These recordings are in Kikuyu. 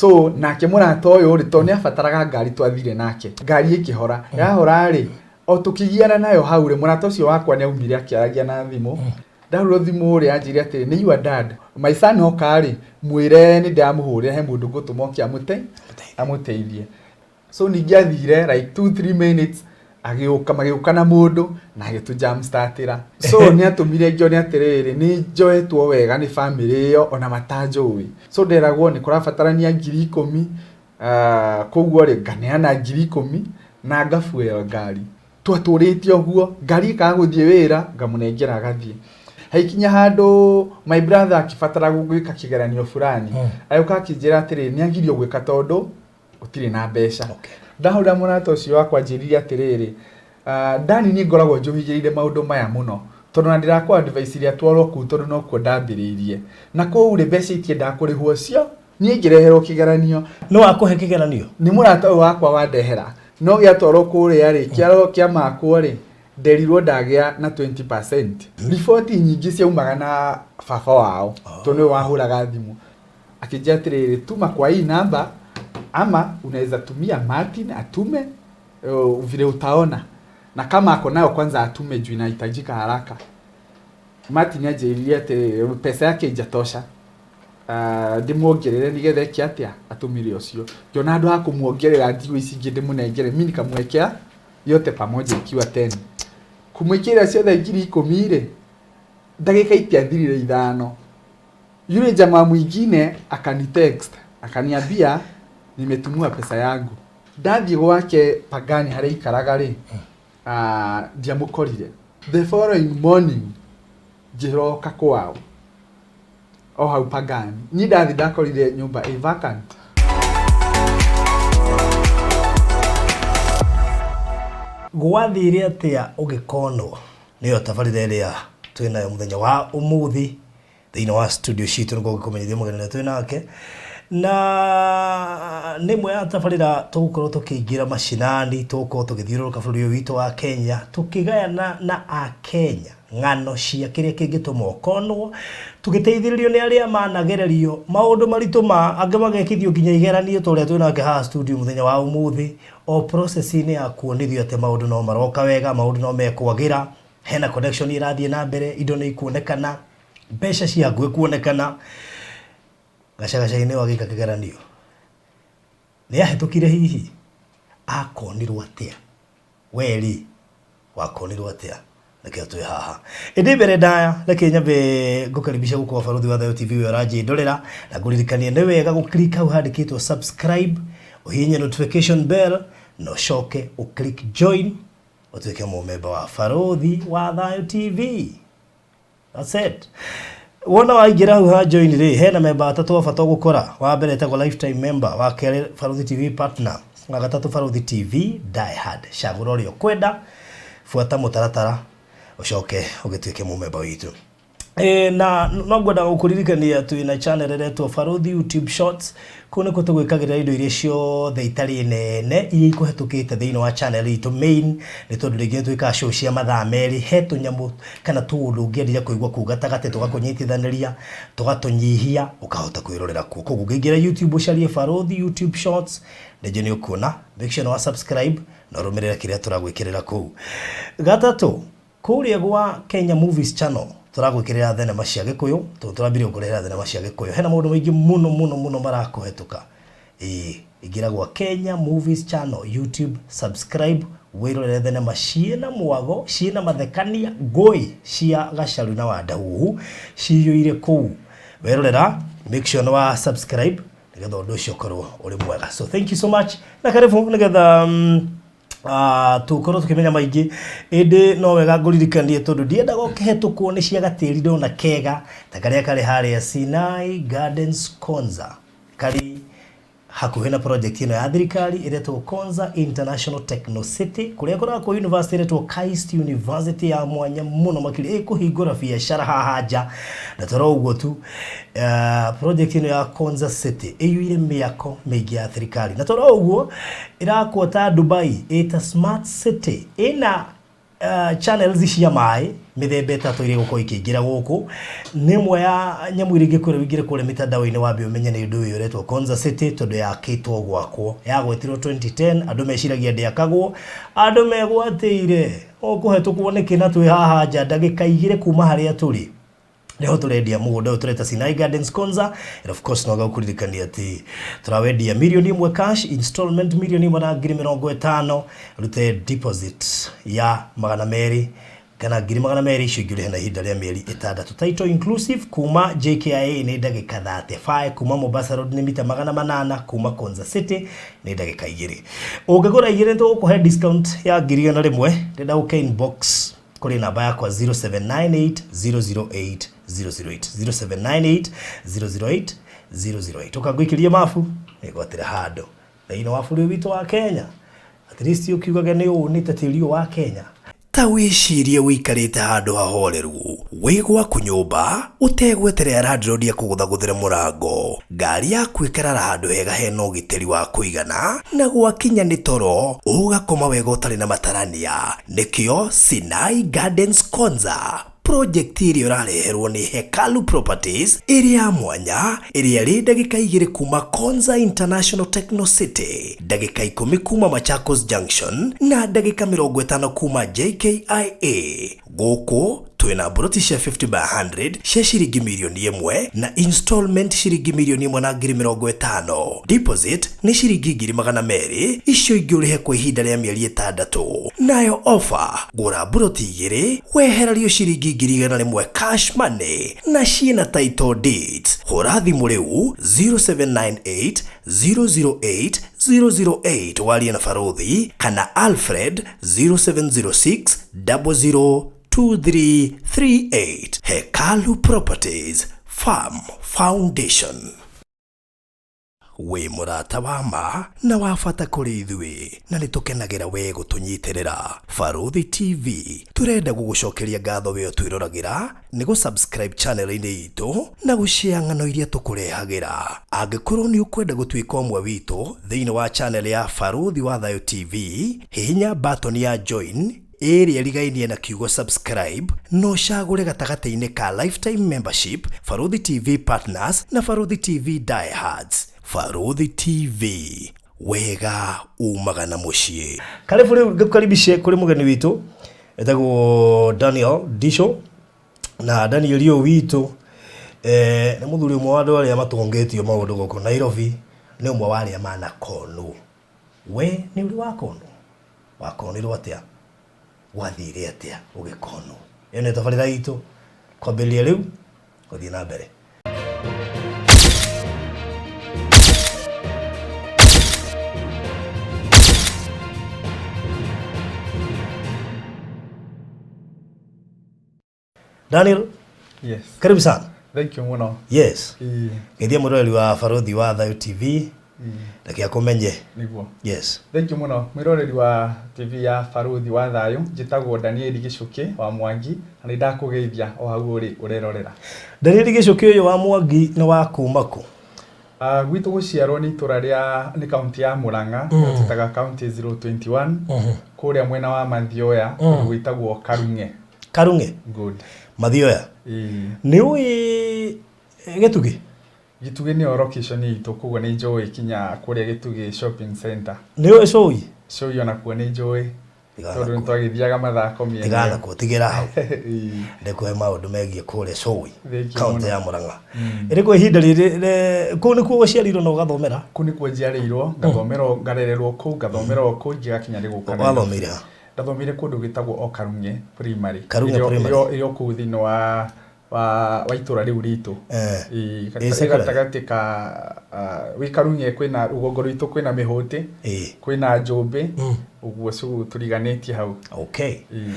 So nake mũrata ũyũ rĩ, tondũ nĩ abataraga ngari, twathire nake, ngari ĩkĩhora. Yahora rĩ, o tũkĩgiana nayo hau rĩ, mũrata ũcio wakwa nĩ aumire akĩaragia na thimũ. Ndahũrĩrwo thimũ rĩ, anjĩrire atĩrĩ, nĩ your dad, my son oka rĩ, mwĩre nĩ ndamũhũrĩra, he mũndũ ngũtũma oke amũteithie. So ningĩ athire like 2 3 minutes, agĩũka, magĩũka na mũndũ na agĩtũ jump startĩra. So nĩ atũmire ngĩone atĩrĩrĩ, nĩ njoetwo wega nĩ family ĩyo ona matanjũĩ. So nderagwo nĩ kũrabatarania 10,000, koguo rĩ, nganeana 10,000 na ngabuĩra ngari. Twatũrĩte ũguo, ngari ĩkaga gũthiĩ wĩra, ngamũnengera agathiĩ. Haikinya handũ my brother akĩbatara gwĩka kĩgeranio fulani, agĩũka akĩnjĩra atĩrĩ, nĩ agirio gwĩka tondũ gũtirĩ na mbeca. Ndahũrĩra mũrata ũcio wakwa, njĩrire atĩrĩrĩ, Dani, niĩ ngoragwo njũhĩgĩrĩire maũndũ maya mũno, tondũ na ndĩrakũ advice iria twarwo kũu, tondũ nokuo ndambĩrĩirie na kũu rĩ, mbeca itiendaga kũrĩhwo cio. Niĩ ngĩreherwo kĩgeranio. No wakũhe kĩgeranio? Nĩ mũrata ũyũ wakwa wandehera, no gĩatwarwo kũrĩa rĩ, kĩarwo kĩamakwo rĩ, nderirwo ndagĩa na 20%. Riboti nyingĩ ciaumaga na baba wao, tondũ nĩwe wahũraga thimũ. Akĩnjĩra atĩrĩrĩ, tuma kwa hii namba ama unaweza tumia Martin atume, vile utaona, na kama ako nayo kwanza atume juu inahitajika haraka. Martin anjĩrire atĩrĩrĩ, pesa yake ijatosha, ndĩmuongerere nĩgetha eke atĩa, atũmire ũcio. Ngĩona handũ ha kũmuongerera ndigũ ici ingĩ ndĩmũnengere, mi nikamwekea yote pamoja ikiwa 10. Kũmwĩkĩrĩra ciothe 10,000 rĩ, ndagĩka itiathirire 5, yule jamaa mwingine akanitext, akaniambia nimetumiwa pesa yangu. Ndathiĩ gwake Pangani harĩa ikaraga rĩ, ndiamũkorire. The following morning ngĩroka kwao o hau Pangani, niĩ ndathi ndakorire nyũmba ĩ vacant. Gwathire atĩa ũgĩkonwo? Nĩyo tabarĩra ĩrĩa twĩnayo mũthenya wa ũmũthĩ thĩinĩ wa studio citũ, nĩguo ngĩkũmenyithia mũgeni ũrĩa twĩ nake, na nĩ ĩmwe ya tabarĩra tũgũkorwo tũkĩingĩra macinani, tũgũkorwo tũgĩthiũrũrũka bũrũri ũyũ witũ wa Kenya, tũkĩgayana na Akenya ng'ano cia kĩrĩa kĩngĩtũma ũkonwo, tũgĩteithĩrĩrio nĩ arĩa managererio maũndũ maritũ, ma angĩ magekithio nginya igeranio ta ũrĩa twĩ nake haha studio mũthenya wa ũmũthĩ, o process-inĩ ya kuonithio atĩ maũndũ no maroka wega, maũndũ no mekwagĩra, hena connection irathiĩ na mbere, indo nĩ ikuonekana, mbeca cia hakuhĩ kuonekana. Gacagaca-inĩ wagĩka kĩgeranio nĩ ahĩtũkire, hihi akonirwo atĩa? We rĩ, wakonirwo atĩa? Nĩkĩo twĩ haha. Ĩndĩ mbere ndaya, reke nyambe ngũkaribisha gũkũ wa Barũthi wa Thayo TV, we ũranjĩndorera, na ngũririkanie nĩ wega gũclick hau handĩkĩtwo subscribe, ũhihinye notification bell, na ũcoke ũclick join, ũtuĩke mũmemba wa Barũthi wa Thayo TV. That's it. Wona waingĩra hau ha join rĩ, hena memba atatũ a bata ũgũkora. Wa mbere etagwo lifetime member, wa kerĩ Barũthi TV partner, wa gatatũ Barũthi TV die hard. Cagũra ũrĩa ũkwenda, buata mũtaratara, ũcoke ũgĩtuĩke mũmemba witũ. Na no ngwenda gũkũririkania twĩna channel ĩretwo Barũthi YouTube Shorts. Kũu nĩkuo tũgwĩkagĩrĩra indo iria ciothe itarĩ nene, iria ikũhetũkĩte thĩinĩ wa channel itũ main, nĩ tondũ rĩngĩ nĩ twĩkaga show cia mathaa 2, he tũnyamũ kana tũũndũ ũngĩendire kũigua kũu gatagatĩ, tũgakũnyitithanĩria, tũgatũnyihia, ũkahota kwĩrorera kuo. Koguo ũngĩingĩra YouTube ũcarie Barũthi YouTube Shorts, nĩnjũĩ nĩ ũkuona. Make sure nĩ wa subscribe na ũrũmĩrĩre kĩrĩa tũragwĩkĩrĩra kũu. Gatatũ, kũrĩa gwa Kenya Movies Channel tũragwĩkĩrĩra thenema cia Gĩkũyũ, tondũ tũrambirie gũkũrehera thenema cia Gĩkũyũ. Hena maũndũ maingĩ mũno mũno mũno marakũhetũka. Ĩĩ, ingĩra gwa Kenya Movies Channel YouTube, subscribe, wĩrorere thenema ciĩna mwago, ciĩna mathekania, ngũĩ cia Gacaru na Wandahuhu ciyũire kũu. Werorera, make sure nĩ wa subscribe nĩgetha ũndũ ũcio ũkorwo ũrĩ mwega. So thank you so much na karibu, nĩgetha tũkorwo tũkĩmenya maingĩ. Ĩndĩ no wega ngũririkanie, tondũ ndiendaga ũkĩhetũkwo nĩ cia gatĩri ndona kega ta karĩa karĩ harĩa Sinai Gardens Konza, karĩ hakuhĩ na project ĩno ya thirikari ĩretwo Konza International Techno City, kũrĩa kũrakwo university ĩretwo KAIST University ya mwanya mũno makĩria, ĩkũhingũra biacara haha nja. Na toro ũguo tu, project ĩno ya Konza City ĩiyũire mĩako mĩingĩ ya thirikari, na toro ũguo ĩrakwo ta Dubai, ĩta smart city, ĩna channels cia maĩ. Mĩthemba ĩtatũ ĩrĩa ĩgũkorwo ĩkĩingĩra gũkũ. Nĩ ĩmwe ya nyamũ iria ingĩkwĩra ũingĩre kũrĩa mĩtandao-inĩ wambe ũmenye nĩ ũndũ ũyũ ũretwo Konza City tondũ yakĩtwo gwakwo. Yagwetirwo 2010, andũ meciragia ndĩakagwo, andũ megwatĩire. Ũkũhetũkwo nĩkĩ na twĩ haha nja ndagĩka igĩrĩ kuma harĩa tũrĩ. Nĩho tũrendia mũgũnda ũyũ tũreta Sinai Gardens Konza, and of course no gũkũririkania atĩ tũrawendia 1 million cash, installment 1,050,000, rute deposit ya 200 kana 200,000, icio ingĩ ũrĩhe na ihinda rĩa mĩeri 6. Title inclusive. Kuma JKIA nĩ ndagĩka 35, kuma Mombasa Road nĩ mita 800, kuma Konza City nĩ ndagĩka 2. Ũngĩgũra igĩrĩ tũgũkũhe discount ya 100,000. Ndĩrenda ũke inbox kũrĩ namba yakwa 0798 008 008, 0798 008 008. Ũkangũikĩrie mabu nĩngwatĩra handũ thĩinĩ wa bũrũri witũ wa Kenya, at least ũkiugage nĩ ũũ nĩ ta tĩri ũyũ wa Kenya. Ta wĩcirie ũikarĩte handũ hahoreru wĩ gwaku nyũmba ũtegweterera landlord akũgũthagũthĩre mũrango, ngari yaku ĩkarara handũ hega hena ũgitĩri wa kũigana, na gwakinya nĩ toro ũgakoma wega ũtarĩ na matarania. Nĩkĩo Sinai Gardens Konza project ĩrĩa ũrareherwo nĩ Hekalu Properties ĩrĩ ya mwanya, ĩrĩa ĩrĩ ndagĩka 2 kuma Konza International Techno City, ndagĩka 10 kuma Machakos Junction na ndagĩka 50 kuma JKIA. Gũkũ twĩna mburoti cia 50 by 100 cia ciringi 1 million na installment ciringi 1,050,000. Deposit nĩ ciringi 200,000, icio ingĩ ũrĩhe kwa ihinda rĩa mĩeri 6. Nayo offer, gũra mburoti igĩrĩ wehererio ciringi 100,000 cash money na ciĩna title deeds. Hũra thimũ rĩu 0798 008 008 warie na Baruthi kana Alfred 0706 00 2338. Hekalu Properties, Farm Foundation. Wĩ mũrata wa ma na wa bata kũrĩ ithuĩ na nĩ tũkenagĩra we gũtũnyitĩrĩra. Baruthi TV tũrenda gũgũcokeria ngatho we ũtwĩroragĩra nĩ gũ-subscribe channel-inĩ itũ na gũshare ng'ano iria tũkũrehagĩra. Angĩkorwo nĩ ũkwenda gũtuĩka ũmwe witũ thĩinĩ wa channel ya Baruthi wa Thayo TV, hihinya button ya join ĩrĩa ĩrigainie na kiugo subscribe na ũcagũre gatagatĩ-inĩ ka lifetime membership, Baruthi TV Partners na Baruthi TV Diehards. Baruthi TV, wega umaga na mũciĩ. Karibu. Rĩu ngũkaribishe kũrĩ mũgeni witũ etagwo Daniel Disho, na Daniel ũyũ witũ nĩ mũthuri ũmwe wa andũ arĩa matongetio maũndũ gũkũ Nairobi, nĩ ũmwe wa arĩa manakonwo. We nĩ ũrĩ wakonwo? Wakonirwo atĩa? Gwathire atĩa ũgĩkonwo? Ĩyo nĩ tabarĩra itũ kwambĩrĩria rĩu gũthiĩ na mbere. Daniel. Yes. Karibu sana. Thank you mũno. Yes. Ĩĩ. Geithia mwĩroreri wa Baruthi wa Thayo TV reke akũmenye. Nĩguo. Yes. Thank you mũno mwĩroreri wa TV ya Baruthi wa Thayũ. Njĩtagwo Daniel Gĩcũkĩ wa Mwangi na nĩ ndakũgeithia o hau ũrĩ ũrerorera. Daniel Gĩcũkĩ ũyũ wa Mwangi nĩ wa kuma kũ? Gwitũ gũciarwo nĩ itũra rĩa nĩ kaunti ya Murang'a, twĩtaga kaunti 021, kũrĩa mwena wa Mathioya, kũndũ gwĩtagwo Karung'e. Karung'e. Good. Mathioya. Ĩĩ. Nĩ ũĩ Gĩtugĩ? Gĩtugĩ nĩyo location itũ, koguo nĩ njũĩ kinya kũrĩa Gĩtugĩ shopping center. Nĩ ũĩ Cũi? Cũi onakuo nĩ njũĩ Tigana tondũ nakuo. nĩ twagĩthiaga mathako mĩena Tigana ĩyo. nakuo, tigĩra hau. Ĩĩ. Ndĩkũhe maũndũ megiĩ kũrĩa Cũi, Thank you kaunti mũno. ya Murang'a. Ĩrĩ kwa ihinda rĩrĩ kũu nĩkuo ũciarirwo na ũgathomera? Kũu nĩkuo njiarĩirwo, ngathomera, ngarererwo kũu, ngathomera o kũu ngĩgakinya nĩ gũka Nairobi. Wathomeire ha? Ndathomeire kũndũ gwĩtagwo o Karung'e Primary. Karung'e Primary. Ĩrĩ o kũu thĩinĩ wa itũra rĩu ritũ. Eh. Ĩĩ, Ĩ secondary? gatagatĩ ka wĩ Karung'e kwĩna rũgongo rwitũ, kwĩna Mĩhũtĩ, kwĩna Njũmbĩ, ũguo tũriganĩtie hau. Okay. Ĩĩ.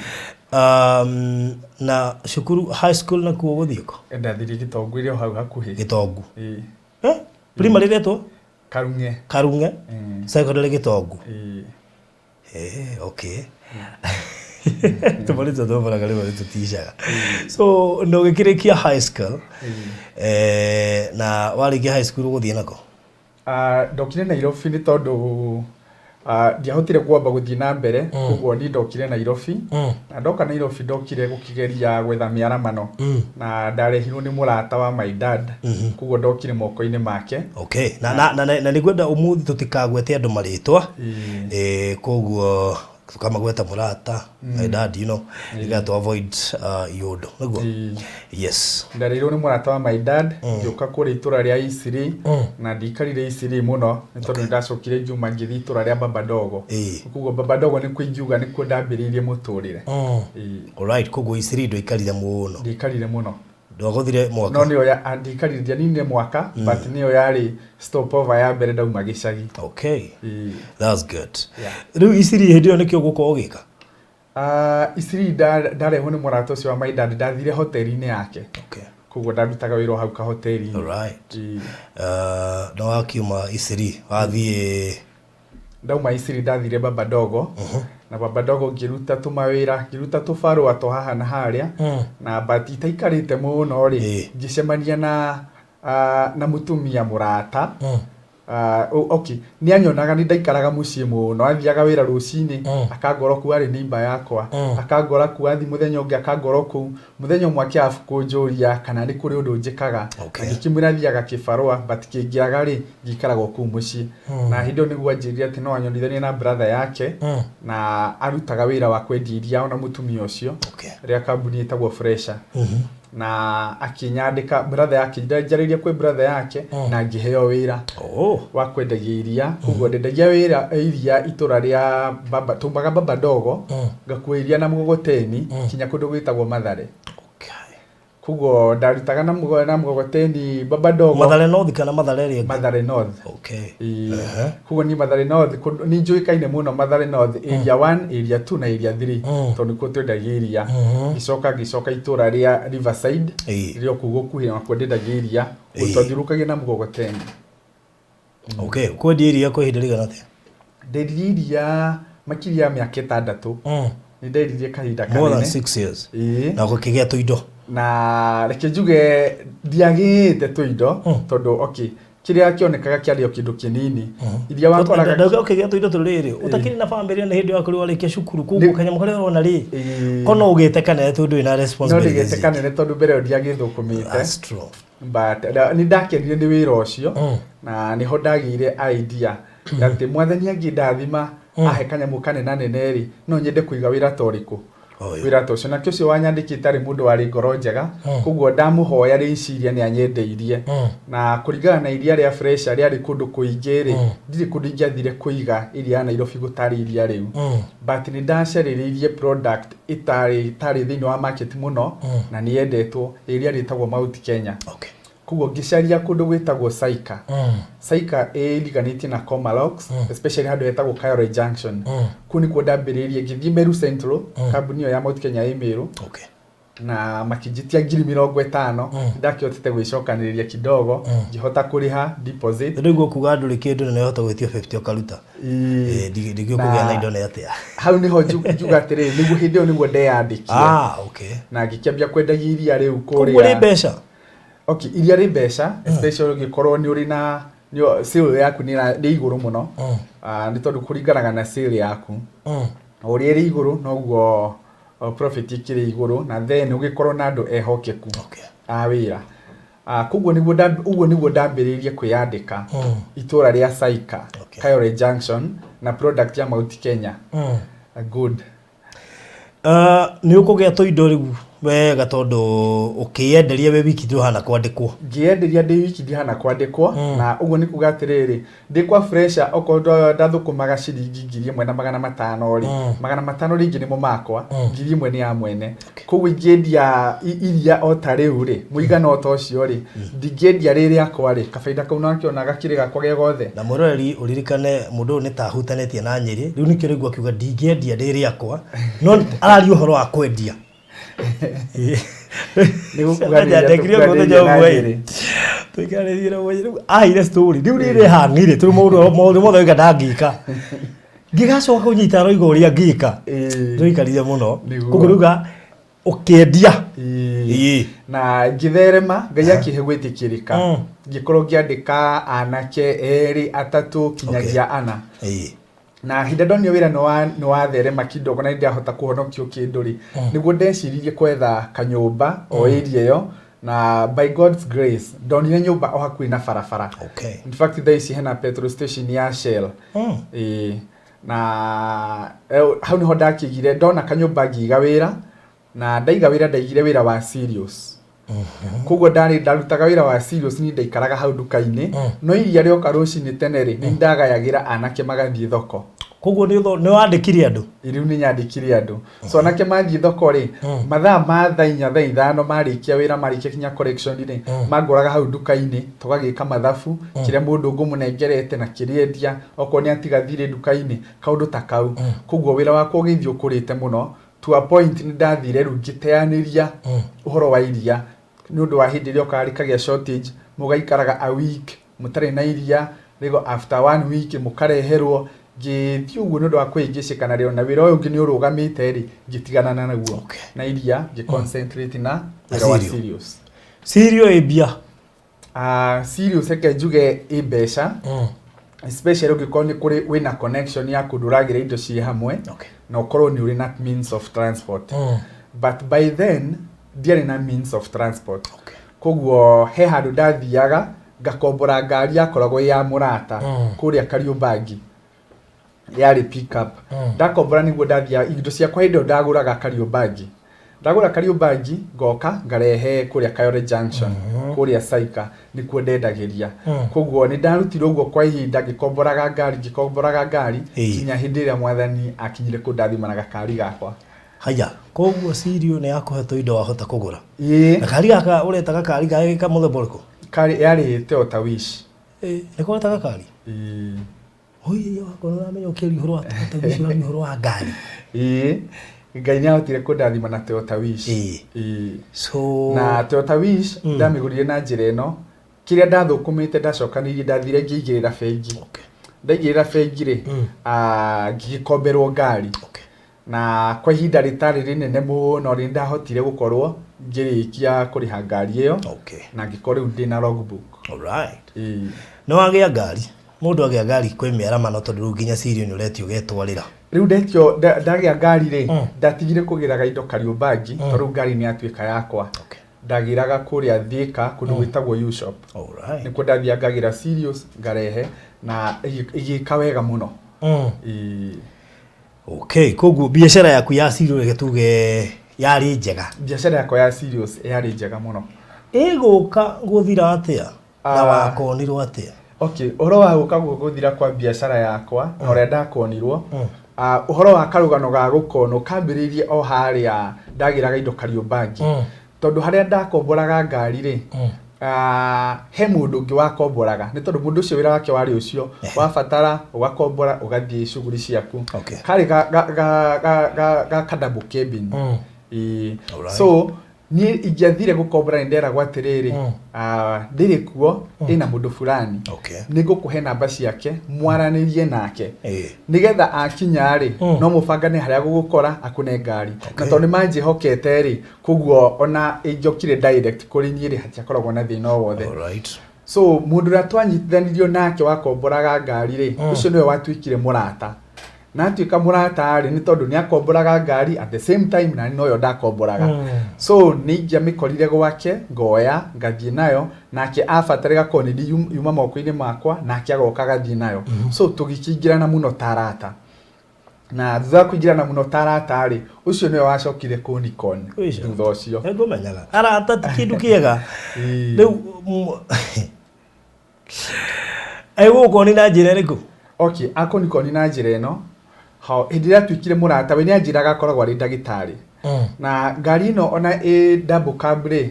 Na cukuru high school nakuo gũthiĩ kũ? Ndathire Gĩtongu, ĩrĩ o hau hakuhĩ. Gĩtongu. Ĩĩ. Eh? Primary ĩretwo? Karung'e. Karung'e. Secondary Gĩtongu. Ĩĩ. Eh, okay. Tũmarĩtwa tũbaraga rĩmwe nĩ tũticaga. So na ũgĩkĩrĩkia high school, na warĩkia high school ũgũthiĩ nako? Ndokire Nairobi nĩ tondũ Ndiahotire kwamba gũthiĩ na mbere, koguo niĩ ndokire Nairobi. Na ndoka Nairobi ndokire gũkĩgeria gwetha mĩaramano, na ndarehirwo nĩ mũrata wa my dad, koguo ndokire moko-inĩ make. Okay, na nĩngwenda ũmũthĩ tũtikagwete andũ marĩtwa. Koguo tukamagweta mũrata, my dad, nĩgetha to avoid iũndũ nĩguo. Yes. Ndarehirwo nĩ mũrata wa my dad, ngĩũka kũrĩa itũra rĩa Eastleigh, na ndiikarire Eastleigh mũno nĩ tondũ nĩndacokire ngiuma ngĩthiĩ itũra rĩa Baba Dogo. Koguo Baba Dogo nĩkuo ingiuga nĩkuo ndambĩrĩirie mũtũrĩre. Alright, koguo Eastleigh ndũikarire mũno? Ndiikarire mũno. Ndwagothire mwaka? No nĩyo ya ndiikarire, ndianinire mwaka, but nĩyo yarĩ stopover ya mbere ndauma gĩcagi. Okay. That's good. Rĩu Eastleigh hĩndĩ ĩyo nĩkĩo ũgũkorwo ũgĩka? Eastleigh ndarehwo nĩ mũrata ũcio wa my dad, ndathire hoteli-inĩ yake. Koguo ndarutaga wĩra o hau kahoteli-inĩ. Alright. Na wakiuma Eastleigh wathiĩ? Ndauma Eastleigh ndathire Baba Dogo. Na Baba Dogo ngĩruta tũmawĩra, ngĩruta tũbarũa twa haha na harĩa. Na but itaikarĩte mũno rĩ, ngĩcemania na mũtumia mũrata. Okay, nĩ anyonaga nĩ ndaikaraga mũciĩ mũno, athiaga wĩra rũcinĩ, akangora kũu, arĩ neighbor yakwa, akangora kũu, athiĩ mũthenya ũngĩ akangora kũu, mũthenya ũmwe akĩaga kũnjũria kana nĩ kũrĩ ũndũ njĩkaga. Na ngĩkĩmwĩra thiaga kĩbarũa, but kĩngĩaga rĩ, ngĩikaraga o kũu mũciĩ. Na hĩndĩ ĩyo nĩguo anjĩrire atĩ no anyonithanie na brother yake, na arutaga wĩra wa kwendia iria ona mũtumia ũcio, rĩa kambuni ĩtagwo Fresha. Na akĩnyandĩka brother yake, njarĩria kwĩ brother yake, na ngĩheo wĩra wa kwendagia iria. Koguo ndendagia wĩra iria itũra rĩa Baba, tumaga Baba Dogo, ngakua iria na mgogoteni kinya kũndũ gwĩtagwo Mathare. Koguo ndarutaga na mgogoteni Baba Dogo. Mathare North kana Mathare ĩrĩa ĩngĩ? Mathare North. Ĩĩ. Koguo ni Mathare North, nĩ njũĩkaine mũno Mathare North, area 1, area 2 na area 3, tondũ nĩkuo twendagia iria. Ngĩcoka itũra rĩa Riverside, rĩrĩa kũu gũkuhĩ, nakuo ndendagia iria. Twathiũrũrũkagia na mgogoteni. Okay, kwendia iria kwa ihinda rĩigana atĩa? Ndendirie iria makĩria ya mĩaka 6. Nĩ ndendirie kahinda More than kanene. 6 years. Ĩĩ. Na gũkĩgĩa tũindo? Na reke njuge ndiagĩte tũindo, tondũ okay, kĩrĩa kĩonekaga kĩarĩ o kĩndũ kĩnini iria wakoraga. Ndauga ũkĩgĩa tũindo tũrĩrĩ ũtakĩrĩ na bamĩrĩ, na hĩndĩ waku warĩkia cukuru, koguo kanyamũ karĩa ũrona rĩ, kono ũgĩte kanene tondũ wĩna No responsibilities. ndĩgĩte kanene tondũ mbere ĩyo ndiagĩthũkũmĩte. That's true. But nĩ ndakenire nĩ wĩra ũcio, na nĩho ndagĩire idea atĩ mwathani angĩndathima ahe kanyamũ kanenanene rĩ, no nyende kũiga wĩra ta ũrĩkũ, wĩra ta ũcio. Nake ũcio wanyandĩkĩte arĩ mũndũ warĩ ngoro njega, koguo ndamũhoya rĩciria nĩ anyendeirie. Na kũringana na iria rĩa Fresha rĩarĩ kũndũ kũingĩ rĩ, ndirĩ kũndũ ingĩathire kũiga iria ya Nairobi gũtarĩ iria rĩu. But nĩ ndacarĩrĩirie product ĩtarĩ thĩinĩ wa market mũno na nĩ yendetwo, iria rĩtagwo Mount Kenya. Koguo ngĩcaria kũndũ gwĩtagwo Saika. Saika ĩriganĩtie na Komalox, especially handũ hetagwo Kayole Junction. Kũu nĩkuo ndambĩrĩirie, ngĩthiĩ Meru Central, kambuni ĩyo ya Mount Kenya ĩ Meru, na makĩnjĩtia 50,000. Ndakĩhotete gwĩcokanĩrĩria kidogo, ngĩhota kũrĩha deposit. Rĩu kuga ndũrĩ kĩndũ na nĩwahota gwĩtio 50 ũkaruta. Ndingĩũĩ kũgĩa na indo nĩ atĩa. Hau nĩho njuga atĩrĩrĩ, nĩguo hĩndĩ ĩyo nĩguo ndeyandĩkire, na ngĩkĩambia kwendagia iria rĩu Koguo rĩ kũrĩa. Mbeca? Okay, iria rĩ mbeca, especially ũngĩkorwo nĩ ũrĩ na sale yaku nĩ igũrũ mũno. Nĩ tondũ kũringanaga na sale yaku. O ũrĩa ĩrĩ igũrũ noguo profit ĩkĩrĩ igũrũ, na then ũgĩkorwo na andũ ehokeku a wĩra. Koguo nĩguo ũguo nĩguo ndambĩrĩirie kwĩyandĩka itũra rĩa Saika, Kayole Junction, na product ya Mount Kenya. Good. Nĩ ũkũgĩa tũindo rĩu wega tondũ ũkĩyenderia wĩ wiki ndũhana kwandĩkwo. Ngĩenderia ndĩ wiki ndihana kwandĩkwo, na ũguo nĩ kuga atĩrĩrĩ, ndĩ kwa Fresha okorwo ndathũkũmaga ciringi 1500 rĩ, 500 rĩngĩ nĩmo makwa, 1000 nĩ ya mwene. Koguo ingĩendia iria o ta rĩu rĩ, mũigana o ta ũcio rĩ, ndingĩendia rĩ rĩakwa rĩ, kabaida kau nakĩona gakĩrĩ gakwa ge gothe. Na mwĩroreri ũririkane mũndũ ũyũ nĩ ta ahutanĩtie na Nyĩrĩ rĩu, nĩkĩo rĩu akiuga ndingĩendia ndĩ rĩakwa, no araria ũhoro wa kwendia. Nĩ gũkuhanĩrĩria Ndekire ũguo mũthenya tũkuhanĩrĩria na ũmwe. Nyĩrĩ. Tũikarĩrie na mũthenya rĩu aheire story rĩu rĩrĩ hang'ire tondũ maũndũ mothe oiga ndangĩka, ngĩgacoka kũnyita aroiga ũrĩa ngĩka. Tũikarire mũno. Nĩguo. Koguo rĩu ũkĩendia. Na ngĩtherema, Ngai akĩhe gwĩtĩkĩrĩka, ngĩkorwo ngĩandĩka anake erĩ atatũ kinyagia ana. Na hĩndĩ ndonire wĩra nĩ watherema kidogo na nĩndahota kũhonokio kĩndũ rĩ, nĩguo ndeciririe kwetha kanyũmba o area ĩyo, na by God's grace ndonire nyũmba o hakuhĩ na barabara. In fact, thaa ici hena petrol station ya Shell. Ĩĩ, na hau nĩho ndakĩigire, ndona kanyũmba ngĩiga wĩra, na ndaiga wĩra ndaigire wĩra wa serious. Koguo ndarĩ ndarutaga wĩra wa serious, niĩ ndaikaraga hau nduka-inĩ, no iria rĩoka rũcinĩ tene rĩ, nĩ ndagayagĩra anake magathiĩ thoko. Koguo nĩ wandĩkire andũ? Rĩu nĩ nyandĩkire andũ. So anake mathiĩ thoko rĩ, mathaa ma thaa 4, thaa 5 marĩkia wĩra, marĩkia kinya collection rĩ, mangoraga hau nduka-inĩ tũgagĩka mathabu, kĩrĩa mũndũ ngũmũnengerete na kĩrĩa endia, okorwo nĩ atiga thirĩ nduka-inĩ, kaũndũ ta kau. Koguo wĩra wakwa ũgĩthiĩ ũkũrĩte mũno to a point nĩ ndathire rĩu ngĩteanĩria ũhoro wa iria, nĩ ũndũ wa hĩndĩ ĩrĩa okaga rĩkagĩa shortage, mũgaikaraga a week mũtarĩ na iria, rĩgo after one week mũkareherwo. Ngĩthiĩ ũguo nĩ ũndũ wa kwĩingĩcĩka narĩo, na wĩra ũyũ ũngĩ nĩ ũrũgamĩte rĩ, ngĩtigana naguo na iria, ngĩ-concentrate na Na wĩra wa cereal. Cereals. Cereal ĩ mbia? Cereals, reke njuge ĩ mbeca, especially ũngĩkorwo nĩ kũrĩ wĩna connection ya kũndũ ũragĩra indo ciĩ hamwe na ũkorwo nĩ ũrĩ na means of transport. But by then ndiarĩ na means of transport. Koguo he handũ ndathiaga ngakombora ngari yakoragwo ĩ ya mũrata kũrĩa Kariũmbangi, yarĩ pickup. Ndakombora nĩguo ndathiaga indo ciakwa, hĩndĩ ĩyo ndagũraga Kariũmbangi, ndagũra Kariũmbangi ngoka ngarehe kũrĩa Kayore Junction, kũrĩa Saika nĩkuo ndendagĩria. Koguo nĩ ndarutire ũguo kwa ihinda, ngĩkomboraga ngari, ngĩkomboraga ngari, nginya hĩndĩ ĩrĩa Mwathani akinyire kũndathima na gakari gakwa. Haya, koguo cereal nĩ yakũhe tũindo wahota kũgũra? Ĩĩ. Gakari gaka ũreta gakari ga mũthemba ũrĩkũ? Kari yarĩ Toyota Wish. Ĩ, nĩko ũreta gakari? Ĩĩ. Oi, wakwa, nĩ ũramenya ũkĩaria ũhoro wa Toyota Wish ũraria ũhoro wa ngari. Ĩĩ, Ngai nĩ ahotire kũndathima na Toyota Wish. Ĩĩ. So Na Toyota Wish ndamĩgũrire na njĩra ĩno: kĩrĩa ndathũkũmĩte ndacokanĩirie, ndathire ngĩigĩrĩra bengi. Ndaigĩrĩra bengi rĩ, ngĩgĩkomberwo ngari. Na kwa ihinda rĩtarĩ rĩnene mũno rĩ, ndahotire gũkorwo ngĩrĩkia kũrĩha ngari ĩyo na ngĩkorwo rĩu ndĩna logbook. Ĩĩ. Nĩ wagĩa ngari. Mũndũ agĩa ngari kwĩ mĩaramano, tondũ rĩu nginya cereal nĩ ũretio ũgetwarĩra. Rĩu ndetio ndagĩa ngari rĩ, ndatigire kũgĩraga indo Kariũmbangi, tondũ rĩu ngari nĩ yatuĩka yakwa. Ndagĩraga kũrĩa Thika, kũndũ gwĩtagwo U-Shop. Nĩkuo ndathiaga ngagĩra cereals ngarehe, na ĩgĩka wega mũno. Ĩĩ. Okay, koguo biacara yaku ya cereal, reke tuge yarĩ njega? Biacara yakwa ya cereals yarĩ njega mũno. Ĩgũka gũthira atĩa na wakonirwo atĩa? Okay, ũhoro wa gũka gũthira kwa biacara yakwa na ũrĩa ndakonirwo, ũhoro wa karũgano ga gũkonwo kambĩrĩirie o harĩa ndagĩraga indo Kariũmbangi, tondũ harĩa ndakomboraga ngari rĩ, he mũndũ ũngĩ wakomboraga, nĩ tondũ mũndũ ũcio wĩra wake warĩ ũcio, wabatara ũgakombora ũgathiĩ shughuli ciaku. Karĩ ga ka double cabin. Ĩĩ. So niĩ ingĩathire gũkombora nĩ nderagwo atĩrĩrĩ, ndĩrĩ kuo, ĩna mũndũ fulani, nĩ ngũkũhe namba ciake mwaranĩrie nake, nĩgetha akinya rĩ, no mũbangane harĩa gũgũkora akũne ngari. Na tondũ nĩ manjĩhokete rĩ, koguo ona ĩngĩokire direct kũrĩ niĩ rĩ, hatiakoragwo na thĩna o wothe. So mũndũ ũrĩa twanyitithanirio nake wakomboraga ngari rĩ, ũcio nĩwe watuĩkire mũrata, na atuĩka mũrata rĩ, nĩ tondũ nĩ akomboraga ngari at the same time na noyo ndakomboraga. So nĩ ingĩamĩkorire gwake, ngoya ngathiĩ nayo, nake abatara ĩgakorwo nĩ yuma moko-inĩ makwa, nake agoka agathiĩ nayo. So tũgĩkĩingĩrana mũno ta arata, na thutha wa kũingĩrana mũno ta arata rĩ, ũcio nĩwe wacokire kũnikon Ũcio. thutha ũcio. Nĩngũmenyaga arata ti kĩndũ kĩega. Rĩu egũkoni na njĩra ĩrĩkũ? Okay, akũnikoni na njĩra ĩno: hĩndĩ ĩrĩa atuĩkire mũrata we, nĩ anjĩraga akoragwo arĩ ndagĩtarĩ, na ngari ĩno ona ĩ double cab rĩ,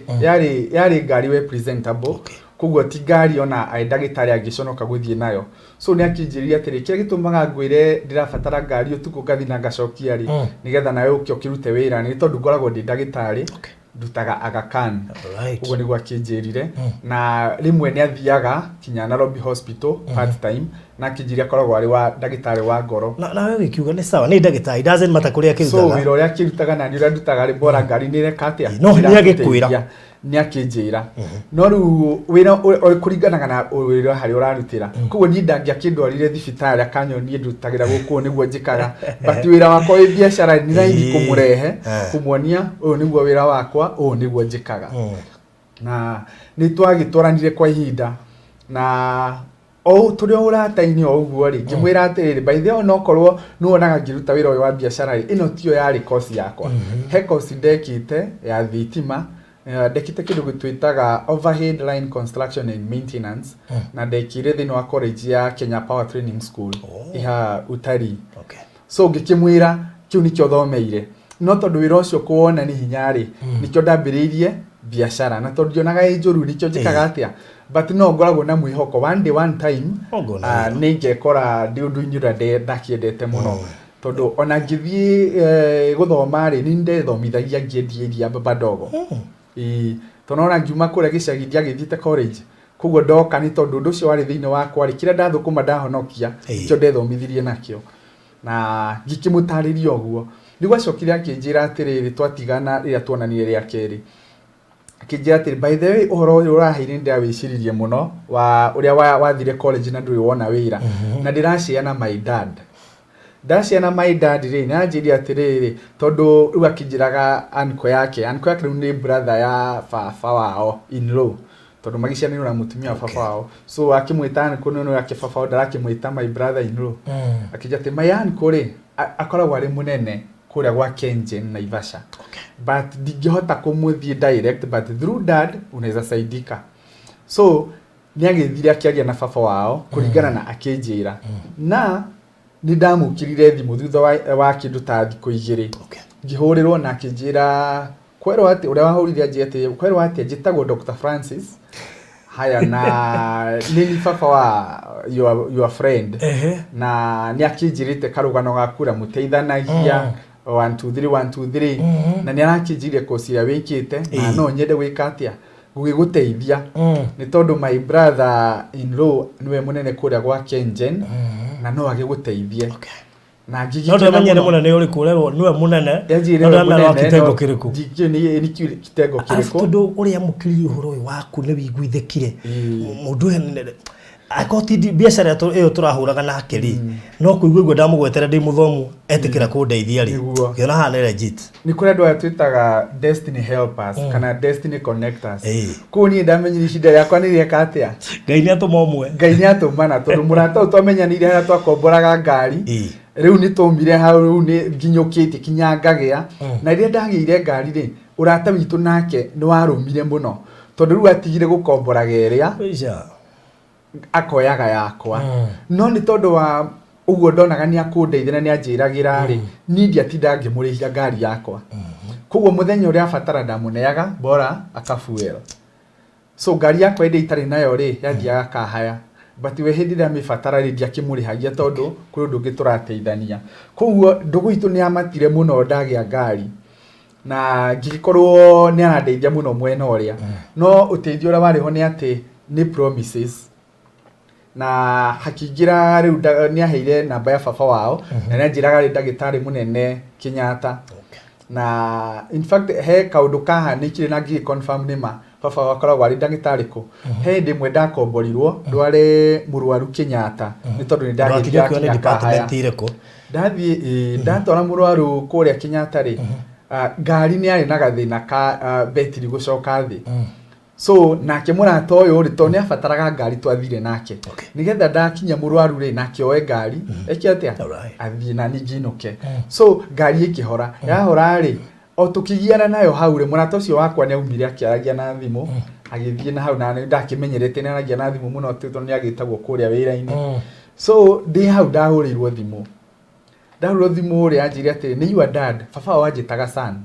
yarĩ ngari we presentable. Koguo ti ngari ona arĩ ndagĩtarĩ angĩconoka gũthiĩ nayo. So nĩ akĩnjĩrire atĩrĩ, kĩrĩa gĩtũmaga ngwĩre ndĩrabatara ngari ũtukũ ngathiĩ na ngacokia rĩ, nĩgetha nawe ũke ũkĩrute wĩra, nĩ tondũ ngoragwo ndĩ ndagĩtarĩ, ndutaga Aga Khan. Ũguo nĩguo akĩnjĩrire. Na rĩmwe nĩ athiaga kinya Nairobi Hospital part time, na akĩnjĩria akoragwo arĩ wa ndagĩtarĩ wa ngoro. Na nawe ũgĩkiuga nĩ sawa, nĩ ndagĩtarĩ, doesn't matter kũrĩa So akĩrutaga. wĩra ũrĩa akĩrutaga na niĩ ũrĩa ndutaga rĩ, bora ngari nĩ ĩreka atĩa? No, nĩ agĩkwĩra. Nĩĩratũteithia. Nĩ akĩnjĩra no rĩu wĩra kũringanaga na wĩra harĩa ũrarutĩra. Koguo niĩ ndangĩakĩndwarire thibitarĩ akanyonie ndutagĩra gũkũ nĩguo njĩkaga, but wĩra wakwa wĩ biacara nĩ raithi kũmũrehe, kũmuonia ũyũ nĩguo wĩra wakwa, ũyũ nĩguo njĩkaga. Na nĩ twagĩtwaranire kwa ihinda na o tũrĩ o ũrata-inĩ o ũguo rĩ, ngĩmwĩra atĩrĩrĩ, by the way, onokorwo nĩ wonaga ngĩruta wĩra ũyũ wa biacara rĩ, ĩno tiyo yarĩ kosi yakwa. He kosi ndekĩte ya thitima. Ndekĩte kĩndũ twĩtaga overhead line construction and maintenance, na ndekire thĩinĩ wa college ya Kenya Power Training School. Iha Utarii. So ngĩkĩmwĩra kĩu nĩkĩo thomeire, no tondũ wĩra ũcio kũwona nĩ hinya rĩ, nĩkĩo ndambĩrĩirie biacara, na tondũ ndionaga ĩ njũru nĩkĩo njĩkaga atĩa, but no ngoragwo na mwĩhoko one day, one time, Ũngĩona wĩra. Nĩ ngekora ndĩ ũndũ-inĩ ũrĩa ndakĩendete mũno, tondũ ona ngĩthiĩ gũthoma rĩ, nĩ ndethomithagia ngĩendia iria baba ndogo. Ĩĩ, tondũ ona ngiuma kũrĩa gĩcagi ndiagĩthiĩte college, koguo ndoka nĩ tondũ ũndũ ũcio warĩ thĩinĩ wakwa rĩ, kĩrĩa ndathũkũma ndahonokia, nĩkĩo ndethomithirie nakĩo. Na ngĩkĩmũtarĩria ũguo. Nĩguo acokire akĩnjĩra atĩrĩrĩ, twatigana rĩrĩa tuonanire rĩa kerĩ, akĩnjĩra atĩrĩ, by the way, ũhoro ũyũ ũraheire nĩ ndĩrawĩciririe mũno wa ũrĩa wathire college na ndũrĩ wona wĩra, na ndĩracia na my dad, ndacia na my dad rĩ, nĩ anjĩrire atĩrĩrĩ, tondũ rĩu akĩnjĩraga uncle yake, uncle yake rĩu nĩ brother ya baba wao in law, tondũ magĩciaranĩrwo na mũtumia wa baba wao, so akĩmwĩta uncle, no yake baba wao ndarakĩmwĩta my brother in law. Akĩnjĩra atĩ my uncle rĩ, akoragwo arĩ mũnene kũrĩa gwa Kengen Naivasha, but ndingĩhota kũmũthiĩ direct, but through dad unaweza saidika. So nĩ agĩthire akĩaria na baba wao kũringana na akĩnjĩra, na nĩ ndamũkĩrire thimũ thutha wa kĩndũ ta thikũ 2. Ngĩhũrĩrwo na akĩnjĩra kwerwo atĩ ũrĩa wahũrire anjĩra atĩ kwerwo atĩ njĩtagwo Dr. Francis haya, na nĩ ni baba wa your friend, na nĩ akĩnjĩrĩte karũgano gaku ũrĩa mũteithanagia 1 2 3 1 2 3, na nĩ arakĩnjĩrire kosi ĩrĩa wĩkĩte na no nyende gwĩka atĩa gũgĩgũteithia, nĩ tondũ my brother in law nĩwe mũnene kũrĩa gwa Kengen na no agĩgũteithie. Na No ngĩgĩkena ndamenye nĩ mũno. Mũnene ũrĩkũ ũrerwo nĩwe mũnene? Yanjĩrire No we ndamenya wa mũnene, kitengo no kĩrĩkũ. Ndikĩũĩ nĩ kitengo Arabu kĩrĩkũ. Tondũ ũrĩa mũkĩrire ũhoro ũyũ waku nĩ wiguithĩkire, mũndũ ũyũ akorwo ti biacara ĩyo tũrahũraga nake rĩ, no kũigua igua ndamũgwetera ndĩ mũthomu etĩkĩra kũndeithia rĩ, ngĩona haha nĩ legit. Nĩ kũrĩ andũ aya twĩtaga destiny helpers kana destiny connectors. Kũu niĩ ndamenyire ihinda rĩakwa nĩ rĩeka atĩa. Ngai nĩ atũma ũmwe. Ngai nĩ atũmana, tondũ mũrata ũyũ twamenyanĩire harĩa twakomboraga ngari, rĩu nĩ twaumire hau, rĩu nĩ nginyũkĩtie kinya ngagĩa. Na rĩrĩa ndagĩire ngari rĩ, ũrata witũ nake nĩ warũmire mũno, tondũ rĩu atigire gũkomboraga ĩrĩa Ica. akoyaga yakwa. No nĩ tondũ wa ũguo ndonaga nĩ akũndeithia na nĩ anjĩragĩra rĩ, niĩ ndiatindaga ngĩmũrĩhia ngari yakwa. Koguo mũthenya ũrĩa abatara ndamũneaga bora akafuel. So ngari yakwa ĩrĩa itarĩ nayo rĩ, yathiaga kahaya, but we hĩndĩ ĩrĩa amĩbatara rĩ, ndiakĩmũrĩhagia, tondũ kwĩ ũndũ ũngĩ tũrateithania. Koguo ndũgũ itũ nĩ yamatire mũno ndagĩa ngari, na ngĩgĩkorwo nĩ arandeithia mũno mwena ũrĩa. No ũteithio ũrĩa warĩ ho nĩ atĩ nĩ promises, na hakĩingĩra rĩu nĩ aheire namba ya baba wao, na nĩ anjĩraga arĩ ndagĩtarĩ mũnene Kenyatta. Na in fact he kaũndũ kahanĩkire na ngĩgĩ confirm nĩ ma baba wao akoragwo arĩ ndagĩtarĩ kũ. He hĩndĩ ĩmwe ndakomborirwo ndware mũrwaru Kenyatta, nĩ tondũ nĩ Ndwakinya ndagĩthiaga ũkĩona kinya Kahaya. department ĩrĩkũ? Ndathiĩ ndatwara mũrwaru kũrĩa Kenyatta rĩ, ngari nĩ yarĩ na gathĩna ka betiri gũcoka thĩ. So nake mũrata ũyũ rĩ, tondũ nĩ abataraga ngari, twathire nake nĩgetha ndakinya mũrwaru rĩ, nake oe ngari eke atĩa, athiĩ na niĩ ngĩinũke. So ngari ĩkĩhora, yahora rĩ, o tũkĩgiana nayo hau rĩ, mũrata ũcio wakwa nĩ aumire akĩaragia na thimũ, agĩthiĩ na hau, na nĩ ndakĩmenyerete nĩ aragia na thimũ mũno, tondũ nĩ agĩtagwo kũrĩa wĩra-inĩ. So ndĩ hau ndahũrĩirwo thimũ. Ndahũrĩrwo thimũ rĩ, anjĩire atĩrĩ, nĩ your dad. Baba wao anjĩtaga son,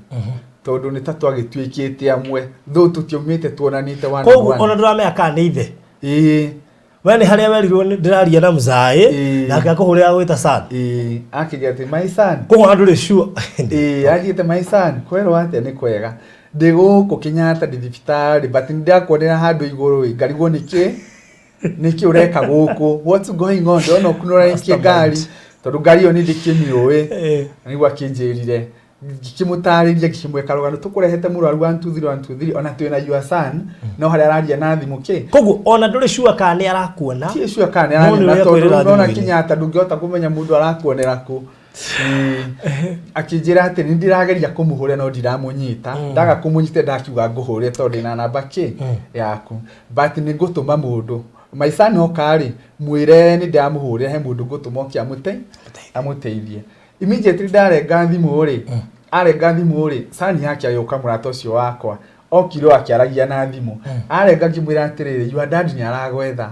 tondũ nĩ ta twagĩtuĩkĩte amwe, though tũtiaumĩte tuonanĩte one on Koguo one. ona ndũramenya kana nĩ ithe? Ĩĩ. We nĩ harĩa werirwo ndĩraria na mzaĩ, nake akũhũrĩra gwĩta son. Ĩĩ, akĩnjĩra atĩ my son. Koguo ona ndũrĩ sure. Ĩĩ, anjĩte my son, kwerwo atĩa? Nĩ kwega, ndĩ gũkũ Kenyatta, ndĩ thibitarĩ, but nĩ ndakuonera handũ igũrũ ĩ, ngarigwo nĩkĩ nĩkĩ ũreka gũkũ, what's going on, ndĩrona ũkunũranĩtie ngari, tondũ ngari ĩyo nĩ ndĩkĩmĩũĩ. Na nĩguo akĩnjĩrire. Ngĩkĩmũtarĩria, ngĩkĩmũhe karũgano, tũkũrehete mũrwaru 1 2 3 1 2 3, ona twĩna your son, no harĩa araria na thimũ kĩ. Koguo ona ndũrĩ sure kana nĩ arakuona. Ti sure kana nĩ No nĩ araria ũrĩa tondũ kwĩrĩra nona thimũ-inĩ. Kenyatta ndũngĩhota kũmenya mũndũ arakuonera kũ. Ĩĩ. Akĩnjĩra atĩ nĩ ndĩrageria kũmũhũrĩra no ndiramũnyita, ndaga kũmũnyita ndakiuga ngũhũrĩre tondũ ndĩna namba kĩ yaku, but nĩ ngũtũma mũndũ, my son oka rĩ, mwĩre nĩ ndĩramũhũrĩra, he mũndũ ngũtũma oke amũteithie. Immediately ndarenga thimũ rĩ, arenga thimũ rĩ, son yake agĩũka, mũrata ũcio wakwa okire o akĩaragia na thimũ, arenga ngĩmwĩra atĩrĩrĩ, "Your dad nĩ aragwetha."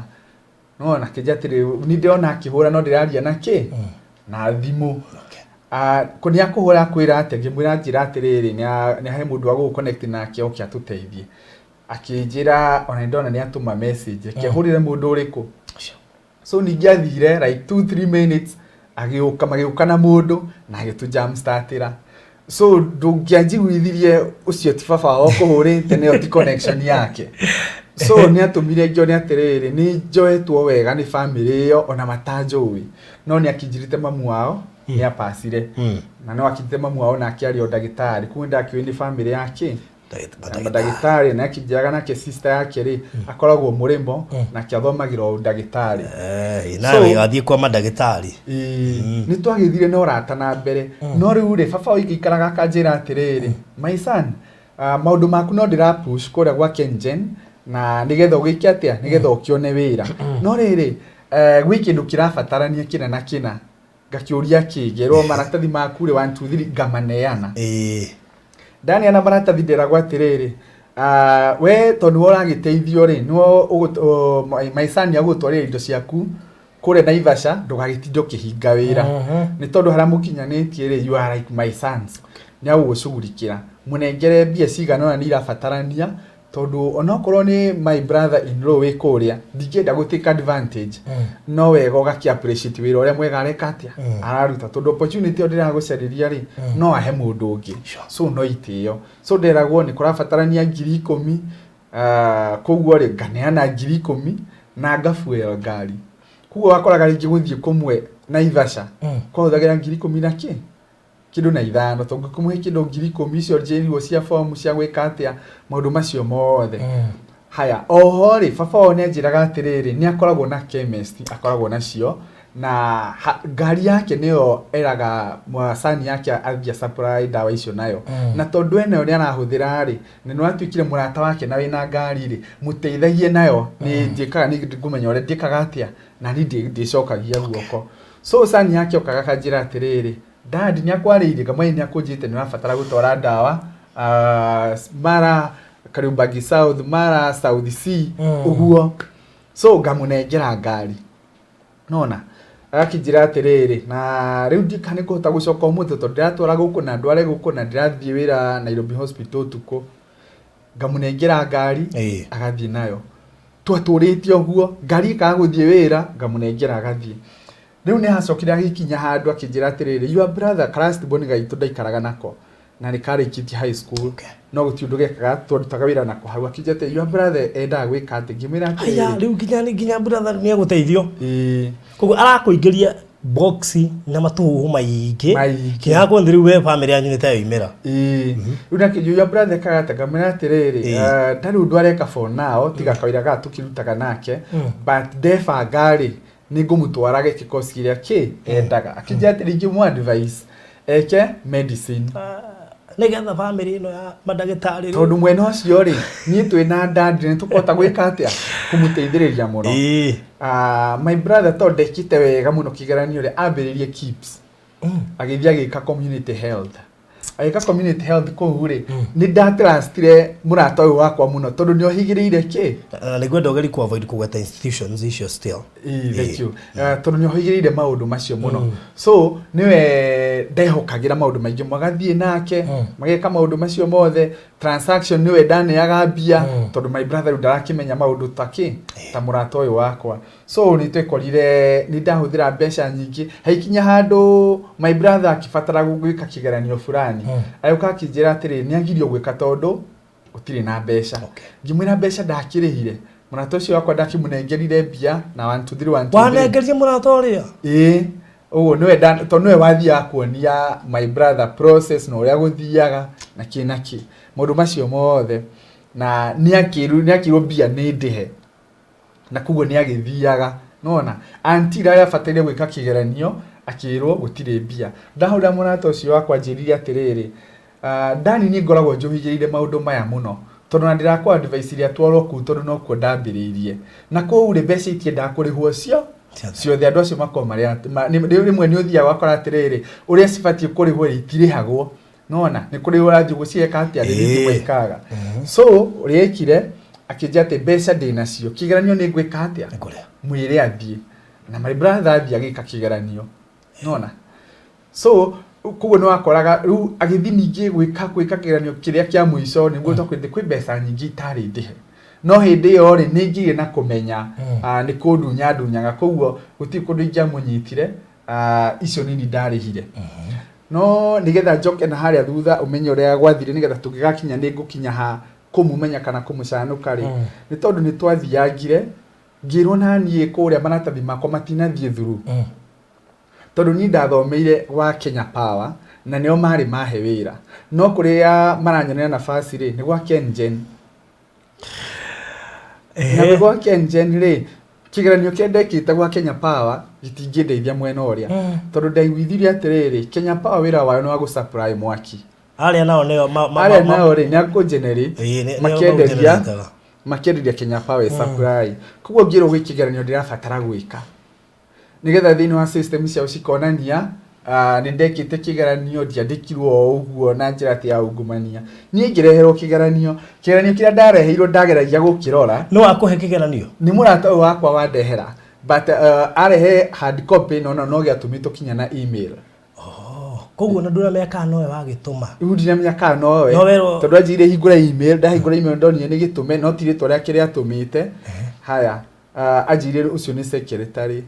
No akĩnjĩra atĩrĩrĩ, "Nĩ ndĩrona akĩhũra no ndĩraria na kĩ na thimũ." Ah, kũ nĩ akũhũra akwĩra atĩa? Ngĩmwĩra, njĩra atĩrĩrĩ, nĩ he mũndũ wa gũgũ-connect nake oke atũteithie. Akĩnjĩra ona nĩ ndona nĩ atũma message, reke hũrĩre mũndũ ũrĩkũ. So ningĩ athire like 2 3 minutes agĩũka, magĩũka na mũndũ na agĩtũ jump startĩra. So ndũngĩanjiguithirie ũcio ti baba wao kũhũrĩte, nĩyo ti connection yake. So nĩ atũmire ngĩone atĩrĩrĩ, nĩ njoetwo wega nĩ family ĩyo ona matanjũĩ, no nĩ akinjirĩte mamu wao nĩ apacire na no akinjĩte mamu wao nake arĩ o ndagĩtarĩ, koguo ndakĩũĩ nĩ family yake na mandagĩtarĩ, na akĩnjĩraga nake sister yake rĩ akoragwo mũrĩmo nake athomagĩra o ndagĩtarĩ. Nawe wathiĩ kwa mandagĩtarĩ. Ĩĩ, nĩ twagĩthire na ũrata na mbere, no rĩu rĩ, baba ũingĩikaraga akanjĩra atĩrĩrĩ, "My son, maũndũ maku no ndĩra push kũrĩa gwa KenGen na nĩgetha ũgĩke atĩa, nĩgetha ũkĩone wĩra, no rĩrĩ, gwĩ kĩndũ kĩrabatarania kĩna na kĩna." Ngakĩũria kĩ, ngerwo maratathi maku rĩ, 1 2 3, ngamaneana. Ndaneana maratathi nderagwo atĩrĩrĩ, we tondũ nĩwe ũragĩteithio rĩ, nĩwe my son nĩagũgũtwarĩra indo ciaku kũrĩa Naivasha, ndũgagĩtinde ũkĩhinga wĩra nĩ tondũ harĩa mũkinyanĩtie rĩ, you are like my sons, nĩ agũgũcugurikĩra, mũnengere mbia cigana ũna nĩ irabatarania, tondũ onokorwo nĩ my brother in law wĩ kũrĩa, ndingĩenda gũ take advantage, no wega ũgakĩ appreciate wĩra ũrĩa mwega areka atĩa araruta, tondũ opportunity ĩyo ndĩragũcarĩria rĩ, no ahe mũndũ ũngĩ. So no itĩo, so nderagwo nĩ kũrabatarania 10,000. Koguo rĩ, nganeana 10,000 na ngafuel ngari, koguo wakoraga rĩngĩ gũthiĩ kũmwe Naivasha kwahũthagĩra 10,000 na kĩ kĩndũ na ithano, tondũ ngĩkũmũhe kĩndũ 10,000 icio njĩrirwo cia fomu cia gwĩka atĩa, maũndũ macio mothe. Haya, oho rĩ, baba wao nĩ anjĩraga atĩrĩrĩ, nĩ akoragwo na chemist akoragwo nacio na ngari yake nĩyo eraga son yake athiĩ supply ndawa icio nayo, na tondũ ĩno nĩ arahũthĩra rĩ, na nĩ watuĩkire mũrata wake na wĩna ngari rĩ, mũteithagie nayo. Nĩ njĩkaga, nĩ ngũmenya ũrĩa njĩkaga atĩa na niĩ ndĩcokagia guoko. So son yake okaga akanjĩra atĩrĩrĩ, "Dad nĩ akwarĩirie?" Ngamwĩra nĩ akũnjĩte nĩ ũrabatara gũtwara ndawa mara Kariobangi South, mara South C, ũguo. So ngamũnengera ngari nona agakĩnjĩra atĩrĩrĩ, na rĩu ndika nĩ kũhota gũcoka ũmũthĩ tondũ ndĩratwara gũkũ na ndware gũkũ na ndĩrathiĩ wĩra Nairobi Hospital ũtukũ. Ngamũnengera ngari, agathiĩ nayo. Twatũrĩte ũguo, ngari ĩkaga gũthiĩ wĩra, ngamũnengera agathiĩ. Rĩu nĩ hacokire agĩkinya handũ akĩnjĩra atĩrĩrĩ, "Your brother, last born gaitũ ndaikaraga nako na nĩ karĩkĩtie high school, no gũtirĩ ũndũ gekaga, twarutaga wĩra nako hau." Akĩnjĩra atĩ, "Your brother endaga gwĩka atĩ?" Ngĩmwĩra Haya. atĩrĩrĩ, Rĩu nginya brother nĩ egũteithio. Ĩĩ. Koguo arakũingĩria box na matũhũhũ maingĩ. Maingĩ. Kinya kuonthi rĩu we family yanyu nĩ ta yoimĩra. Ĩĩ, rĩu nakĩnjũria, "Your brother ekaga atĩa?" Ngamwĩra atĩrĩrĩ, ndarĩ ũndũ areka for now tiga kawĩra gaka tũkĩrutaga nake, but ndebanga rĩ, nĩ ngũmũtwara gĩkĩ course kĩrĩa kĩ endaga. Akĩnjĩra atĩrĩ, ingĩmũ advice eke medicine, nĩgetha family ĩno ya mandagĩtarĩ rĩu- tondũ mwena ũcio rĩ, niĩ twĩna dad nĩ tũkũhota gwĩka atĩa, kũmũteithĩrĩria mũno. My brother tondũ ndekĩte wega mũno kĩgeranio rĩ, ambĩrĩrie KIPS, agĩthiĩ agĩka community health. Agĩka community health kũu rĩ, nĩ ndatrustire mũrata ũyũ wakwa mũno tondũ nĩ ohĩgĩrĩire kĩ. Na nĩngwenda ũgerie ku avoid kũgweta institutions icio still. Ĩĩ, thank you. Tondũ nĩ ohĩgĩrĩire maũndũ macio mũno, so nĩwe ndehokagĩra maũndũ maingĩ, magathiĩ nake, mageka maũndũ macio mothe, transaction nĩwe ndaneaga mbia, tondũ my brother rĩu ndarakĩmenya maũndũ ta kĩ ta mũrata ũyũ wakwa. So nĩ twekorire nĩ ndahũthĩra mbeca nyingĩ, haikinya handũ my brother akĩbatara gwĩka kĩgeranio fulani, agĩũka akĩnjĩra atĩrĩ, nĩ agirio gwĩka tondũ gũtirĩ na mbeca. Ngĩmwĩra mbeca ndakĩrĩhire, mũrata ũcio wakwa ndakĩmũnengerire mbia na 1 2 3 1 2 3. Wanengeria mũrata ũrĩa? Ĩĩ. Ũguo nĩwe tondũ nĩwe wathiaga kuonia my brother process na ũrĩa gũthiaga na kĩ na kĩ, maũndũ macio mothe. Na nĩ akĩrwo mbia nĩ ndĩhe, na koguo nĩ agĩthiaga nona until arĩa abataire gwĩka kĩgeranio akĩrwo gũtirĩ mbia. Ndahũrĩra mũrata ũcio wakwa, anjĩrire atĩrĩrĩ, Dani, niĩ ngoragwo njũhĩgĩrĩire maũndũ maya mũno, tondũ na ndĩrakũ advice iria twarwo kũu, tondũ nokuo ndambĩrĩirie na kũu rĩ, mbeca itiendaga kũrĩhwo cio ciothe. Andũ acio makoragwo marĩ rĩmwe nĩ ũthiaga ũgakora atĩrĩrĩ, ũrĩa cibatiĩ kũrĩhwo rĩ, itirĩhagwo. Nona nĩ kũrĩ ũrathiĩ gũciĩka atĩa, rĩrĩ maikaga. So ũrĩa ekire, akĩnjĩra atĩ mbeca ndĩnacio, kĩgeranio nĩ ngwĩka atĩa? Nĩkũrĩa. Mwĩre athiĩ. Na my brother athiĩ agĩka kĩgeranio nona. So koguo nĩ wakoraga rĩu agĩthiĩ ningĩ gwĩka kĩgeranio kĩrĩa kĩa mũico, nĩguo twakwĩrire kwĩ mbeca nyingĩ itarĩ ndĩhe, no hĩndĩ ĩyo rĩ, nĩ ngĩire na kũmenya nĩ kũndunya ndunyaga, koguo gũtirĩ kũndũ ingĩamũnyitire. Icio nini ndarĩhire, no nĩgetha njoke na harĩa thutha ũmenye ũrĩa gwathire, nĩgetha tũngĩgakinya nĩ ngũkinya ha kũmũmenya kana kũmũcanũka rĩ, nĩ tondũ nĩ twathiangire ngĩrwo na niĩ kũrĩa maratathi makwa matinathiĩ through, tondũ niĩ ndathomeire gwa Kenya Power na nĩo marĩ mahe wĩra, no kũrĩa maranyonera nafasi rĩ, nĩ gwa KenGen. Na nĩ gwa KenGen rĩ, kĩgeranio kĩrĩa ndekĩte gwa Kenya Power gĩtingĩndeithia mwena ũrĩa, tondũ ndaiguithirie atĩrĩrĩ, Kenya Power wĩra wayo nĩ wa gũ-supply mwaki. Arĩa nao nĩo Arĩa nao rĩ, nĩ a kũ-generate. Ĩĩ, nĩo Makĩenderia maũgenerataga. Makĩenderia Kenya Power supply. Koguo ngĩrwo gwĩ kĩgeranio ndĩrabatara gwĩka nĩgetha thĩinĩ wa system ciao cikonania nĩ ndekĩte kĩgeranio, ndiandĩkirwo o ũguo na njĩra atĩ ya ungumania. Niĩ ngĩreherwo kĩgeranio kĩrĩa ndareheirwo, ndageragia gũkĩrora. Nĩ wakũhe kĩgeranio? Nĩ mũrata ũyũ wakwa wandehera, but arehe hard copy, no gĩatũmĩtwo kinya na email. Oh, koguo na ndũramenya kana nowe wagĩtũma? Rĩu ndinamenya kana nowe. No werwo- Tondũ anjĩire hingũra email. Ndahingũra email, ndonire nĩ gĩtũme, no ti rĩtwa rĩake rĩatũmĩte. Haya, anjĩire ũcio nĩ secretary.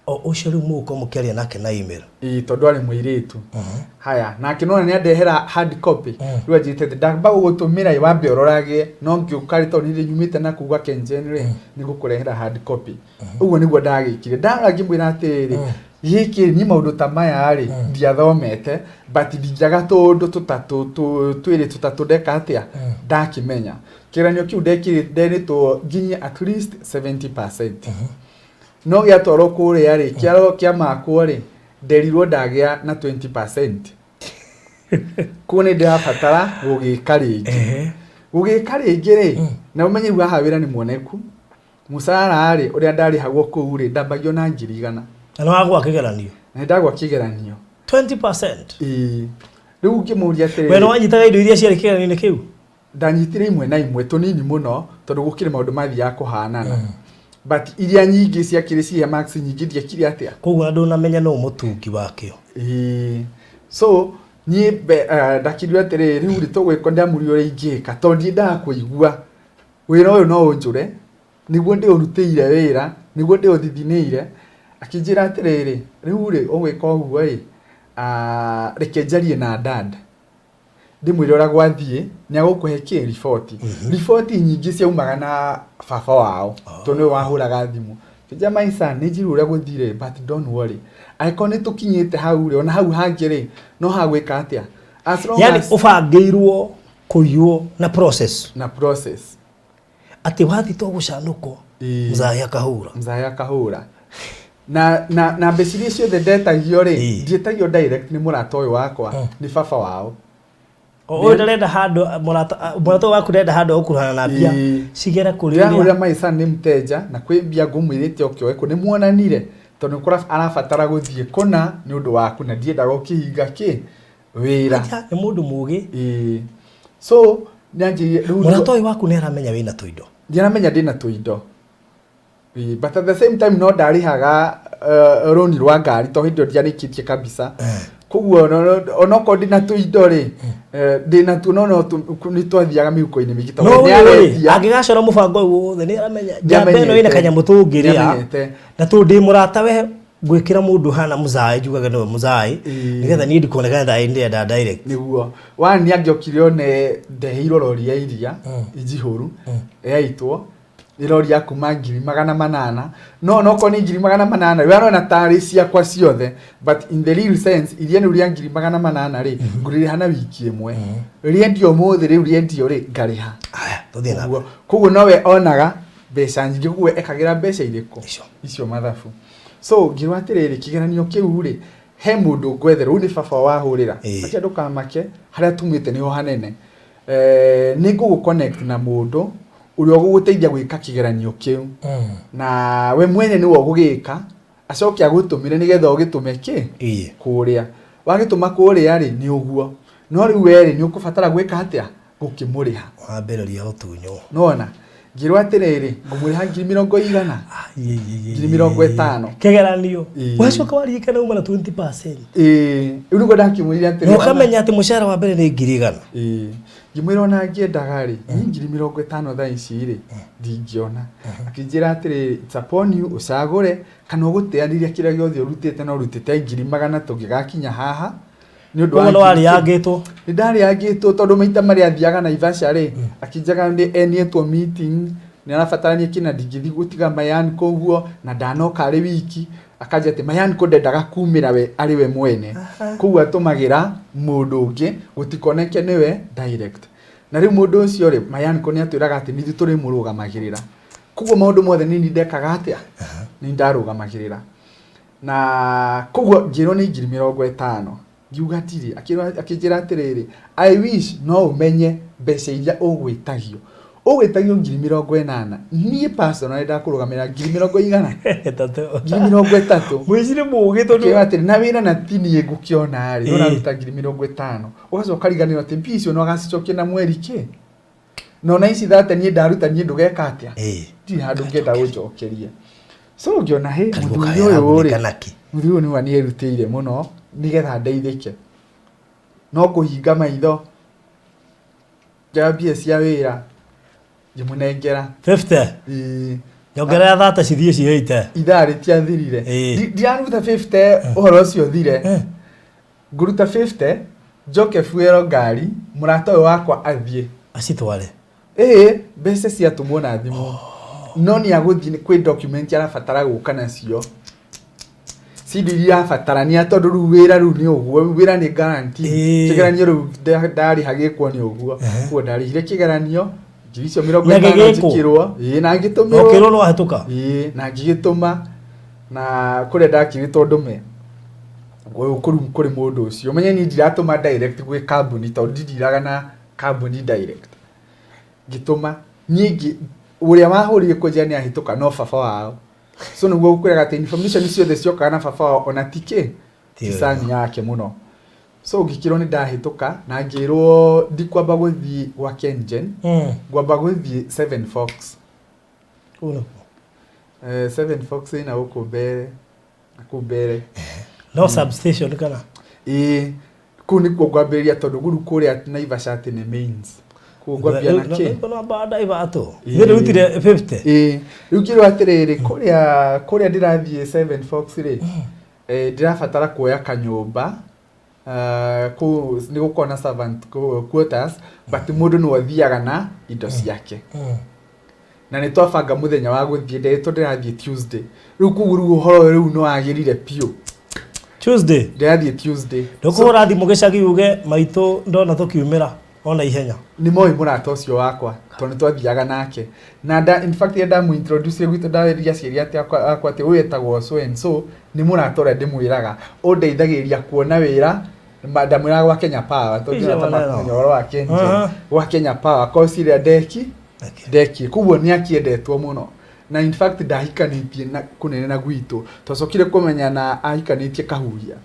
O ũcio rĩu mũgũkorwo mũkĩaria nake na email? Ĩĩ, tondũ arĩ mũirĩtu. Haya, nake nona nĩ andehera hard copy. Rĩu anjĩte atĩ ndamba gũgũtũmĩra ĩ, wambe ũrorage, no ngĩũka rĩ, tondũ nĩ nyumĩte na kuu gwa KenGen rĩ, nĩ ngũkũrehera hard copy. Ũguo nĩguo ndagĩkire. Ndarora ngĩmwĩra atĩrĩrĩ, gĩkĩ niĩ maũndũ ta maya rĩ, ndiathomete, but ndingĩaga tũũndũ tũtatũ twĩrĩ tũtatũ ndeka atĩa ndakĩmenya. Kĩgeranio kĩu ndekire nderĩtwo nginye at least 70%, no gĩatwarwo kũrĩa rĩ, kĩaro kĩamakwo rĩ, nderirwo ndagĩa na 20%. Koguo nĩ ndĩrabatara gũgĩka rĩngĩ. Gũgĩka rĩngĩ rĩ, na ũmenye rĩu haha wĩra nĩ muoneku, mũcara rĩ, ũrĩa ndarĩhagwo kũu rĩ, ndambagio na 100,000. Na nĩ wagwa kĩgeranio? Na nĩ ndagwa kĩgeranio. 20%? Ĩĩ. Rĩu ngĩmũria We nĩ atĩrĩrĩ, wanyitaga indo iria ciarĩ kĩgeranio-inĩ kĩu? Ndanyitire imwe na imwe tũnini mũno, tondũ gũkĩrĩ maũndũ mathiaga kũhanana, but iria nyingĩ ciakĩrĩ cihe marks nyingĩ ndiekire atĩa. Koguo na ndũnamenya nũ mũtungi wakĩo? Ĩĩ. So niĩ ndakirio atĩrĩrĩ, rĩu rĩ, tũgwĩka ndamũria ũrĩa ingĩka, tondũ ndiendaga kũigua wĩra ũyũ no ũnjũre, nĩguo ndĩũrutĩire wĩra, nĩguo ndĩũthithinĩire. Akĩnjĩra atĩrĩrĩ, rĩu rĩ, ũgwĩka ũguo ĩ, reke njarie na dad, ndĩmwĩre ũrĩa gwathiĩ, nĩ agũkũhe kĩ riboti. Riboti nyingĩ ciaumaga na baba wao, tondũ nĩwe wahũraga thimũ. Kĩnja my son, nĩ njirwo ũrĩa gũthire, but don't worry, angĩkorwo nĩ tũkinyĩte hau rĩ, ona hau hangĩ rĩ, no hagwĩka atĩa, as long Yani as ũbangĩirwo kũiywo na process. Na process. Atĩ wathiĩ to gũcanũkwo. Ĩĩ. Mzahi akahũra. Mzahe akahũra na mbeca iria ciothe ndetagio rĩ, ndietagio direct nĩ mũrata ũyũ wakwa, nĩ baba wao. Ũyũ ndarenda handũ mũrata waku ndarenda handũ gũkuruhana na mbia cigere kũrĩ Ndĩrahũrĩra ũrĩa my son nĩ mteja na kwĩ mbia ngũmwĩrĩte oke oe kũ nĩ muonanire, tondũ nĩ kũra arabatara gũthiĩ kũna nĩ ũndũ waku, na ndiendaga ũkĩhinga kĩ wĩra. Acha, nĩ mũndũ mũgĩ. Ĩĩ. So nĩanjĩrire rĩu Mũrata ũyũ waku nĩ aramenya wĩna tũindo? Ndiaramenya ndĩna tũindo. Ĩĩ, but at the same time no ndarĩhaga rũni rwa ngari, to hĩndĩ ĩyo ndiarĩkĩtie kabisa. Koguo onokorwo ndĩna tũindo rĩ, ndĩna tuo, no nĩ twathiaga mĩhuko-inĩ mĩingĩ no tondũ ũyũ rĩ, nĩarendia. Angĩgacora mũbango ũyũ wothe nĩ aramenya njamba ĩno ĩna Nĩamenyete. kanyamũ tũngĩrĩa. Nĩamenyete. Na tondũ ndĩ mũrata we ngwĩkĩra mũndũ hana mũcaĩ njugage nĩwe mũcaĩ, nĩgetha niĩ ndikonekane ndaĩ ndĩrenda direct. Nĩguo one nĩ angĩokire one ndeheirwo rori ya iria njihũru yaitwo. Nĩ rori ya kuma 800,000, no onokorwo nĩ 800,000 we arona tarĩ ciakwa ciothe, but in the real sense iria rĩu rĩa 800,000 rĩ, ngũrĩrĩha na wiki ĩmwe. Rĩendio ũmũthĩ rĩu rĩendio rĩ, ngarĩha. Haya, tũthiĩ na Ũguo koguo nowe onaga mbeca nyingĩ, koguo ekagĩra mbeca irĩkũ? Icio. Icio mathabu. So ngĩrwo atĩrĩrĩ, kĩgeranio kĩu rĩ, he mũndũ ngwetherwo, rĩu nĩ baba wahũrĩra. Atia ndũkamake, harĩa tumĩte nĩho hanene. Nĩ ngũgũ connect na mũndũ ũrĩa ũgũgũteithia gwĩka kĩgeranio kĩu, na we mwene nĩwe ũgũgĩka, acoke agũtũmĩre nĩgetha ũgĩtũme kĩ kũrĩa. Wagĩtũma kũrĩa rĩ, nĩ ũguo, no rĩu we rĩ, nĩ ũkũbatara gwĩka atĩa? Gũkĩmũrĩha. Wambĩrĩria gũtunywo. Nona ngĩrwo atĩrĩrĩ, ngũmũrĩha ngiri mĩrongo igana, 50,000. Kĩgeranio. Ĩĩ. Wacoka waririkana uma na 20%. Ĩĩ, rĩu nĩguo ndakĩmwĩrire atĩrĩ, Na ũkamenya atĩ mũcara wa mbere nĩ 100,000. Ĩĩ, ngĩmwĩra ona ngĩendaga rĩ, niĩ 50,000 thaa ici rĩ, ndingĩona. Akĩnjĩra atĩrĩrĩ, it's upon you ũcagũre kana ũgũteanĩria kĩrĩa gĩothe ũrutĩte, na ũrutĩte ngiri magana tũngĩgakinya haha nĩ ũndũ wa Koguo nĩ ngiri. warĩangĩtwo. Nĩ ndarĩangĩtwo, tondũ maita marĩa athiaga Naivasha rĩ, akĩnjaga nĩ enietwo meeting, nĩ arabatarania kĩna, ndingĩthiĩ gũtiga Mayan koguo, na ndanoka arĩ wiki. Akanja atĩ Mayan ko ndendaga kumĩra we arĩ we mwene, koguo atũmagĩra mũndũ ũngĩ gũtikoneke nĩwe direct. Na rĩu mũndũ ũcio rĩ, Mayan ko nĩ atwĩraga atĩ nithuĩ tũrĩmũrũgamagĩrĩra, koguo maũndũ mothe nĩ niĩ ndekaga atĩa, nĩ ndarũgamagĩrĩra. Na koguo ngĩrwo nĩ 50,000, ngiuga ndirĩ. Akĩnjĩra atĩrĩrĩ, I wish no ũmenye mbeca iria ũgwĩtagio, ũgwĩtagio 80,000. Niĩ personally ndakũrũgamĩrĩra ngiri mĩrongo igana, 3. 30,000. Mũici nĩ mũũgĩ tondũ Akĩũra atĩrĩ, na wĩra na ti niĩ ngũkĩona rĩ, ũraruta 50,000, ũgacoka ũkariganĩrwo atĩ mbia icio no agacicokia na mweri kĩ, na ona ici thate niĩ ndaruta, niĩ ndũgeka atĩa? Ndirĩ handũ ngĩenda gũnjokeria. So ngĩona hĩ Karigũ mũthuri kaĩ ũyũ rĩ, aragunĩka nakĩ? Mũthuri ũyũ nĩwa nĩerutĩire mũno nĩgetha ndeithĩke, no kũhinga maitho, ngĩoya mbia cia wĩra ngĩmũnengera. 50. Ĩĩ. Nyongerera thate cithiĩ ciĩite. Ithaa rĩtiathirire. Ndiraruta 50 ũhoro ũcio ũthire. Ngũruta 50 njoke fuero ngari, mũrata ũyũ wakwa athiĩ acitware. Ĩĩ, mbeca ciatũmwo na thimũ, no nĩ agũthiĩ kwĩ document arabatara gũka nacio, cindo iria irabatarania, tondũ rĩu wĩra rĩu nĩ ũguo, wĩra nĩ guarantee. Kĩgeranio rĩu ndarĩha gĩkwo nĩ ũguo. Koguo ndarĩhire kĩgeranio ngiri icio mĩrongo Na ĩtano. gĩgĩkwo? Njĩkĩrwo, ĩĩ, na ngĩtũmĩrwo. Ũkĩrwo nĩ wahĩtũka. Ĩĩ, na ngĩgĩtũma na kũrĩa ndakĩrĩtwo ndũme kũu kũrĩ mũndũ ũcio. Ũmenye niĩ ndiratũma direct gwĩ kambuni, tondũ ndindiraga na kambuni direct. Ngĩtũma niĩ ũrĩa wahũrire kũnjĩra nĩ ahĩtũka no baba wao. So nĩguo gũkwĩraga atĩ information ciothe ciokaga na baba wao, ona ti kĩ ti sani yake mũno. So ngĩkĩrwo nĩ ndahĩtũka, na ngĩrwo ndikwamba gũthiĩ gwa Kengen, ngwamba gũthiĩ Seven Fox. Kũu nĩkuo? Seven Fox ĩna gũkũ mbere na kũu mbere. No substation kana? Ĩĩ, kũu nĩkuo ngwambĩrĩria, tondũ gũrũ kũrĩa Naivasha atĩ nĩ mains. Kũu ngwambia na kĩ? Ndaivatwo. Nĩ rutire 50. Ĩĩ, rĩu ngĩrwo atĩrĩrĩ, kũrĩa ndĩrathiĩ Seven Fox rĩ, ndĩrabatara kuoya kanyũmba. Kũu nĩ gũkorwo na servant quarters, but mũndũ nĩwe ũthiaga na indo ciake. Na nĩ twabanga mũthenya wa gũthiĩ, nderĩtwo ndĩrathiĩ Tuesday. Rĩu koguo rĩu ũhoro ũyũ rĩu nĩ wagĩrire biũ. Tuesday. Ndĩrathiĩ Tuesday. Ndũkũhũra thimũ gĩcagi uge maitũ ndona tũkiumĩra ona ihenya? Nĩ moĩ mũrata ũcio wakwa, tondũ nĩ twathiaga nake. Na in fact rĩrĩa ndamũ-introduce gwitũ, ndarĩria aciari atĩ akwa atĩ ũyũ etagwo so and so, nĩ mũrata ũrĩa ndĩmwĩraga ũndeithagĩrĩria kuona wĩra. Ndamwĩraga gwa Kenya Power, tondũ Icio ndĩrona ta maneno. makũmenya ũhoro wa Kengen. Gwa Kenya Power course ĩrĩa ndeki ndeki, koguo nĩ akĩendetwo mũno. Na in fact ndahikanĩtie na kũnene na gwitũ, twacokire kũmenya na ahikanĩtie kahuria.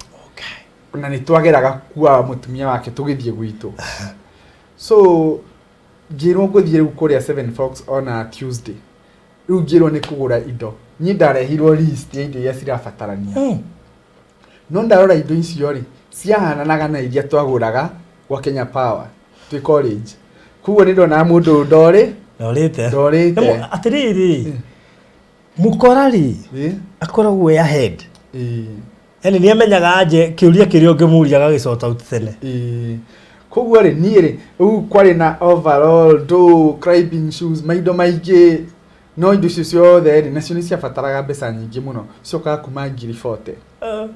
Na nĩ twageraga kuoa mũtumia wake tũgĩthiĩ gwitũ. So ngĩrwo ngũthiĩ rĩu kũrĩa Seven Fox ona Tuesday. Rĩu ngĩrwo nĩ kũgũra indo, niĩ ndarehirwo list ya indo iria cirabatarania. No ndarora indo icio rĩ, ciahananaga na iria twagũraga gwa Kenya Power twĩ college, koguo nĩ ndonaga mũndũ ũyũ ndorĩ Ndorĩte. Ndorĩte. Atĩrĩrĩ, mũkora rĩ, akoragwo e ahead. Yani nĩ amenyaga anje kĩũria kĩrĩa ũngĩmũria agagĩsort out tene. Ĩĩ. Koguo rĩ, niĩ rĩ, rĩu kwarĩ na overall, ndũ climbing shoes, maindo maingĩ. No indo icio ciothe rĩ, nacio nĩ ciabataraga mbeca nyingĩ mũno, ciokaga kuma 40,000.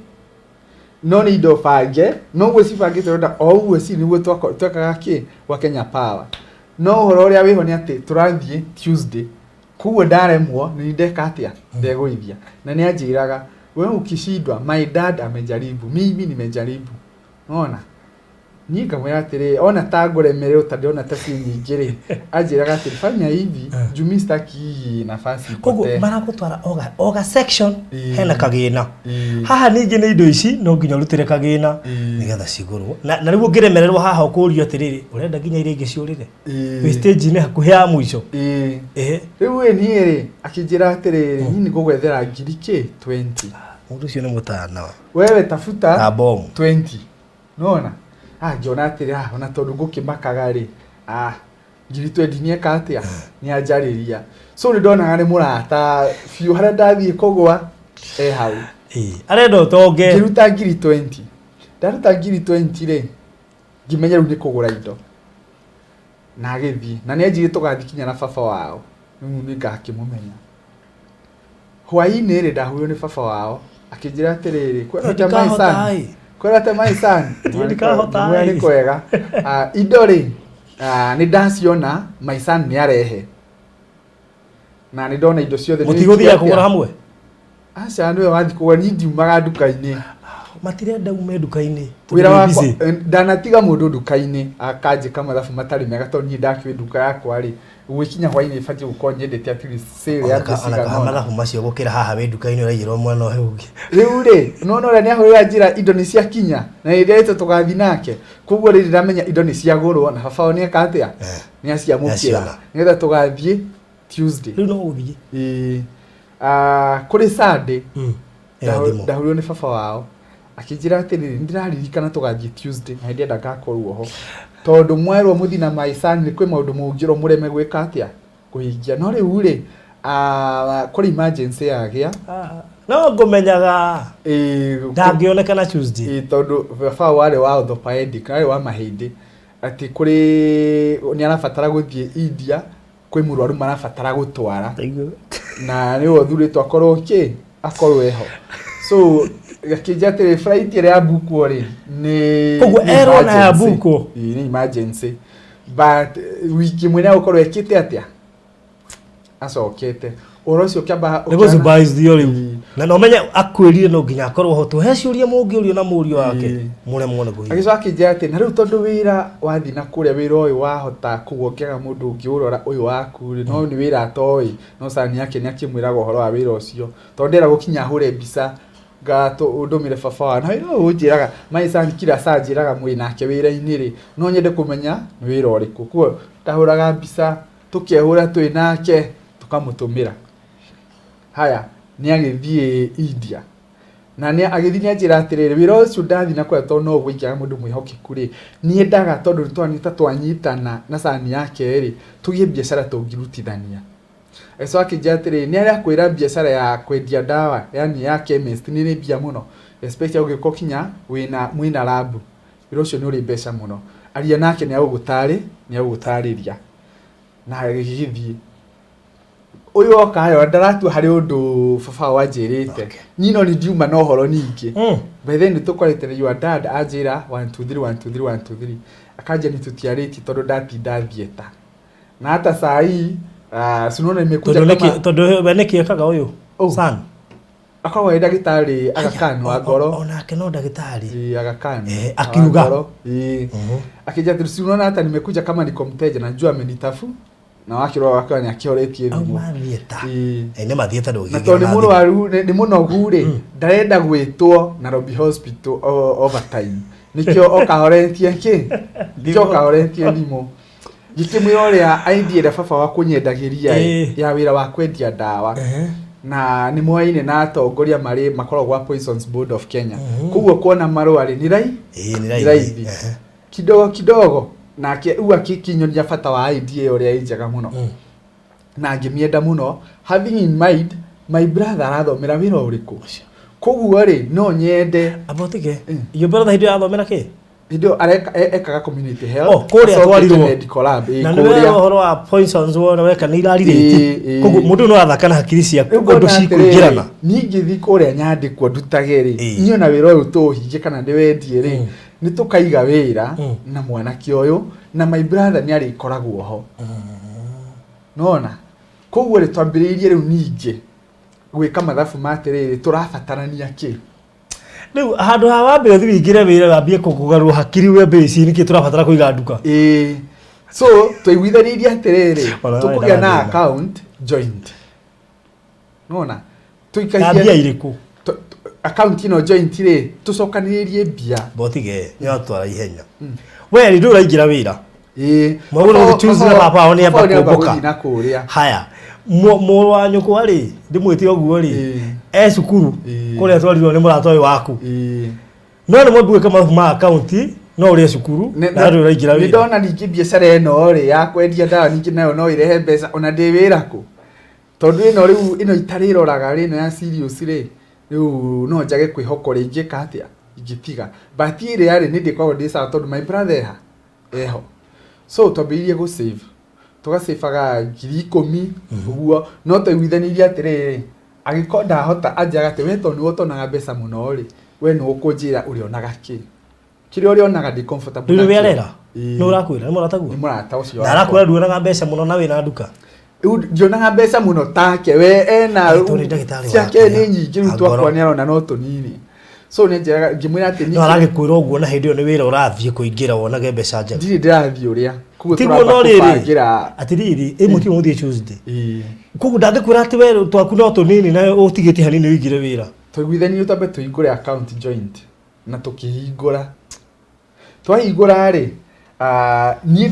No nĩ indo bange, no ũguo cibangĩte ũrenda o ũguo ci nĩguo twekaga kĩ gwa Kenya Power. No ũhoro ũrĩa wĩho nĩ atĩ tũrathiĩ Tuesday, koguo ndaremwo nĩ ndeka atĩa, ndegũithia. Na nĩ anjĩraga, we ukishindwa, my dad amejaribu, mimi nimejaribu. Unaona? Niĩ ngamwĩra atĩrĩ, ona ta ngũremererwo ta ndĩrona ta ciĩ nyingĩ rĩ, anjĩraga atĩrĩ, fanya hivi, juu mi sitaki hii nafasi Koguo ipotee. Maragũtwara oga section hena kagĩna. Haha ningĩ nĩ indo ici no nginya ũrutĩre kagĩna nĩgetha cigũrwo. Na rĩu ũngĩremererwo haha ũkũrio atĩrĩrĩ, ũrenda nginya iria ingĩ ciũrĩre? Wĩ stage-inĩ hakuhĩ ya mũico. Ehe. Rĩu ĩ niĩ rĩ, akĩnjĩra atĩrĩrĩ, niĩ nĩngũgwethera ngiri kĩ 20. Mũndũ ũcio nĩ mũtana. Wewe tafuta Na bomu. 20. Nona? Ah, ngĩona atĩrĩ, ah, ona tondũ ngũkĩmakaga rĩ, ah, ngiri 20 nĩeka atĩa? Nĩanjarĩria. So nĩ ndonaga nĩ mũrata biũ, harĩa ndathiĩ kũgwa e hau. Arenda ũtonge. Ngĩruta ngiri 20. Ndaruta ngiri 20 rĩ, ngĩmenya rĩu nĩ kũgũra indo. Na agĩthiĩ. Na nĩ anjĩrire tũgathiĩ kinya na baba wao. Rĩu nĩ ngakĩmũmenya. Hwaĩ-inĩ rĩ, ndahũrirwo nĩ baba wao. Akĩnjĩra atĩrĩrĩ, kwĩna Niĩ atĩa my ndikahota son? ĩ. Kwĩna atĩa my son? Niĩ ndikahota Ngĩmwĩra nĩ ĩ. kwega. Ah, indo rĩ, ah, nĩ ndaciona, my son nĩ arehe. Na nĩ ndona indo ciothe. Nĩ Mũtigũthiaga atĩa? Kũgũra hamwe? Aca, nĩwe wathiĩ kũgũra, niĩ ndiumaga nduka-inĩ. Matirenda ume nduka-inĩ tondũ Wĩra wĩ wakwa busy. ndanatiga mũndũ nduka-inĩ akanjĩka mathabu matarĩ mega, tondũ niĩ ndakĩũĩ nduka yakwa rĩ, gũgĩkinya hwaĩ-inĩ ĩbatiĩ gũkorwo nyendete at least sale ya mbeca Ona cigana kaha ũna. Mathabu macio gũkĩra haha wĩ nduka-inĩ ũraigĩrwo mwena ũyũ ũngĩ. Rĩu rĩ, nona ũrĩa nĩahũrĩra njĩra indo nĩ ciakinya na rĩrĩa tũgathiĩ nake, koguo rĩrĩ ndamenya indo nĩ ciagũrwo na baba wao nĩeka atĩa, nĩ aciamũkĩra Nĩaciona. nĩgetha tũgathiĩ Tuesday. Rĩu no ũthiĩ. Ĩĩ. Ah, kũrĩ Sunday Ĩyo thimũ. Ndahũrirwo nĩ baba wao akĩnjĩra atĩrĩrĩ, nĩndĩraririkana tũgathiĩ Tuesday na ndĩrenda ngakorwo ho, tondũ mwerwo mũthiĩ na my son nĩ kwĩ maũndũ mũngĩrwo mũreme gwĩka atĩa, kũhingia. No rĩu rĩ, ah, kũrĩ emergency yagĩa. Ah, no ngũmenyaga. Ĩĩ, Ndangĩonekana Tuesday. Ĩĩ, tondũ baba wao warĩ wa orthopedic, arĩ wa mahĩndĩ, atĩ kũrĩ nĩ arabatara gũthiĩ India, kwĩ mũrwaru marabatara gũtwara na nĩwe ũthurĩtwo akorwo kĩ akorwo eho. So gakĩnjia atĩrĩ, flight ĩrĩa yabukwo rĩ, nĩ Koguo nĩ erwo na emergency. yabukwo? Ĩĩ, nĩ emergency, but wiki ĩmwe nĩ agũkorwo ekĩte atĩa, acokete ũhoro ũcio ũkĩamba Nĩ gũcubaithio rĩu. Na no menye akwĩrire no nginya akorwo ho, tũhe ciũria mũngĩũrio na mũriũ wake mũremwo nĩ kũhingia. Agĩcoka akĩnjĩra atĩ na rĩu tondũ wĩra wathiĩ na kũrĩa, wĩra ũyũ wahota kũgwo ngĩaga mũndũ ũngĩ ũrora ũyũ waku rĩ, no nĩ wĩra atoĩ, no cani yake nĩ akĩmwĩraga ũhoro wa wĩra ũcio, tondũ ndĩrenda gũkinya hũre mbica ũndũmĩre baba wao. Na wĩra ũyũ ũnjĩraga my son kila saa anjĩraga mwĩ nake wĩra-inĩ rĩ, no nyende kũmenya nĩ wĩra ũrĩkũ. Koguo ndahũraga mbica, tũkehũra twĩ nake, tũkamũtũmĩra. Haya, nĩ agĩthiĩ India. Na nĩ agĩthiĩ nĩ anjĩra atĩrĩrĩ, wĩra ũcio ndathiĩ na kũrĩa, tondũ no ũguo ingĩaga mũndũ mwĩhokeku rĩ, niendaga tondũ nĩ twanyitana na cani yake rĩ, tũgĩe biacara tũngĩrutithania. Agĩcoka akĩnjĩra atĩrĩrĩ, nĩ arakwĩra biacara ya kwendia ndawa, yani ya chemist, nĩ ĩrĩ mbia mũno, especially ũngĩkorwo kinya wĩna mwĩna lab, wĩra ũcio nĩ ũrĩ mbeca mũno. Aria nake nĩ agũgũtarĩria. Na agĩgĩthiĩ. Ũyũ oka yo ndaratua harĩ ũndũ baba wao anjĩrĩte. Niĩ no nĩ ndiuma na ũhoro ningĩ. By then nĩ tũkorete na your dad anjĩra 1 2 3 1 2 3 1 2 3, akanjia nĩ tũtiarĩtie tondũ ndatinda theatre na hata saa hii si unaona nimekuja Tondũ kama nĩkĩ, tondũ we nĩkĩ ekaga ũyũ? Oh. Son. Akoragwo arĩ ndagĩtarĩ Aga Khan wa ngoro. Onake no ndagĩtarĩ. Ĩĩ, Aga Khan Eh, wa akiuga. ngoro. Ĩĩ. Akĩnjia atĩrĩ, si unaona hata nimekuja kama niko mteja, najua amenitafu na wakĩrora wakĩona nĩ akĩhoretie thimũ. Auma theatre. Ĩĩ. Nĩ ma theatre Na ndũngĩingĩra tondũ nĩ na thimũ. mũrwaru, nĩ mũnogu rĩ, ndarenda gwĩtwo Nairobi Hospital overtime, nĩkĩo okahoretie kĩ, nĩkĩo okahoretie thimũ. Ngĩkĩmwĩra ũrĩa idea ĩrĩa baba wa kũnyendagĩria ĩ, ya wĩra wa kwendia ndawa. Na nĩ moyaine na atongoria marĩ makoragwo gwa Poisons Board of Kenya, koguo kuona marũa rĩ nĩ Ĩĩ, nĩ nĩ raithi. raithi kidogo kidogo. Nake rĩu akĩkinyonia bata wa idea ĩyo ũrĩa ĩ njega mũno na ngĩmĩenda mũno, having in mind my brother arathomera wĩra ũrĩkũ, koguo rĩ no nyende. Amba ũtige. Your brother hĩndĩ ĩyo athomera kĩ? Hĩndĩ ĩyo ekaga community health. Oh, kũrĩa acokete twarirwo. medical lab, ĩĩ, Na nĩ kũrĩa. ũhoro wa poisons wona weka nĩ irarirĩti. Ĩĩ, ĩĩ. Koguo mũndũ no athaka na hakiri ciaku Rĩu ũndũ ngona atĩrĩrĩ, cikũingĩrana. niĩ ingĩthiĩ kũrĩa nyandĩkwo ndutage rĩ, Ĩĩ. niĩ ona wĩra ũyũ tũũhingie kana ndĩwendie rĩ, nĩ tũkaiga wĩra na mwanake ũyũ na my brother nĩ arĩkoragwo ho. Nona koguo rĩ, twambĩrĩirie rĩu ningĩ gwĩka mathabu ma atĩrĩrĩ, tũrabatarania kĩ. Rĩu handũ ha wambe ũthiĩ wĩingĩre wĩra wambie kũgarũrwo hakiri wambe wĩcirie nĩkĩ tũrabatara kũiga nduka. Ĩĩ, so twaiguithanĩirie atĩrĩrĩ, Ona tũkũgĩa na wena account joint, nona Na tũikagia mbia irĩkũ? Account ĩno joint rĩ, tũcokanĩrĩrie mbia. Botige nĩ watwara ihenya. We rĩ, ndũraingĩra wĩra. Ĩĩ. Maũndũ Baba- gũthiĩ Tuesday na baba- baba wao nĩ amba baba wao nĩ amba kũmbũka. gũthiĩ na kũrĩa. Haya, mũrũ wa nyũkwa rĩ, ndĩmwĩte ũguo rĩ, Ĩĩ. e cukuru Ĩĩ. kũrĩa twarirwo nĩ mũrata ũyũ waku. Ĩĩ. No nĩ mwambie gwĩka mathabu ma akaunti no ũrĩ cukuru na ndũrĩ ũraingĩra Nĩ wĩra. ndona ningĩ biacara ĩno rĩ ya kwendia ndawa ningĩ nayo no ĩrehe mbeca ona ndĩ wĩra kũ, tondũ ĩno rĩu ĩno itarĩroraga rĩ, ĩno ya serious rĩ, rĩu no njage kwĩhoka ũrĩa ingĩka atĩa ingĩtiga, but ĩrĩa rĩ, nĩ ndĩkoragwo ndĩ sawa tondũ my brother eha eho. So twambĩrĩirie gũ save, tũgacabaga 10,000 ũguo, no twaiguithanĩirie atĩrĩrĩ, angĩkorwo ndahota anjĩraga atĩ we tondũ nĩwe ũtonaga mbeca mũno rĩ, we nĩwe ũkũnjĩra ũrĩonaga kĩ, kĩrĩa ũrĩonaga ndĩ comfortable Rĩu nĩwe nakĩo. arera? Ĩĩ. Nĩ ũrakwĩra nĩ mũrataguo? Nĩ mũrata ũcio Na wakwa. arakwĩra nduonaga mbeca mũno na wĩna nduka. Rĩu ndionaga mbeca mũno take, we ena Ĩ, tondũ nĩ ndagĩtarĩ wa ciake kĩrĩa? nĩ nyingĩ, rĩu Angoro. twakwa nĩ arona no tũnini, so nĩ njĩraga ngĩmwĩra atĩ No aragĩkwĩra ũguo na hĩndĩ ĩyo nĩ wĩra ũrathiĩ kũingĩra wonage mbeca njega. Ndirĩ ndĩrathiĩ ũrĩa koguo Tiguo tũramba no rĩrĩ. kũbangĩra. Atĩrĩrĩ, ĩ mũtirĩ mũthiĩ Tuesday. Ĩĩ. Koguo ndangĩkwĩra atĩ we twaku no tũnini na ũtigĩtie hanini ũingĩre wĩra. Twaiguithanirie twambe tũhingũre account joint na tũkĩhingũra. Twahingũra rĩ, niĩ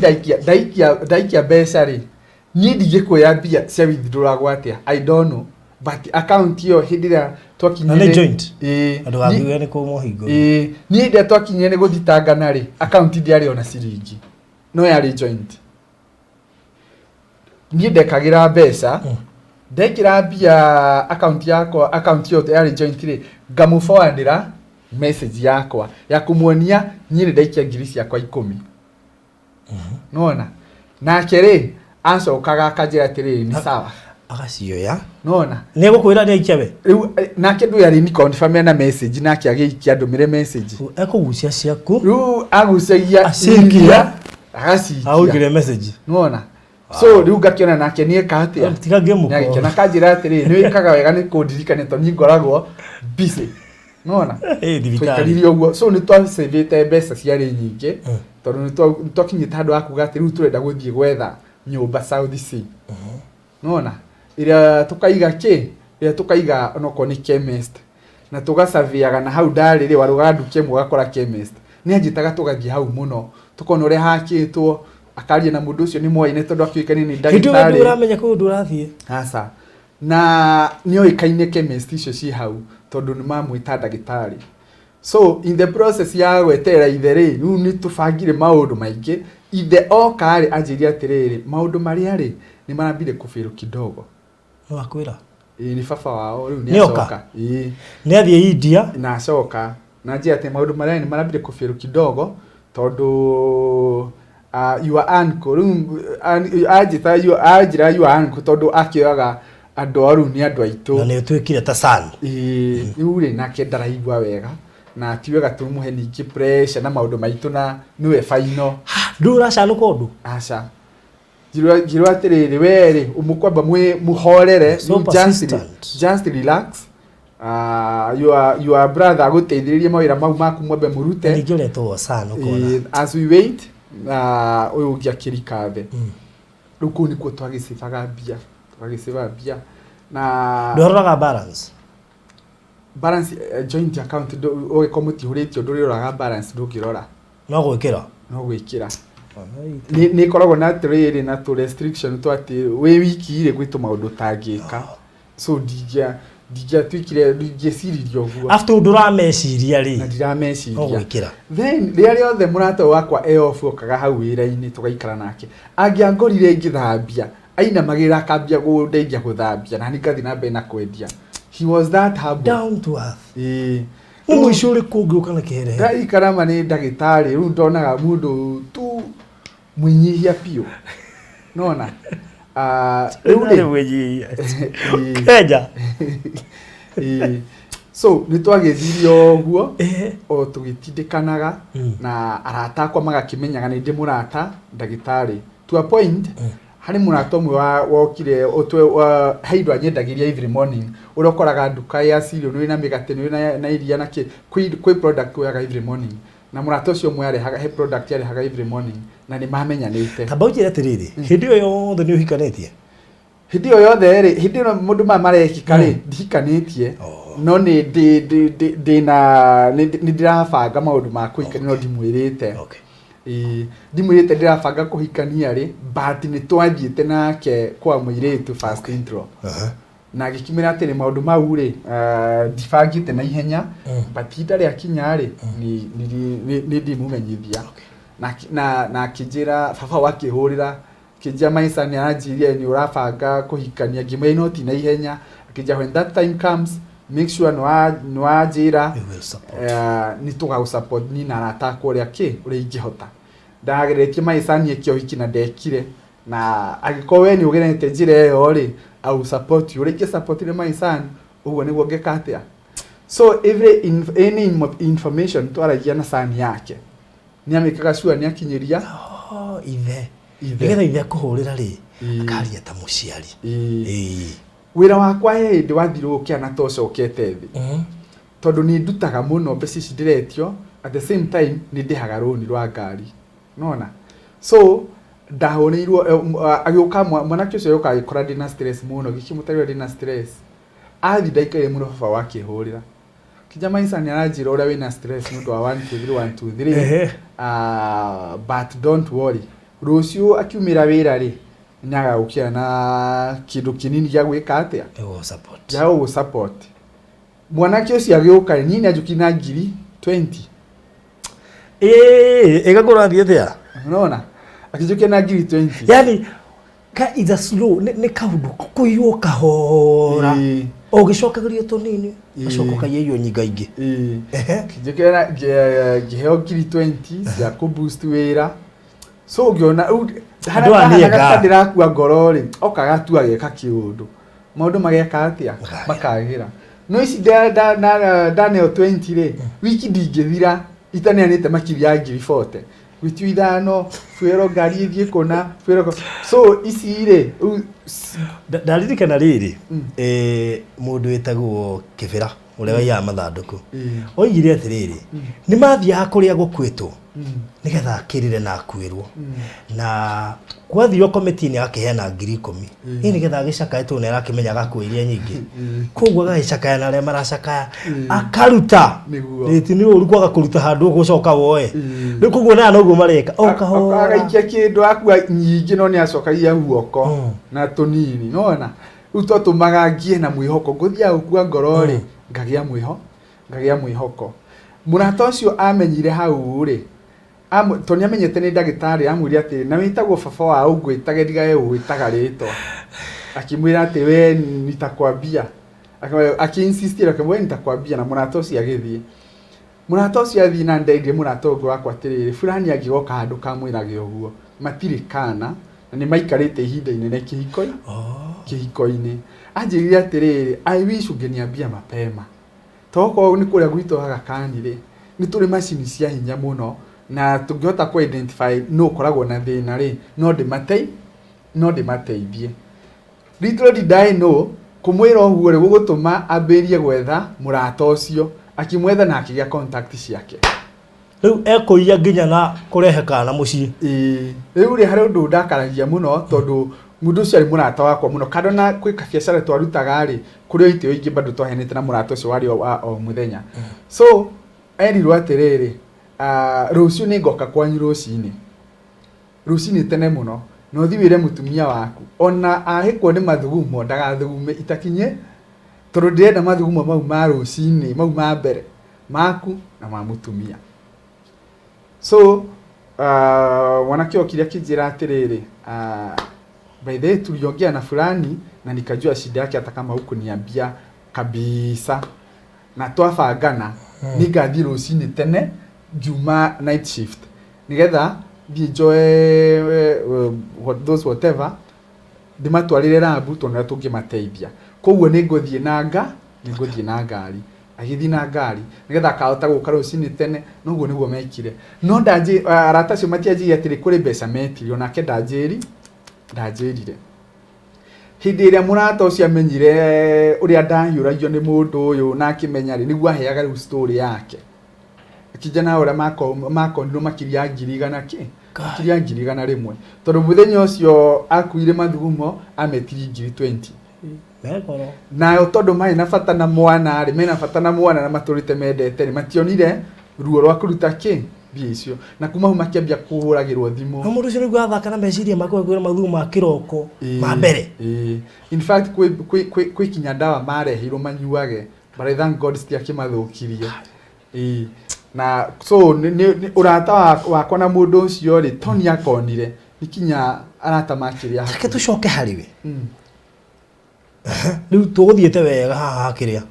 ndaikia mbeca rĩ, niĩ ndingĩkuoya mbia cia withdrawagwo atĩa, I don't know, but account ĩyo hĩndĩ ĩrĩa twakinyire Na nĩ joint? Ĩĩ. Andũ angiuga nĩ kũmũhingũra. Ĩĩ, niĩ hĩndĩ ĩrĩa twakinyire nĩ gũthitangana rĩ, account ndĩarĩ ona ciringi, no yarĩ joint. Niĩ ndekagĩra mbeca, ndekĩra mbia account yakwa, account ĩyo yarĩ joint rĩ, ngamũforwardĩra message yakwa ya kũmuonia niĩ nĩ ndaikia 10,000 ciakwa. Nona nake rĩ, acokaga akanjĩra atĩrĩrĩ, nĩ sawa. Agacioya. Nona. Nĩ egũkwĩra nĩ aikia we. Rĩu nake ndũĩ arĩ ni confirm na message, nake agĩikia ndũmĩre message. Ekũgucia ciaku. Rĩu agucagia Acikia. iria, agacikia. Agũikĩre message. Nona so rĩu ngakĩona nake nĩ eka atĩa. Tiga ngĩmũkora. Nĩagĩkena akanjĩra atĩrĩrĩ, nĩ wĩkaga wega nĩ kũndirikania tondũ niĩ ngoragwo busy, nona. Ĩ thibitarĩ. Twaikarire ũguo, so nĩ twacĩvĩte mbeca ciarĩ nyingĩ tondũ nĩ twakinyĩte handũ ha kuga atĩ rĩu tũrenda gũthiĩ gwetha nyũmba South C, nona, ĩrĩa tũkaiga kĩ, ĩrĩa tũkaiga onokorwo nĩ chemist, na tũgacabiaga na hau ndarĩ rĩ, warũgaga nduka ĩmwe ũgakora chemist. Nĩ anjĩtaga tũgathiĩ hau mũno tũkona ũrĩa hakĩtwo, akaria na mũndũ ũcio nĩ moaine tondũ akĩũĩkaine nĩ Hĩndĩ ĩyo ndagĩtarĩ. ũramenya kũu ndũrathiĩ. Aca, na nĩ oĩkaine chemist icio ciĩ hau tondũ nĩ mamwĩta ndagĩtarĩ. So in the process ya gweterera ithe rĩ, rĩu nĩ tũbangire maũndũ maingĩ. Ithe oka rĩ, anjĩrire atĩrĩrĩ, maũndũ marĩa rĩ nĩ marambire kũbĩrũ kidogo. Nĩ wakwĩra. Ĩĩ, nĩ baba wao rĩu nĩ Nĩ oka? acoka. Ĩĩ. Nĩ athiĩ India. Na acoka na njĩra atĩ maũndũ marĩa nĩ marambire kũbĩrũ kidogo tondũ your uncle rĩu anjĩta anjĩra your uncle tondũ akĩoyaga andũ ao rĩu nĩ andũ aitũ. Na nĩ ũtuĩkire ta son. Ĩĩ, rĩu rĩ, nake ndaraigua wega na ti wega tũmũhe ningĩ pressure na maũndũ maitũ na nĩwe final. Ndũrĩ ũracanũka ũndũ? Aca, njirwo atĩrĩrĩ, we rĩ, mũkwamba mwĩ mũhorere. So Rĩu persistent. Just relax, your brother agũteithĩrĩrie mawĩra mau maku mwambe mũrute. Ningĩ ũretwo son ũkona. Ĩĩ, as we wait na ũyũ ũngĩ akĩrikathe. Rĩu kũu nĩkuo twagĩcibaga mbia, tũgagĩciba mbia na Ndwaroraga balance. Balance, joint account ũgĩkorwo mũtihũrĩtio ndũrĩroraga balance, ndũngĩrora. No gwĩkĩra. No gwĩkĩra. Nĩ ĩkoragwo na atĩrĩrĩ na tũ restriction twa atĩ wĩ wiki rĩ, gwĩ tũmaũndũ ũtangĩka, so ndingĩatuĩkire ndingĩciririe ũguo. After ũndũ ũrameciria Na rĩ. ndirameciria. No gwĩkĩra. Then rĩrĩa rĩothe mũrata ũyũ wakwa e off okaga hau wĩra-inĩ tũgaikara nake, angĩangorire ngĩthambia ainamagĩrĩra akambia kũndeithia gũthambia na niĩ ngathiĩ na mbere na kwendia. He was that humble. Down to earth. Ĩĩ. Nĩ mũici ũrĩkũ ũngĩũka na kĩherehere? Ndaikara ma nĩ ndagĩtarĩ, rĩu ndonaga mũndũ tu mwĩnyihia biũ, nona. Ah, rĩu rĩ mwĩnyihia. Ĩĩ. Kenya. Ĩĩ. So nĩ twagĩthirie o ũguo o tũgĩtindĩkanaga na arata akwa magakĩmenyaga nĩ ndĩ mũrata ndagĩtarĩ to a point. Harĩ mũrata ũmwe wokire he indo anyendagĩria every morning, ũrĩa ũkoraga nduka ya cereal nĩ na mĩgate, nĩ na iria na kĩ, kwĩ product woyaga every morning, na mũrata ũcio ũmwe arehaga, he product arehaga every morning na nĩ mamenyanĩte. Tamba ũnjĩre atĩrĩrĩ, hĩndĩ ĩyo yothe nĩ ũhikanĩtie? Hĩndĩ ĩyo yothe rĩ, hĩndĩ ĩno maũndũ maya marekĩka rĩ, ndihikanĩtie. No nĩ ndĩna nĩ ndĩrabanga maũndũ ma kũhikania, no ndimwĩrĩte. Ĩĩ, ndimwĩrĩte ndĩrabanga kũhikania rĩ, but nĩ twathiĩte nake kwa mũirĩtu first intro. Na agĩkĩmwĩra atĩrĩ, maũndũ mau rĩ, ndibangĩte na ihenya, but ihinda rĩakinya rĩ, nĩ ndĩmũmenyithia. Na akĩnjĩra baba wakĩhũrĩra, akĩnjĩra maica nĩ aranjĩrire nĩ ũrabanga kũhikania, ngĩmwĩra no ti na ihenya, akĩnjĩra when that time comes, make sure nĩ wanjĩra. We will support. Nĩ tũgagũ support niĩ na arata akwa ũrĩa kĩ ũrĩa ingĩhota. Ndageretie maica niĩ kĩ ũhiki na ndekire, na angĩkorwo we nĩ ũgerete njĩra ĩyo rĩ, I will support you. Ũrĩa ingĩ supportire maica ũguo nĩguo ngĩka atĩa. So every any information twaragia na son yake, nĩ amĩkaga sure nĩ akinyĩria. Oh, ithe. Ithe. Nĩgetha ithe akũhũrĩra rĩ, Ĩĩ. akaria ta mũciari. Ĩĩ. Ĩĩ. Wĩra wakwa he hĩndĩ wathirwo ũkĩana ta ũcokete thĩ, tondũ nĩ ndutaga mũno mbeca ici ndĩretio, at the same time nĩ ndĩhaga rũni rwa ngari, nona. So ndahũrĩirwo, agĩũka mwanake ũcio agĩũka agĩkora ndĩna stress mũno, gĩkĩmũtarĩria ndĩna stress. Athi ndaikaire mũno, baba wakĩhũrĩra kija maica nĩ aranjĩra ũrĩa wĩna stress nĩ ũndũ wa 1 2 3 1 2 3. But don't worry, rũciũ akiumĩra wĩra rĩ, nĩ agagũkĩra na kĩndũ kĩnini gĩa gwĩka atĩa? Nĩguo support. Gĩa gũgũ support. Mwanake ũcio agĩũka rĩ, niĩ nĩ anjũkire na ngiri 20. Ĩĩ, ĩgakũrathiĩ atĩa? Unaona, akĩnjũkia na ngiri 20. Yani ka is a slow, nĩ kaũndũ kũiywo kahora. Ũgĩcokagĩrio tũnini, ũgacoka ũkaiywo nyingaingĩ. Akĩnjũkĩra na ngĩheo ngiri 20 cia kũ boost wĩra. So ngĩona rĩu harĩa Andũ aya nĩ ndahanaga ta ega. ndĩrakua ngoro rĩ, okaga tu ageka kĩũndũ, maũndũ mageka atĩa? Makagĩra. Makagĩra. No ici ndaneo 20 rĩ, wiki ndingĩthira itaneanĩte makiri ya ngiri 40, gwĩtio ithano fuero ngari ĩthiĩ kũna fuero so ici rĩ rĩu Ndaririkana rĩrĩ, mũndũ wĩtagwo Kĩbĩra ũrĩa waiyaga mathandũkũ oigire atĩrĩrĩ, nĩ mathiaga kũrĩa gũkuĩtwo nĩgetha akĩrĩre na akuĩrwo, na gwathio komiti-inĩ akĩheana 10,000 ĩ nĩgetha agĩcakae, tondũ nĩ arakĩmenya agakua iria nyingĩ, koguo agagĩcakaya na arĩa maracakaya akaruta. Nĩguo. Rĩti nĩ ũru kwaga kũruta handũ ũgũcoka woe. Rĩu koguo naya noguo mareka o kahora. Agaikia kĩndũ, akua nyingĩ, no nĩ acokagia guoko na tũnini, nona. Rĩu twatũmaga ngie na mwĩhoko, ngũthiaga gũkua ngoro rĩ, ngagĩa mwĩhoko. Mũrata ũcio amenyire hau rĩ, tondũ nĩ amenyete nĩ ndagĩtarĩ, amwĩre atĩ na wĩtagwo baba wa ũngwĩtage ndigage gũgwĩtaga rĩtwa, akĩmwĩra atĩ we nitakwambia, akĩ-insistira, akĩmwĩra we nitakwambia. Na mũrata ũcio agĩthiĩ, mũrata ũcio athiĩ, na ndenire mũrata ũngĩ wakwa atĩrĩrĩ, fulani angĩgoka handũ kamwĩrage ũguo, matirĩ kana na nĩ maikarĩte ihinda inene kĩhiko-inĩ. Kĩhiko-inĩ anjĩrire atĩrĩrĩ, "I wish ũngĩniambia mapema, tokorwo nĩ kũrĩa gwitũ Aga Khan rĩ, nĩ tũrĩ macini cia hinya mũno na tũngĩhota kũ identify nũ ũkoragwo na thĩna rĩ, no ndĩmateithie." Little did I know, kũmwĩra ũguo rĩ, gũgũtũma ambĩrĩrie gwetha mũrata ũcio, akĩmwetha na akĩgĩa contact ciake. Rĩu ekũiya nginya na kũrehe kana mũciĩ. Ĩĩ, rĩu rĩ, harĩ ũndũ ndakaragia mũno, tondũ mũndũ ũcio arĩ mũrata wakwa mũno, kando na kwĩ kabiacara twarutaga rĩ, kũrĩ o itĩo ingĩ bado twaheanĩte na mũrata ũcio warĩ wa o mũthenya. So erirwo atĩrĩrĩ, rũciũ nĩ ngoka kwanyu rũcinĩ, rũcinĩ tene mũno, na ũthiĩ wĩre mũtumia waku ona ahĩkwo nĩ mathugumo ndagathugume itakinye, tondũ ndĩrenda mathugumo mau ma rũcinĩ mau ma mbere maku na ma mũtumia. So mwanake okire akĩnjĩra atĩrĩrĩ, by the way, tuliongea na fulani na nikajua shida yake hata kama hukuniambia kabisa. Na twabangana nĩ ngathiĩ rũcinĩ tene ngiuma night shift nĩgetha thiĩ njoe those whatever, ndĩmatwarĩre lab, tuone ũrĩa tũngĩmateithia. Koguo nĩ ngũthiĩ na ngari. Agĩthiĩ na ngari nĩgetha akahota gũka rũcinĩ tene. Noguo nĩguo mekire, no ndanjĩ arata acio matianjĩire atĩrĩ kũrĩ mbeca metirio. Nake ndanjĩrire. Hĩndĩ ĩrĩa mũrata ũcio amenyire ũrĩa ndahiũragio nĩ mũndũ ũyũ na akĩmenya rĩ, nĩguo aheaga rĩu story yake, akĩnja na ũrĩa makonirwo makĩria ya 100,000 kĩ, makĩria ya 101,000, tondũ mũthenya ũcio akuire mathugumo ametirie 20,000. Megoro. Nayo tondũ marĩ na bata na mwana rĩ, mena bata na mwana na matũrĩte mendete rĩ, mationire ruo rwa kũruta kĩ mbia icio, na kuma hau makĩambia kũhũragĩrwo thimũ. No mũndũ ũcio nĩguo athaka na meciria make kwĩra mathugumo ma kĩroko ma mbere. Ĩĩ. In fact, kwĩ kinya ndawa mareheirwo manyuage, but I thank God citiakĩmathũkirie. Ĩĩ. Na so ũrata wakwa na mũndũ ũcio rĩ, Tony akonire nĩ kinya arata makĩrĩa Reke tũcoke harĩ we. Rĩu tũgũthiĩte wega haha hakĩrĩa.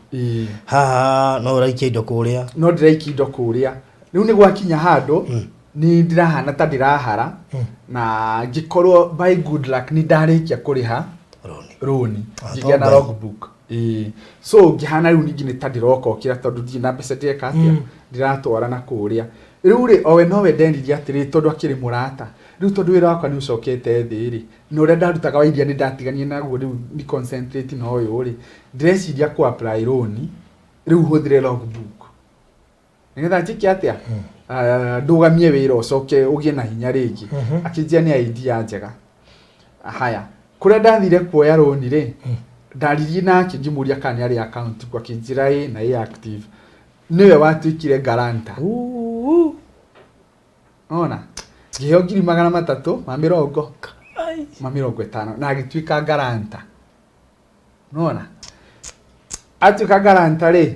Haha no ũraikia indo kũrĩa. No ndĩraikia indo kũrĩa. Rĩu nĩ gwakinya handũ nĩ ndĩrahana ta ndĩrahara, na ngĩkorwo by good luck nĩ ndarĩkia kũrĩha roni. Rũni. Ah, ngĩgĩa na to Ngai. Logbook. Ĩĩ. So ngĩhana rĩu ningĩ nĩ ta ndĩroka ũkĩra, tondũ ndirĩ na mbeca ndĩreka atĩa, ndĩratwara na kũrĩa. Rĩu rĩ, owe nowe nderirie atĩrĩ, tondũ akĩrĩ mũrata, rĩu tondũ wĩra wakwa nĩ ũcokete thĩ rĩ, na ũrĩa ndarutaga wa iria nĩ ndatiganie naguo, rĩu ni concentrate na ũyũ rĩ, ndĩreciria kũ apply rũni rĩu hũthĩre logbook nĩgetha njĩke atĩa? Ah, ndũgamie wĩra ũcoke ũgĩe na hinya rĩngĩ. Akĩnjĩra nĩ idea njega. Haya, kũrĩa ndathire kuoya rũni rĩ, ndaririe nake ngĩmũria kana nĩ arĩ account kuo, akĩnjĩra ĩ na ĩ active. Nĩwe watuĩkire guarantor. Ona ngĩheo 350,000 Ai. ma 50, na agĩtuĩka guarantor. Nona atuĩka guarantor rĩ,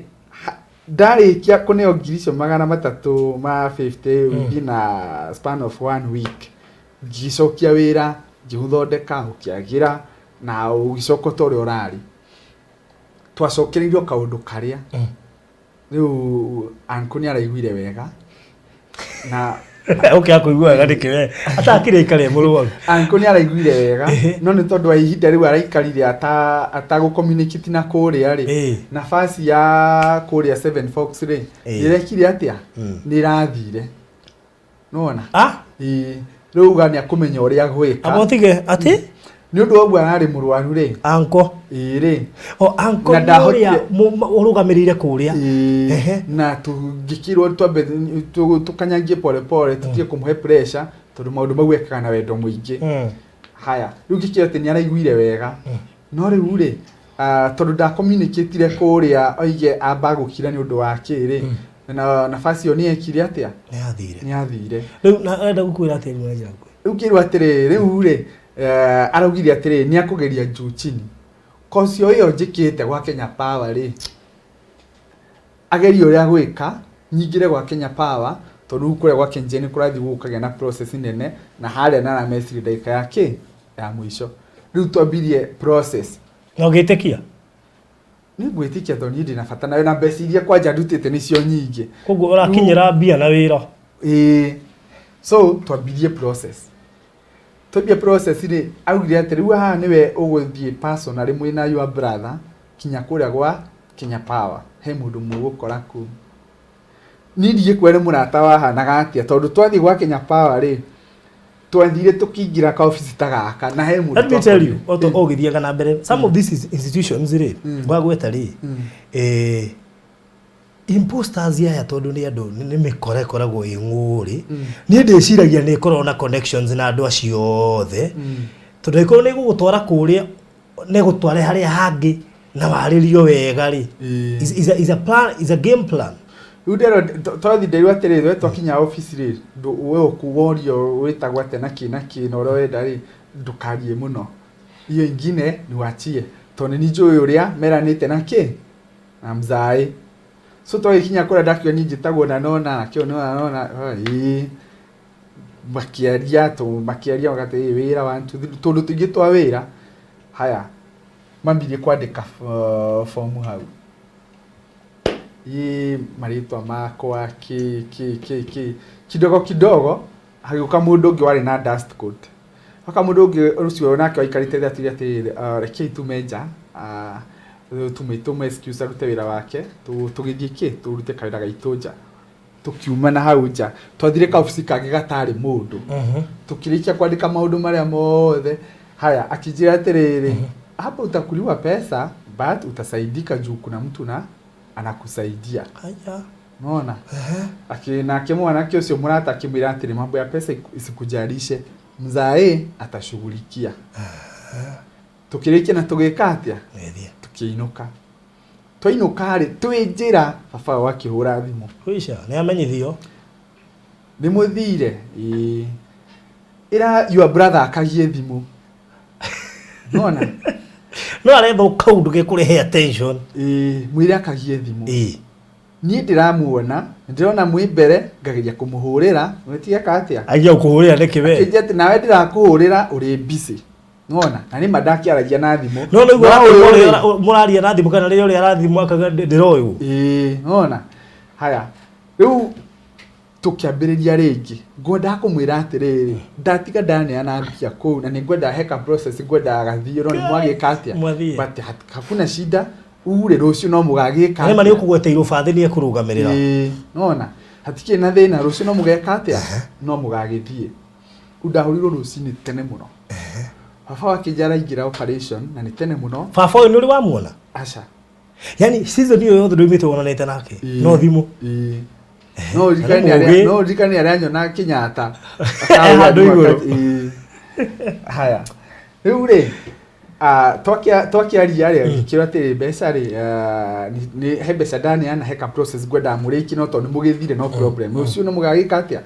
ndarĩkia kũneo ngiri icio 350 within a span of one week, ngĩcokia wĩra, ngĩũthondeka ũkĩagĩra na ũgĩcoka ta ũrĩa ũrarĩ. Twacokereirio kaũndũ karĩa rĩu anko nĩ araiguire wega na Ũkĩaga kũigua wega nĩkĩ we atakĩrĩ aikare mũrwaru? Anko nĩ araiguire wega, no nĩ tondũ wa ihinda rĩu araikarire atagũ communicate na kũrĩa rĩ, nafasi ya kũrĩa Seven Fox rĩ, nĩrekire atĩa? Nĩ ĩrathire, nona. Ah. Ĩĩ, rĩu uga nĩ akũmenya ũrĩa gwĩka. Amba ũtige atĩ Nĩ ũndũ wa ũguo ararĩ mũrwaru rĩ. Anko. Ĩĩ rĩ. O anko Na nĩ ndahotire- ũrĩa ũrũgamĩrĩire kũrĩa. Ĩĩ, na tũngĩkĩrwo twambe tũkanyangie pole pole, tũtige kũmũhe pressure, tondũ maũndũ mau ekaga na wendo mũingĩ. Haya, rĩu ngĩkĩra atĩ nĩ araiguire wega, no rĩu rĩ, tondũ ndacommunicatire kũrĩa oige amba gũkira nĩ ũndũ wa kĩ rĩ, na nafasi ĩyo nĩ yekire atĩa? Nĩ yathire. Nĩ yathire. Rĩu na arenda gũkwĩra atĩa rĩu na njĩra nguhĩ? Rĩu kĩrwo atĩrĩrĩ, rĩu rĩ, araugire atĩrĩrĩ, nĩ akũgeria juu chini kocio ĩyo njĩkĩte gwa Kenya Power rĩ, agerie ũrĩa gwĩka nyingĩre gwa Kenya Power, tondũ rĩu kũrĩa gwa Kengen nĩ kũrathiĩ gũkagĩa na process nene, na harĩa narameciria ndagĩka ya kĩ ya mũico. Rĩu twambirie process. Na ũgĩtĩkia? Nĩ ngwĩtĩkia, tondũ niĩ ndĩna bata nayo, na mbeca iria kwanja ndutĩte nĩcio nyingĩ. Koguo ũrakinyĩra mbia na wĩra. Ĩĩ. So twambirie process. Twambia process rĩ, augire atĩ rĩu haha nĩwe ũgũthiĩ personally mwĩna your brother kinya kũrĩa gwa Kenya Power, he mũndũ mũgũkora kũu. Niĩ ndigĩkwĩra nĩ mũrata wahanaga atĩa, tondũ twathiĩ gwa Kenya Power rĩ, twathire tũkĩingĩra ka obici ta gaka na he mũndũ Let me tell you, twakorire. oto ũgĩthiaga na mbere, some of these institutions rĩ, wagweta rĩ, imposters aya, tondũ nĩ andũ nĩ mĩkora ĩkoragwo ĩ ng'ũũrĩ. Niĩ ndĩciragia nĩ ĩkoragwo na connections na andũ acio othe, tondũ ĩkorwo nĩ ĩgũgũtwara kũrĩa, nĩ ĩgũtware harĩa hangĩ na warĩrio wega rĩ. Is a plan, is a game plan. Rĩu ndero twathi nderirwo atĩrĩrĩ, we twakinya obici rĩ, we ũkuorio wĩtagwo atĩa na kĩ na kĩ na ũrĩa ũrenda rĩ, ndũkarie mũno, hiyo ingine niwachie, tondũ nĩ njũĩ ũrĩa meranĩte na kĩ na mzaĩ. So twagĩkinya kũrĩa, ndakiuga niĩ njĩtagwo na nona akĩo nona nona, ĩĩ, makĩaria tu makĩaria wakati ĩ wĩra one two three, tũndũ tũingĩ twa wĩra. Haya, mambirie kwandĩka fomu hau. Ĩ marĩtwa makwa kĩ kĩ kĩ kĩ kidogo kidogo hagĩũka mũndũ ũngĩ warĩ na dust coat. Hoka mũndũ ũngĩ ũcio nake waikarĩte thĩ atirie atĩrĩrĩ, rekei tume nja, tũmũ excuse arute wĩra wake, tũgĩthiĩ kĩ tũrute kawĩra gaitũ nja. Tũkiuma na hau nja, twathire kaobici kangĩ gatarĩ mũndũ. Tukĩrĩkia kwandĩka maũndũ marĩa mothe. Haya, akĩnjĩra atĩrĩrĩ, hapa utakuliwa pesa but utasaidika juu kuna mtu na anakusaidia. Aya. Unaona? Aki nake mwanake ũcio mũrata akĩmwĩra atĩrĩ, mambo ya pesa isikujalishe, mzae atashughulikia. Tukĩrĩkia na tũgĩka atĩa? Nĩthiĩ. Tukĩinũka. Twainũka rĩ, twĩ njĩra baba wao akĩhũra thimũ. Kũica, nĩ amenyithio. Nĩ mũthire? Ĩĩ. Ĩra your brother akagie thimũ. Nona? No aretha o kaũndũ gekũrehe attention. Ĩĩ, mwĩre akagie thimũ. Ĩĩ. Niĩ ndĩramuona, ndĩrona mwĩ mbere, ngageria kũmũhũrĩra, mwĩtigeka atĩa? Agia gũkũhũrĩra nĩkĩ we? Akĩnjia atĩ nawe ndĩrakũhũrĩra ũrĩ busy. Nona? Na nĩ ma ndakĩaragia na thimũ. No nĩguo No ũyũ rĩ, mũraria na thimũ kana rĩrĩa ũrĩa arathimũ akauga ndĩroywo. Ĩĩ, nona? Haya, rĩu tũkĩambĩrĩria rĩngĩ. Ngwendaga kũmwĩra atĩrĩrĩ, ndatiga ndaneana mbia kũu na nĩ ngwendaga he ka process ngwendaga gathiĩ, no nĩ mwagĩka atĩa? Mwathiĩ. But hakuna shida, ure rũciũ no mũgagĩka Na nĩ ma nĩ atĩa? ũkũgweteirwo bathĩ nĩ ekũrũgamĩrĩra. Ĩĩ, nona? Hatikĩrĩ na thĩna, rũciũ no mũgeka atĩa? No mũgagĩthiĩ. Rĩu ndahũrirwo rũcinĩ tene mũno. Baba wake araingĩra operation na nĩ tene mũno. Baba ũyũ nĩ ũrĩ wamuona? Aca. Yani season ĩyo yothe ndũimĩte wonanĩte nake. Ĩĩ. No thimũ. Ĩĩ. No ũririkane Na nĩ arĩa mũũgĩ. no ũririkane arĩa anyona Kenyatta. E handũ igũrũ. Ĩĩ. Haya. Rĩu rĩ, twakĩaria rĩ, ngĩkĩrwo atĩrĩ mbeca rĩ, nĩ he mbeca ndaneana he ka process ngwendaga mũrĩkie no tondũ nĩ mũgĩthire no problem. Rũciũ nĩ mũgagĩka atĩa?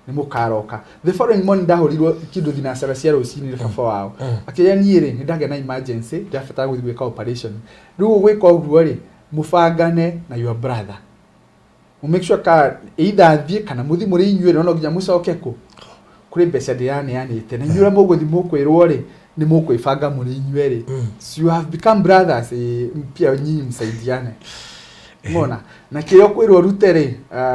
Nĩ mũkaroka. The following morning ndahũrirwo kĩndũ thinacara cia rũcinĩ nĩ baba wao. Akĩrĩa niĩ rĩ, nĩ ndagĩa na emergency, ndĩrabatara gũthiĩ gwĩka operation. Rĩu gwĩka ũguo rĩ, mũbangane na your brother. Mũ make sure ka either athiĩ kana mũthiĩ mũrĩ inyuĩ no nginya mũcoke kũ kũrĩ mbeca ndĩraneanĩte na inyuĩ ũrĩa mũgũthiĩ mũkwĩrwo rĩ nĩ mũkwĩbanga mũrĩ inyuĩ rĩ. So you have become brothers, pia nyinyi msaidiane. Mona na kĩrĩa ũkwĩrwo ũrute rĩ,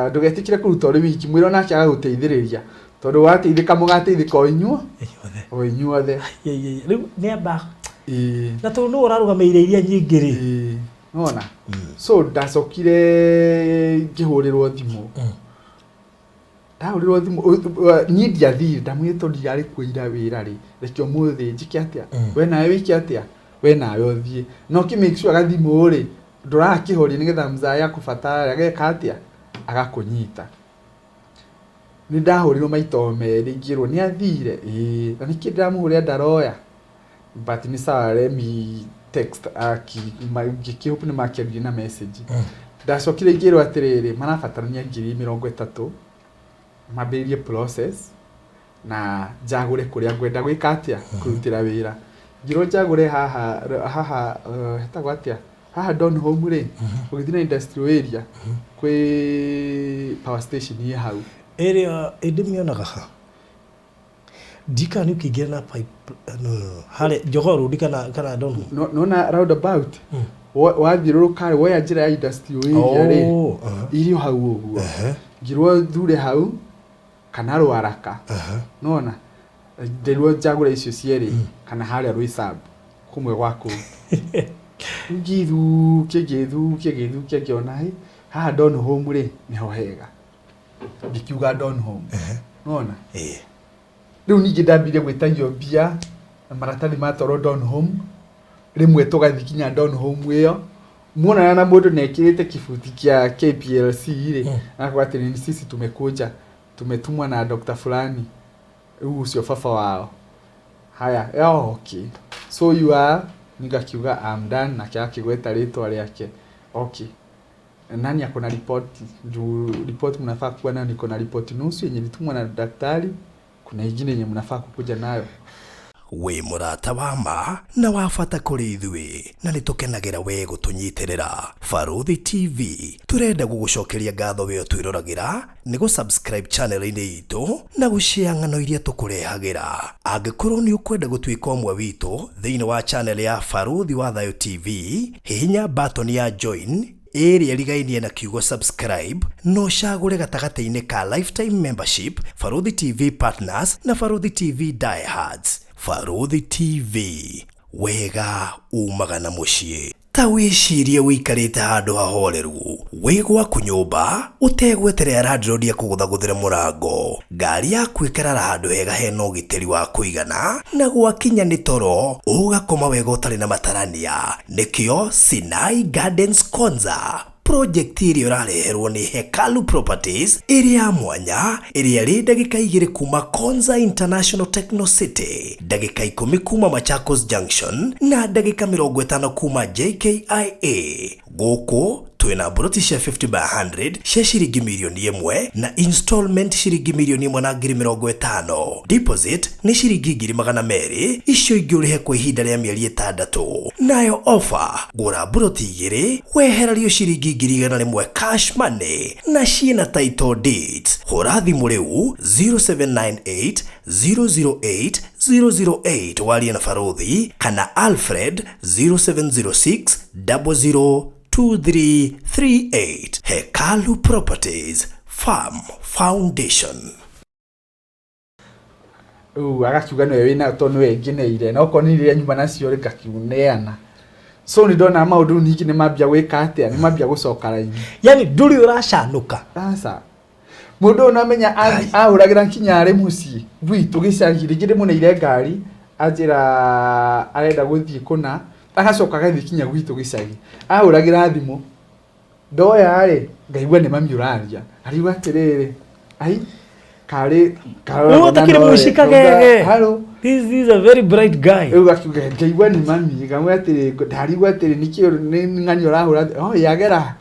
ndũgetĩkĩre kũruta ũrĩ wiki, mwĩre onake agagũteithĩrĩria tondũ wateithĩka mũgateithĩka o inyuo Inyuothe. o inyuothe. Rĩu nĩ amba Ĩĩ. na tondũ nĩwe ũrarũgamĩrĩire iria nyingĩ rĩ. Ĩĩ. Nona? So ndacokire ngĩhũrĩrwo thimũ. Ndahũrĩrwo thimũ, niĩ ndiathire, ndamwĩrire tondũ ndirarĩ kuo ira wĩra rĩ, reke ũmũthĩ njĩke atĩa? We nawe wĩke atĩa? We nawe ũthiĩ. Na ũkĩ make sure gathimũ rĩ, ndũrakĩhoria nĩgetha mzae akũbatara ageka atĩa? Agakũnyita. Nĩ ndahũrirwo maita o merĩ ngĩrwo nĩ athire? Ĩĩ. Na nĩkĩ ndĩramũhũrĩra ndaroya? But nĩ sawa, let me text ngĩkĩhope nĩ makĩaria na message. Ndacokire ngĩrwo atĩrĩrĩ, marabatarania ngiri mĩrongo ĩtatũ mambĩrĩrie process na njagũre kũrĩa ngwenda gwĩka atĩa, kũrutĩra wĩra. Ngĩrwo njagũre haha, haha, hetagwo atĩa? Haha Donholm rĩ, ũgĩthiĩ na industrial area, kwĩ power station ĩ hau. Ĩrĩa ĩndĩmĩonaga ha? Ndikana nĩ ũkĩingĩra na pipe, no, no, no. Harĩa Jogoo Road kana Donholm? No, nona roundabout? Wathiũrũrũka rĩ, woya njĩra ya industrial area rĩ, Oh, aha. irio hau ũguo. Ngĩrwo thure hau kana Rwaraka. Nona? Nderirwo njagũre icio cierĩ kana harĩa Roysambu kũmwe gwa kũu. Ngĩthukia, ngĩthukia, ngĩthukia ngĩona hĩ, haha Donholm rĩ, nĩho hega. Ngĩkiuga Donholm. Nona? Ĩĩ. Rĩu ningĩ ndambire gwĩtagio mbia na maratathi matwarwo Donholm, rĩmwe tũgathiĩ nginya Donholm ĩyo. Muonana na mũndũ na ekĩrĩte kĩbuti kĩa KPLC rĩ, agakuga atĩ ni sisi tumekuja, tumetumwa na Dr. fulani. Rĩu ũcio baba wao. Haya, oh, okay. So you are, nĩngakiuga I'm done, nake akĩgweta rĩtwa rĩake. Okay. Nani ako na ripoti? Juu ripoti mnafaa kuwa nayo, niko na ripoti nusu yenye ilitumwa na daktari, kuna ingine yenye mnafaa kukuja nayo. Wĩ mũrata wa ma na wa bata kũrĩ ithuĩ na nĩ tũkenagĩra we gũtũnyitĩrĩra. Barũthi TV tũrenda gũgũcokeria ngatho we ũtwĩroragĩra nĩ gũ-subscribe channel-inĩ itũ na gũshare ng'ano iria tũkũrehagĩra. Angĩkorwo nĩ ũkwenda gũtuĩka ũmwe witũ thĩinĩ wa channel ya Barũthi wa Thayũ TV, hihinya button ya join. Ĩrĩa ĩrigainie na kiugo subscribe na ũcagũre gatagatĩ-inĩ ka lifetime membership, Barũthi TV Partners na Barũthi TV Diehards. Barũthi TV, wega umaga na mũciĩ. Ta wĩcirie ũikarĩte handũ hahoreru wĩ gwaku nyũmba ũtegweterera landlord akũgũthagũthĩre mũrango, ngari yaku ĩkarara handũ hega hena ũgitĩri wa kũigana, na gwakinya nĩ toro ũgakoma wega ũtarĩ na matarania. Nĩkĩo Sinai Gardens Konza project ĩrĩa ũrareherwo nĩ Hekalu Properties ĩrĩ ya mwanya, ĩrĩa ĩrĩ ndagĩka 2 kuma Konza International Techno City, ndagĩka 10 kuma Machakos Junction na ndagĩka 50 kuma JKIA. Gũkũ twĩna mburoti cia 50 by 100 cia ciringi mirioni 1 na installment ciringi 1,050,000. Deposit nĩ ciringi 200,000, icio ingĩ ũrĩhe kwa ihinda rĩa mĩeri 6. Nayo offer, gũra mburoti 2 wehererio ciringi 100,000 cash money na ciĩna title deeds. Hũra thimũ rĩu 0798 008 008 warie na Barũthi kana Alfred 0706 00 2338. Hekalu Properties, Farm Foundation. Rĩu agakiuga nĩwe wĩna tondũ nĩwe ngeneire, na okorwo nĩ iria nyuma nacio rĩ, ngakiuneana. So nĩ ndona maũndũ ningĩ nĩ mambia gwĩka atĩa, nĩ mambia gũcoka raini. Yani ndũrĩ ũracanũka. Aca, mũndũ ũyũ namenya ahũragĩra nginya arĩ mũciĩ gwitũ gĩcagi, rĩngĩ ndĩmũneire ngari, anjĩra arenda gũthiĩ kũna, agacoka agathiĩ kinya gwitũ gĩcagi, ahũragĩra thimũ, ndoya rĩ, ngaigua nĩ mami ũraria, ariuga atĩrĩrĩ, ai karĩ Rĩu ũtakĩrĩ mũici kagege. Haro. This is a very bright guy. Rĩu akiuga ngaigua nĩ mami, ngamwĩra atĩrĩ, ndarigwo atĩrĩ, nĩkĩ nĩ ng'ani ũrahũra? Oh, yagera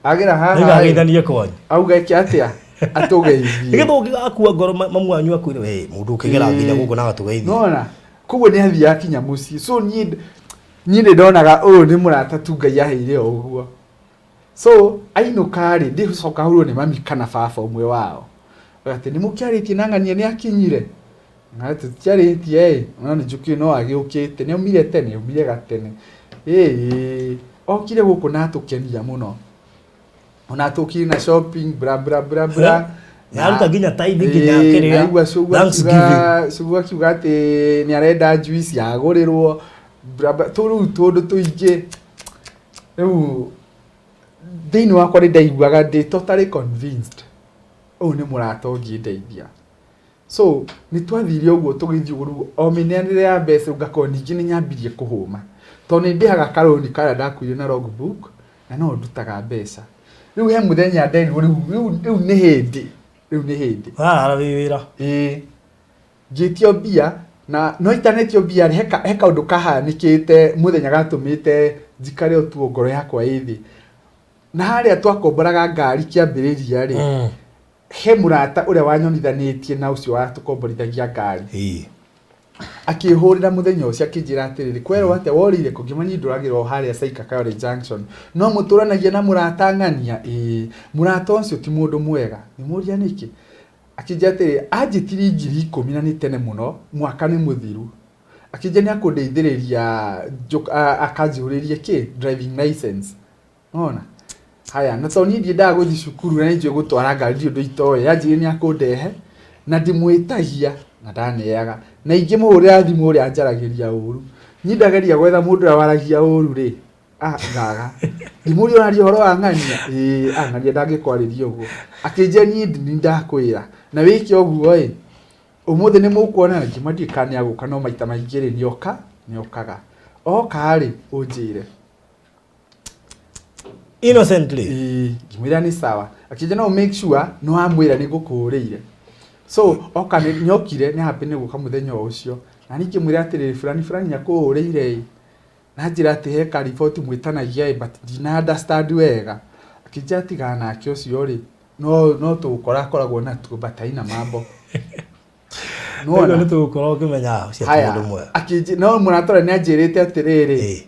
agera haha ĩ. Nĩgageithanie kwanyu. Auga eke atĩa, atũgeithie. Nĩgetha ũngĩgakua ngoro mamu wanyu akwĩre, "Hey, mũndũ ũkĩgera nginya gũkũ na agatũgeithia." Nona koguo nĩ athiaga kinya mũciĩ. So niĩ nĩ ndonaga ũyũ nĩ mũrata tu Ngai aheire o ũguo. So ainũka rĩ, ndĩcoka hũrwo nĩ mami kana baba ũmwe wao atĩ nĩ mũkĩarĩtie na ng'ania nĩ akinyire. Ng'ania tũtiarĩtie ĩ, no nĩ njũkĩ no agĩũkĩte, nĩ aumire tene, aumire gatene. Ĩĩ, okire gũkũ na atũkenia mũno. Ona atũkire na shopping bla bla bla bla. Nĩaruta nginya tithe nginya kĩrĩa, Naigua Thanksgiving. Cugu akiuga atĩ nĩ arenda juice yagũrĩrwo bla bla, tũrĩu tũndũ tũingĩ. Rĩu thĩinĩ wakwa nĩ ndaiguaga ndĩ totally convinced ũyũ nĩ mũrata ũngĩndeithia. So nĩ twathire ũguo tũgĩthiĩ ũguo, rĩu o mĩneanĩre ya mbeca ngakorwo ningĩ nĩ nyambirie kũhũma, tondũ nĩ ndĩhaga karũni karĩa ndakuire na logbook na no ndutaga mbeca. Rĩu he mũthenya nderirwo rĩu nĩ hĩndĩ, rĩu nĩ hĩndĩ. Warara wĩ wĩra. Ĩĩ. Ngĩtio mbia na no itanetio mbia rĩ, he kaũndũ kahanĩkĩte mũthenya gatũmĩte njikare o tu ngoro yakwa ĩ thĩ. Na harĩa twakomboraga ngari kĩambĩrĩria rĩ, he mũrata ũrĩa wanyonithanĩtie na ũcio watũkomborithagia ngari. Akĩhũrĩra mũthenya ũcio akĩnjĩra atĩrĩrĩ, kwerwo atĩa worĩire kũ? Ngĩmwĩra niĩ ndũragĩra o harĩa Saika Kayole Junction. No mũtũranagia na mũrata ng'ania? Ĩĩ. Mũrata ũcio ti mũndũ mwega. Ngĩmũũria nĩkĩ? Akĩnjĩra atĩrĩrĩ, anjĩtirie 10,000 na nĩ tene mũno, mwaka nĩ mũthiru. Akĩnjĩra nĩ akũndeithĩrĩria akanjihũrĩrie kĩ? Driving license. Ona? Haya, na tondũ niĩ ndiendaga gũthiĩ cukuru na nĩ njũĩ gũtwara ngari ndirĩ ũndũ itoĩ, anjĩrire nĩ akũndehe na ndĩmwĩtagia na ndaneaga. Na ingĩmũhũrĩra thimũ ũrĩa anjaragĩria ũru. Niĩ ndageria gwetha mũndũ ũrĩa waragia ũru rĩ, ngaga. Ngĩmũũria ũraria ũhoro wa ng'ania? Ĩĩ, ng'ania ndangĩkwarĩria ũguo. Akĩnjĩra niĩ nĩ ndakwĩra. Na wĩke ũguo ĩ, ũmũthĩ nĩ mũkuona? Ngĩmwĩra ndiũĩ kana nĩ agũka, no maita maingĩ rĩ, nĩoka, nĩokaga. Oka rĩ, ũnjĩre. Innocently. Ĩĩ, ngĩmwĩra nĩ sawa. Akĩnjĩra no make sure nĩ wamwĩra nĩ ngũkũhũrĩire. So oka nĩ nĩokire, nĩ happy nĩ gũka mũthenya o ũcio. Na niĩ ngĩmwĩra atĩrĩrĩ, fulani fulani nĩakũhũrĩire ĩ. Na njĩra atĩ he ka report mwĩtanagia ĩ, but ndina understand wega. Akĩnjĩra tigana nake ũcio rĩ, no tũgũkora akoragwo natuo, but haina mambo. Nĩguo nĩ tũgũkorwo ũkĩmenya ũcio ti Haya, mũndũ mwega. No mũrata ũrĩa nĩanjĩrĩte atĩrĩrĩ,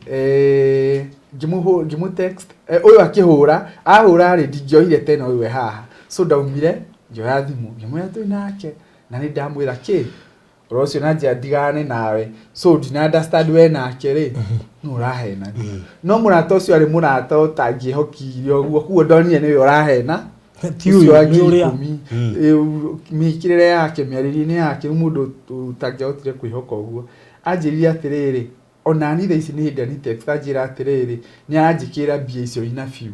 ngĩmũ text, ũyũ akĩhũra, ahũra rĩ, ndingĩoire tena ũyũ e haha. So ndaumire, ngĩoya thimũ, ngĩmwĩra twĩ nake, na nĩ ndamwĩra kĩ, Ũhoro ũcio na njĩra ndigane nawe, so ndina understand we nake rĩ nũ ũrahenania. No mũrata ũcio arĩ mũrata ũtangĩhokire ũguo, koguo ndonire nĩwe ũrahena. Ti Ũcio ũyũ, wa nĩ ngiri ũrĩa. ikũmi. Mĩkĩrĩre yake, mĩarĩrie-inĩ yake, rĩu mũndũ ũtangĩahotire kwĩhoka ũguo. Anjĩrire atĩrĩrĩ, ona niĩ thaa ici nĩ hĩndĩ ani text anjĩra atĩrĩrĩ, nĩ aranjĩkĩra mbia icio ina biũ.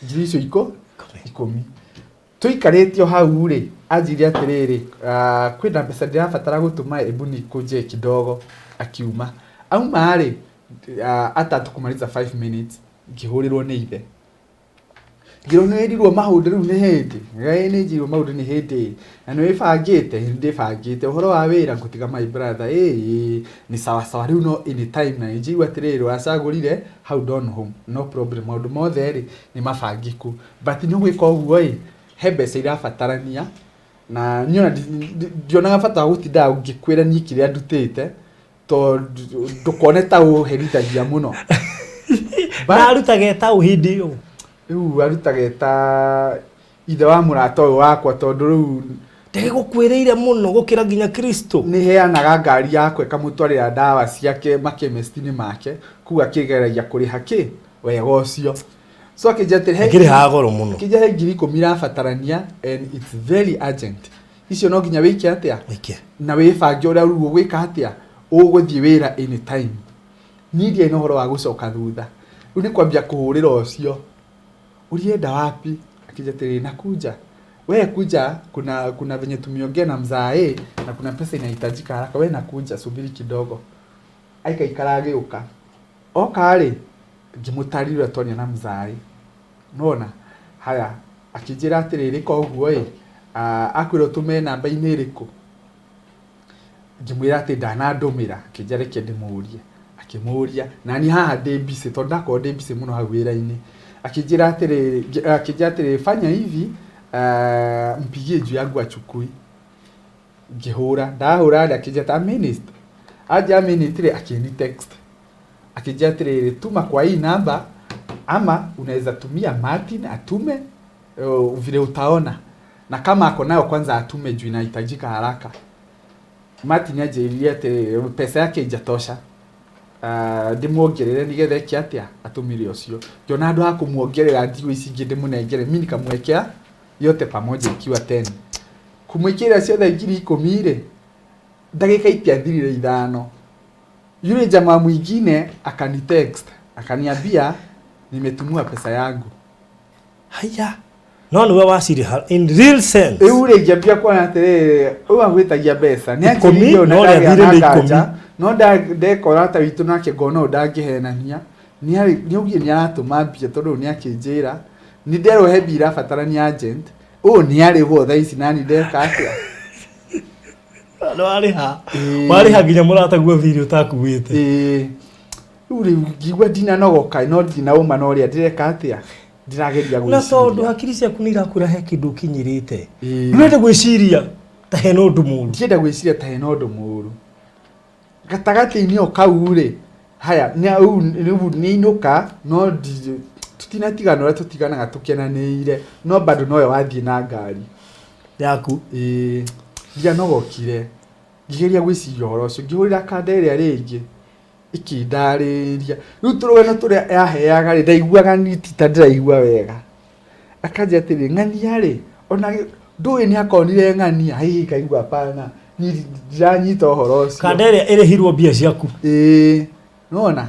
Ngiri icio ikũmi. Tũikarĩte o hau rĩ, anjĩrire atĩrĩrĩ, kwĩna mbeca ndĩrabatara gũtũma, hebu nikuje kidogo, akiuma. Auma rĩ, hata hatukumaliza 5 minutes, ngĩhũrĩrwo nĩ ithe. Ngĩrwo nĩ wĩrirwo maũndũ rĩu nĩ hĩndĩ. Ĩĩ nĩ njĩrirwo maũndũ nĩ hĩndĩ. Na nĩ wĩbangĩte? Nĩ ndĩbangĩte. Ũhoro wa wĩra ngũtiga my brother, ĩĩ nĩ sawa sawa. Rĩu no anytime na nĩ njigua atĩrĩrĩ, ũracagũrire hau Donholm, no problem. Maũndũ mothe rĩ nĩ mabangĩku. But nĩ ũgwĩka ũguo ĩ, he mbeca irabatarania na niĩ ona ndionaga bata wa gũtinda ngĩkwĩra niĩ kĩrĩa ndutĩte, tondũ ndũkone ta ũherithagia mũno. Na arutaga eta ũ hĩndĩ ĩyo? Rĩu arutaga eta ithe wa mũrata ũyũ wakwa, tondũ rĩu Ndĩgũkwĩrĩire mũno gũkĩra nginya Kristo. Nĩ heanaga ngari yakwa ĩkamũtwarĩra ndawa ciake makemesti-inĩ make, koguo akĩgeragia kũrĩha kĩ wega ũcio. So akĩnjĩra atĩrĩ, he Ĩkĩrĩhaga goro mũno. Akĩnjĩra he 10,000 irabatarania and it's very urgent. Icio no nginya wĩke atĩa? Wĩke. Na wĩbange ũrĩa rĩu ũgwĩka atĩa? Ũgũthiĩ wĩra anytime. Niĩ ndiarĩ na ũhoro wa gũcoka thutha. Rĩu nĩ kwambia kũhũrĩra ũcio. Ulienda wapi? Akija atĩrĩrĩ, nakuja. We kuja, kuna venye tumeongea na mzae na kuna pesa inahitajika haraka. We nakuja, subiri kidogo. Aikaikara agĩũka. Oka rĩ, ngĩmũtarĩria ũrĩa twaria na mzae. Nĩwona? Haya, akĩnjĩra atĩrĩrĩ, ĩka ũguo ĩ, akwĩra ũtũme namba-inĩ ĩrĩkũ? Ngĩmwĩra atĩ ndanandũmĩra, akĩnjĩra reke ndĩmũrie. Akĩmũria, na niĩ haha ndĩ busy, tondũ ndakorwo ndĩ busy mũno hau wĩra-inĩ. Akĩnjĩra atĩrĩrĩ, fanya hivi, mpigie juu yangu achukui. Ngĩhũra, ndahũra rĩ, akĩnjĩra a minute. Anjĩra minute rĩ, akĩni text. Akĩnjĩra atĩrĩrĩ, tuma kwa hii namba ama unaweza tumia Martin atume vile utaona. Na kama ako nayo kwanza atume juu inahitajika haraka. Martin anjĩrire atĩrĩrĩ, pesa yake haijatosha. Ndĩmuongerere nĩgetha eke atĩa, atũmire ũcio. Ngĩona handũ ha kũmuongerera ndigũ ici ingĩ ndĩmũnengere, mi nikamwekea yote pamoja ikiwa 10. Kũmwĩkĩrĩra ciothe 10,000 rĩ, ndagĩka itiathirire 5. Yule jamaa mwingine akanitext, akaniambia nimetumiwa pesa yangu. Haya. No nĩwe wacirĩha in real sense. Rĩu rĩ, ngĩambia kuona atĩrĩrĩ, ũyũ agwĩtagia mbeca nĩ Ikũmi, anjĩrire ona no ndagĩa rĩathire na nĩ nganja, ikũmi. no ndeka ũrata witũ nake ngona ũyũ ndangĩhenania. Nĩ augire nĩ aratũma mbia, tondũ nĩ akĩnjĩra nĩ nderwo he mbia irabatarania urgent, ũyũ nĩ arĩhwo thaa ici nani ndeka atĩa. Nĩ warĩha. Ĩĩ. Warĩha nginya mũrataguo thirĩ ũtakuĩte. Ĩĩ. Rĩu ngĩigua ndinanogoka, no ndinaũma na ũrĩa ndĩreka atĩa, ndĩrageria Na tondũ gwĩciria. hakiri ciaku nĩ irakwĩra he kĩndũ ũkinyĩrĩte. Ĩĩ. Ndũrenda gwĩciria ta hena ũndũ mũru. Ndienda gwĩciria ta hena ũndũ mũru. Gatagatĩ-inĩ o kau rĩ, haya, rĩu nĩ inũka, no tũtinatigana ũrĩa tũtiganaga tũkenanĩire, no bado nowe wathiĩ na ngari yaku. Ĩĩ, ndianogokire, ngĩgeria gwĩciria ũhoro ũcio, ngĩhũrĩra kanda ĩrĩa rĩngĩ ĩkĩndarĩria. Rĩu tũrũgano tũrĩa yaheaga rĩ, ndaiguaga niĩ ti ta ndĩraigua wega. Akanjĩra atĩrĩ, ng'ania rĩ, ona ndũĩ nĩ akonire ng'ania, hii ngaigua hapana, niĩ ndiranyita ũhoro ũcio. Kanda ĩrĩa ĩrĩhirwo mbia ciaku. Ĩĩ, nĩwona?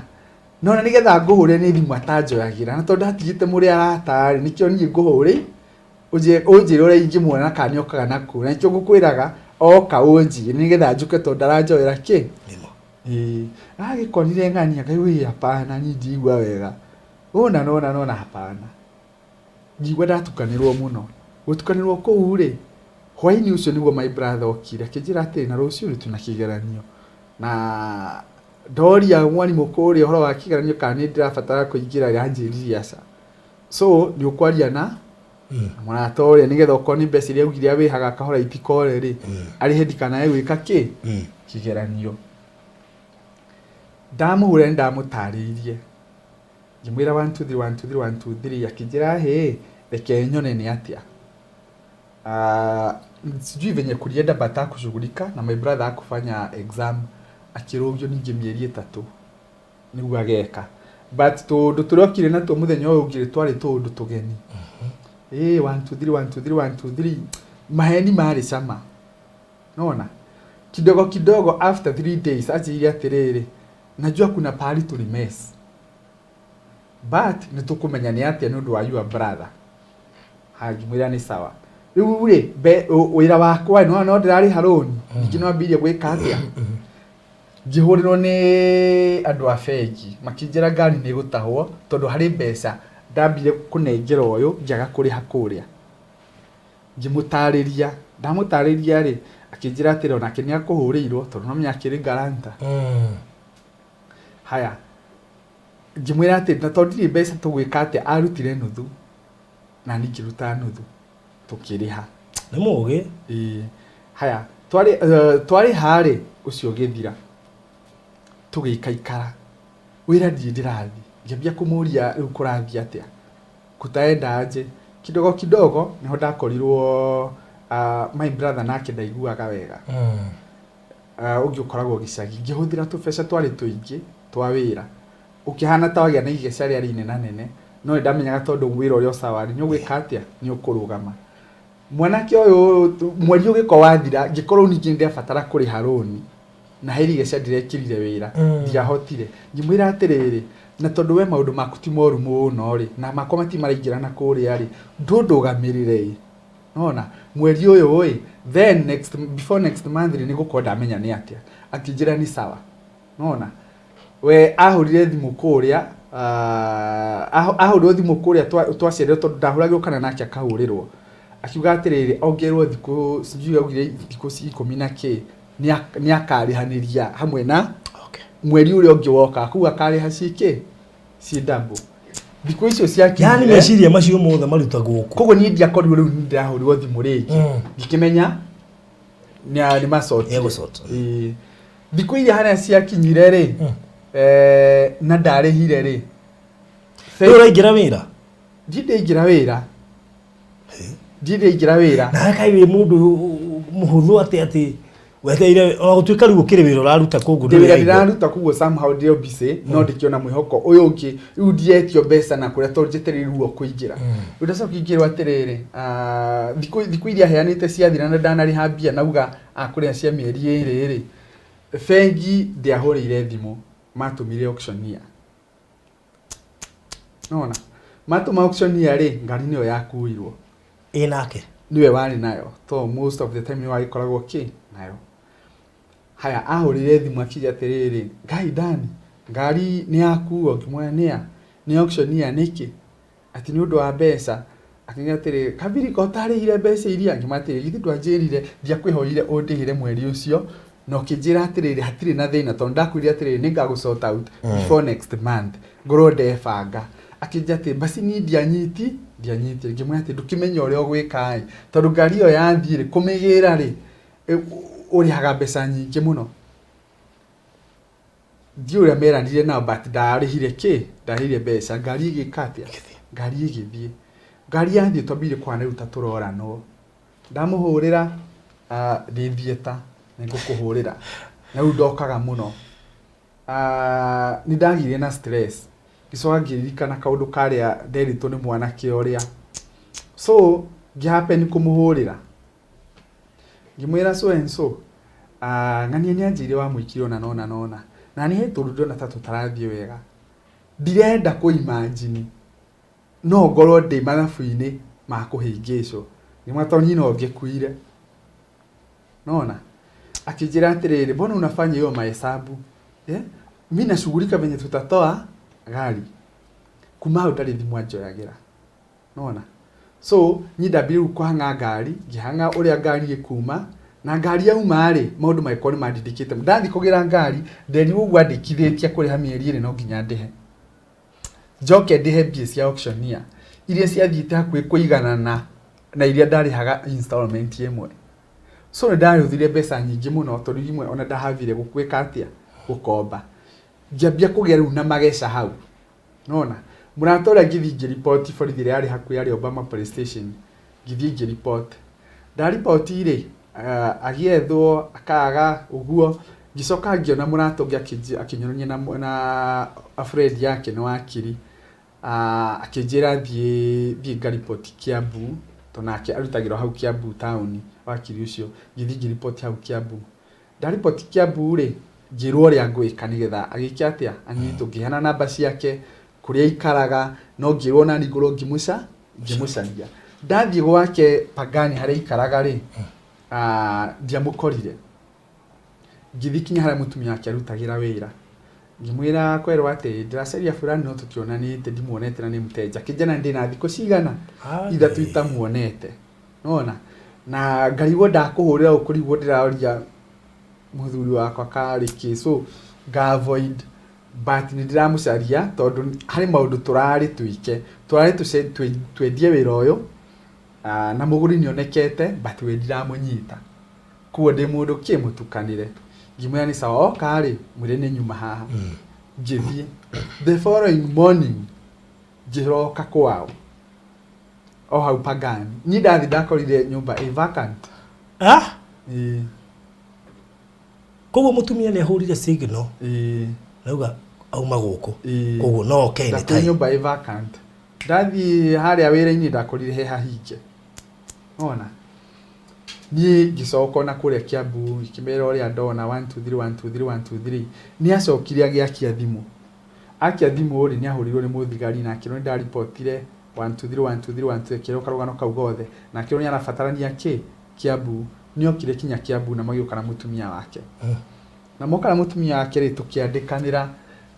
Nona nĩgetha ngũhũre nĩ thimũ atanjoyagĩra, na tondũ ndatigĩte mũrĩ arata rĩ, nĩkĩo niĩ ngũhũrĩ, ũnjĩre ũrĩa ingĩmuona kana nĩokaga nakũ, na nĩkĩo ngũkwĩraga oka ũnjĩre nĩgetha njũke tondũ ndaranjoera kĩ? Thimũ. Ĩĩ, agĩkonire ng'ania, ngaigua ĩ hapana, niĩ ndigua wega. Ũna nona nona hapana. Ngĩigua ndatukanĩrwo mũno. Gũtukanĩrwo kũu rĩ, hwaĩ-inĩ ũcio nĩguo my brother okire, akĩnjĩra atĩrĩ, na rũciũ rĩ twĩna kĩgeranio. Na ndoria mwarimũ kũrĩa ũhoro wa kĩgeranio kana nĩ ndĩrabatara kũingĩra, anjĩrire aca. So nĩ ũkwaria na mũrata ũrĩa nĩgetha okorwo nĩ mbeca iria augire awĩhaga kahora itikore rĩ, arĩhe ndikanae gwĩka kĩ? Kĩgeranio. Ndamũhũrĩra nĩ ndamũtarĩirie. Ngĩmwĩra 1 2 3 1 2 3 1 2 3, akĩnjĩra hĩ, reke nyone nĩ atĩa. Sijui venye kulienda, but hakushughulika na my brother, hakufanya exam, akĩrũgio ningĩ mĩeri 3 nĩguo ageka, but tũũndũ tũrĩa okire natuo mũthenya ũyũ ũngĩ twarĩ tũũndũ tũgeni. 1 2 3 1 2 3 1 2 3, maheni marĩ cama. Nona kidogo kidogo, after 3 days anjĩire atĩrĩrĩ, "Najua kuna pahali tulimess, but nĩ tũkũmenya nĩ atĩa nĩ ũndũ wa your brother." Hangĩmwĩra nĩ sawa. Rĩu rĩ, wĩra wakwa no no ndĩrarĩha rũni, ningĩ no ambĩrĩrie gwĩka atĩa, ngĩhũrĩrwo nĩ andũ a bengi makĩnjĩra ngari nĩ ĩgũtahwo tondũ harĩ mbeca ndambire kũnengera ũyũ ngĩaga kũrĩha kũrĩa. Ngĩmũtarĩria, ndamũtarĩria rĩ, akĩnjĩra atĩrĩ onake nĩ akũhũrĩirwo tondũ no menya akĩrĩ guarantor. Haya, ngĩmwĩra atĩ na tondũ ndirĩ mbeca tũgwĩka atĩa, arutire nuthu na niĩ ngĩruta nuthu tũkĩrĩha. Nĩ mũgĩ. Ĩĩ. Haya, twarĩha rĩ, ũcio ũgĩthira, tũgĩikaikara wĩra ndirĩ ndĩrathiĩ, ngĩambia kũmũria rĩu kũrathiĩ atĩa, kutaenda aje. Kidogo kidogo niho ndakorirwo my brother nake ndaiguaga wega. Ũngĩ ũkoragwo gĩcagi, ngĩhũthĩra tũbeca twarĩ tũingĩ twa wĩra, ũkĩhana ta wagĩa na igeca rĩarĩ inenanene, no nĩndamenyaga tondũ wĩra ũrĩa ũcawa rĩ, nĩ ũgwĩka atĩa, nĩ ũkũrũgama. Mwanake ũyũ, mweri ũgĩko wathira, ngĩkorwo ningĩ nĩndĩrabatara kũrĩha rũni na he igeca ndirekĩrire wĩra. Ndiahotire. Ngĩmwĩra atĩrĩrĩ, na tondũ we maũndũ maku ti moru mũno rĩ, na makwa mati maraingĩrana kũrĩa rĩ, ndũndũgamĩrĩre ĩ nona mweri ũyũ ĩ, then next, before next month rĩ, nĩgũkorwo ndamenya nĩ atĩa. Akĩnjĩra nĩ sawa. Nona we ahũrire thimũ kũrĩa, ahũrirwo thimũ kũrĩa twacererwo tondũ ndahũragĩrwo kana nake akahũrĩrwo, akiuga atĩrĩrĩ, ongerwo thikũ, sijui augire thikũ 10 na kĩ, nĩ akarĩhanĩria hamwe na mweri ũrĩa ũngĩ woka, koguo akarĩha ciĩkĩ ciĩ double thikũ icio ciakinyire. Yani meciria macio mothe marutagwo kũ? Koguo niĩ ndiakorirwo rĩu nĩ ndĩrahũrirwo thimũ rĩngĩ. Ngĩkĩmenya nĩ macotire. Nĩegũcota. Ĩĩ. Thikũ iria harĩa ciakinyire rĩ, na ndarĩhire rĩ, Rĩu ũraingĩra wĩra? Ndindaingĩra wĩra, ndindaingĩra wĩra. Nawe kaĩ wĩ mũndũ mũhũthũ atĩ wetereire ona gũtuĩka rĩu ũkĩrĩ wĩra ũraruta koguo ndĩ wĩra ndũrĩ idle. Ndĩraruta, koguo somehow ndĩ busy, no ndĩkĩona mwĩhoko ũyũ ũngĩ. Rĩu ndietio mbeca na kũrĩa tondũ njetereire kũingĩra. Rĩu ndacoka ingĩrwo atĩrĩrĩ, thikũ iria heanĩte ciathira na ndanarĩha mbia nauga akũrĩha cia mĩeri 2 rĩ, bengi ndĩahũrĩire thimũ, matũmire auctioneer. Nona matũma auctioneer rĩ, ngari nĩyo yakuirwo. Ĩ nake? Niwe warĩ nayo to most of the time nĩwe wagĩkoragwo kĩ nayo. Haya, ahũrire thimũ akiuga atĩrĩrĩ, "Ngai Dani, ngari nĩ yakuo." Ngĩmwĩra nĩa, nĩ auctioneer. Nĩkĩ? Atĩ nĩ ũndũ wa mbeca. Akiuga atĩrĩ, "Kabirika ũtarĩhire mbeca iria." Ngĩmwĩra atĩrĩ, "Githĩ ndwanjĩrire ndiakwĩhoire ũndĩhĩre mweri ũcio na ũkĩnjĩra atĩrĩrĩ hatirĩ na thĩna, tondũ ndakwĩrire atĩrĩrĩ nĩngagũ sort out before next month ngorwo ndebanga." Akĩnjĩra atĩ basi niĩ ndianyitire. Ngĩmwĩra atĩ ndũkĩmenye ũrĩa ũgwĩka ĩ, tondũ ngari ĩyo yathiĩ rĩ, kũmĩgĩra rĩ, ũrĩhaga mbeca nyingĩ mũno. Ndiũĩ ũrĩa meranire nao, but ndarĩhire kĩ, ndarĩhire mbeca, ngari ĩgĩka atĩa? Ngari ĩgĩthiĩ. Ngari yathiĩ, twambire kũhana rĩu ta tũroranwo. Ndamũhũrĩra, ndĩ theatre, nĩngũkũhũrĩra, na rĩu ndokaga mũno. Nĩ ndagĩire na stress, ngĩcoka ngĩririkana kaũndũ karĩa nderitwo nĩ mwanake ũrĩa, so ngĩ happen kũmũhũrĩra, ngĩmwĩra so and so, ng'ania nĩ anjĩire wamwĩkire ũna nona nona, na nĩ he tũndũ ndĩrona ta tũtarathiĩ wega, ndirenda kũ imagine no ngorwo ndĩ mathabu-inĩ ma kũhĩngĩcwo. Ngĩmwĩra tondũ niĩ no ngĩkuire. Nona akĩnjĩra atĩrĩrĩ, "Mbona unafanya hiyo mahesabu, eh? Mi nashughulika venye tutatoa gari." Kuma hau ndarĩ thimũ anjoyagĩra. Nona so niĩ ndambire rĩu kũhang'a ngari, ngĩhang'a ũrĩa ngari ĩkuma, na ngari yauma rĩ, maũndũ magĩkorwo nĩ mandindĩkĩte. Ndathiĩ kũgĩra ngari, nderirwo ũguo andĩkithĩtie kũrĩha mĩeri 2, no nginya ndĩhe, njoke ndĩhe mbia cia auctioneer iria ciathiĩte hakuhĩ kũiganana na iria ndarĩhaga installment ĩmwe. So nĩ ndarĩhũthire mbeca nyingĩ mũno, tondũ imwe ona ndahavire gwĩka atĩa, gũkomba. Ngĩambia kũgĩa rĩu na mageca hau. Nona mũrata ũrĩa, ngĩthiĩ ngĩriboti borithi ĩrĩa yarĩ hakuhĩ, yarĩ Obama police station. Ngĩthiĩ ngĩriboti. Ndariboti rĩ, agĩethwo akaga ũguo. Ngĩcoka ngĩona mũrata ũngĩ akĩnyonania na a friend yake nĩ wakiri. Akĩnjĩra thiĩ ngariboti Kiambu, tondũ nake arutagĩra hau Kiambu taũni, wakiri ũcio. Ngĩthiĩ ngĩriboti hau Kiambu. Ndariboti Kiambu rĩ, ngĩrwo ũrĩa ngwĩka nĩgetha agĩke atĩa, anyitwo. Ngĩheana namba ciake, kũrĩa aikaraga, no ngĩrwo nani ngorwo ngĩmũcaria. Ndathiĩ gwake Pangani harĩa aikaraga rĩ, ndiamũkorire. Ngĩthiĩ kinya harĩa mũtumia wake arutagĩra wĩra. Ngĩmwĩra kwerwo atĩ ndĩracaria fulani no tũtionanĩte, ndimuonete na nĩ mteja. Akĩnjĩra ndĩna thikũ cigana? 3 itamuonete. Nĩwona? Na ngarigwo ndakũhũrĩra ũkũrigwo ndĩraria mũthuri wakwa karĩ kĩ. So nga avoid, but nĩ ndĩramũcaria tondũ harĩ maũndũ tũrarĩ twĩke. Tũrarĩ twendie wĩra ũyũ, na mũgũri nĩonekete, but we ndiramũnyita. Koguo ndĩ mũndũ kĩ mũtukanĩre. Ngĩmwĩra nĩ sawa, oka rĩ, mwĩre nĩ nyuma haha. Ngĩthiĩ. The following morning, ngĩroka kwao. O hau Pangani. Niĩ ndathiĩ ndakorire nyũmba ĩ vacant. Ĩĩ. Koguo mũtumia nĩ ahũrire signal. Ĩĩ. Nauga auma gũkũ. Ĩĩ. Koguo no oke Ndakorire anytime. nyũmba ĩ vacant. Ndathiĩ harĩa wĩra-inĩ ndakorire he hahinge. Ona. Niĩ ngĩcoka ona kũrĩa Kiambu ngĩkĩmera ũrĩa ndona 1 2 3 1 2 3 1 2 3. Nĩ acokire agĩakia thimũ. Akia thimũ rĩ, nĩ ahũrirwo nĩ mũthigari na akĩrwo nĩ ndaribotire 1 2 3 1 2 3 1 2, akĩrwo karũgano kau gothe. Na akĩrwo nĩ arabatarania kĩ? Kiambu. Nĩ okire kinya Kiambu na magĩũka na mũtumia wake. Na moka na mũtumia wake rĩ, tũkĩandĩkanĩra.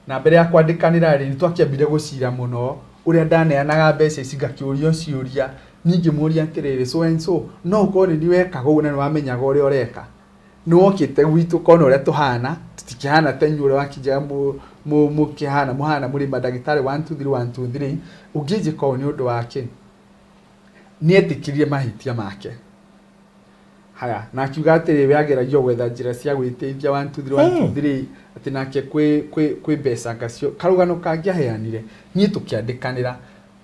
Na mbere ya kwandĩkanĩra rĩ, nĩ twakĩambire gũcira mũno ũrĩa ndaneanaga mbeca ici ngakĩũrio ciũria. Niĩ ngĩmũria atĩrĩrĩ, so and so, no ũkorwo nĩ niĩ wekaga ũguo na nĩ wamenyaga ũrĩa ũreka. Nĩ wokĩte gwitũ ũkona ũrĩa tũhana, tũtikĩhana ta inyuĩ ũrĩa wakĩnjĩra mũkĩhana, mũhana mũrĩ mandagĩtarĩ 1 2 3 1 2 3. Ũngĩnjĩka ũũ nĩ ũndũ wa kĩ? Nĩ etĩkĩrire mahĩtia make. Haya, na akiuga atĩrĩ, we ageragia gwetha njĩra cia gwĩteithia 1 2 3 1 2 3, atĩ nake kwĩ mbeca ngacio. Karũgano kangĩ aheanire, niĩ tũkĩandĩkanĩra.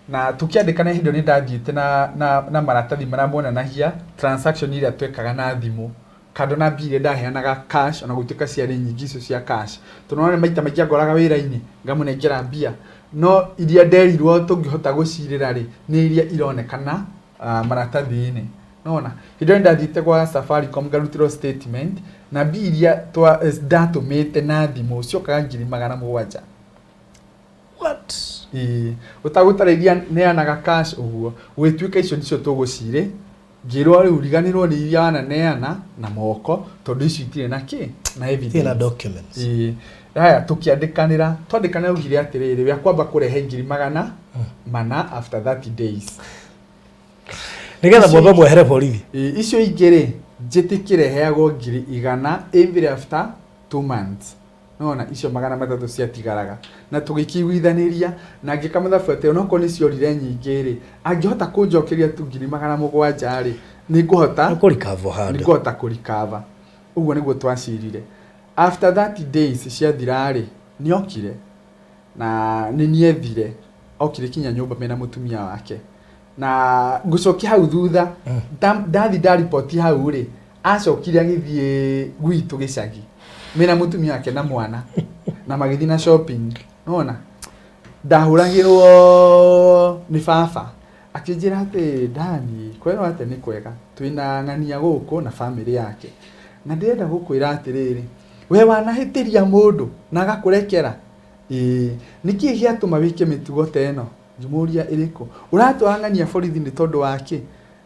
Na tũkĩandĩkanĩra hĩndĩ ĩyo nĩ ndathiĩte na maratathi marĩa monanagia transaction iria twekaga na thimũ. Kando na mbia iria ndaheanaga cash, ona gũtuĩka ciarĩ nyingĩ icio cia cash. Tondũ nĩwona maita maingĩ angoraga wĩra-inĩ, ngamũnengera mbia. No iria nderirwo tũngĩhota gũcirĩra rĩ, nĩ iria ironekana maratathi-inĩ. Nĩwona? Hĩndĩ ĩyo ndathiĩte gwa Safaricom ngarutĩrwo statement, na mbia iria ndatũmĩte na thimũ ciokaga ngiri magana mũgwanja. What? Ĩĩ. Ũtagũtara iria neanaga cash ũguo, gũgĩtuĩka icio nĩcio tũgũcirĩ. Ngĩrwo rĩu riganĩrwo nĩ iria wananeana na moko, tondũ icio itirĩ na kĩ? Na evidence. Itirĩ na documents. Ĩĩ. Haya, tũkĩandĩkanĩra. Twandĩkanĩra augire atĩrĩrĩ, we akwamba kũrehe ngiri magana mana after 30 days. Nĩgetha mwambe mwehere borithi. Ĩĩ, icio ingĩ rĩ, njĩtĩkĩre heagwo ngiri igana every after 2 months. Nona icio magana matatũ ciatigaraga. Na tũgĩkĩiguithanĩria, na ngĩka mathabu atĩ onokorwo nĩ ciorire nyingĩ rĩ, angĩhota kũnjokeria tu ngiri magana mũgwanja rĩ, nĩ ngũhota Nĩ kũrikava handũ. Nĩ ngũhota kũrikava. Ũguo nĩguo twacirire. After 30 days ciathira rĩ, nĩ okire. Na nĩ niethire. Okire kinya nyũmba mena mũtumia wake. Na ngũcokia hau thutha, ndathi ndariboti hau rĩ, acokire agĩthiĩ gwitũ gĩcagi mena mũtumia wake na mwana, na magĩthiĩ na shopping. Nĩwona? Ndahũragĩrwo nĩ baba akĩnjĩra atĩ Dani, kwerwo atĩ nĩ kwega, twĩna ng'ania gũkũ na family yake, na ndĩrenda gũkwĩra atĩrĩrĩ, we wanahĩtĩria mũndũ na agakũrekera? Ĩĩ. Nĩkĩ gĩatũma wĩke mĩtugo ta ĩno? Ngĩmũria ĩrĩkũ? Ũratwara ng'ania borithi nĩ tondũ wa kĩ?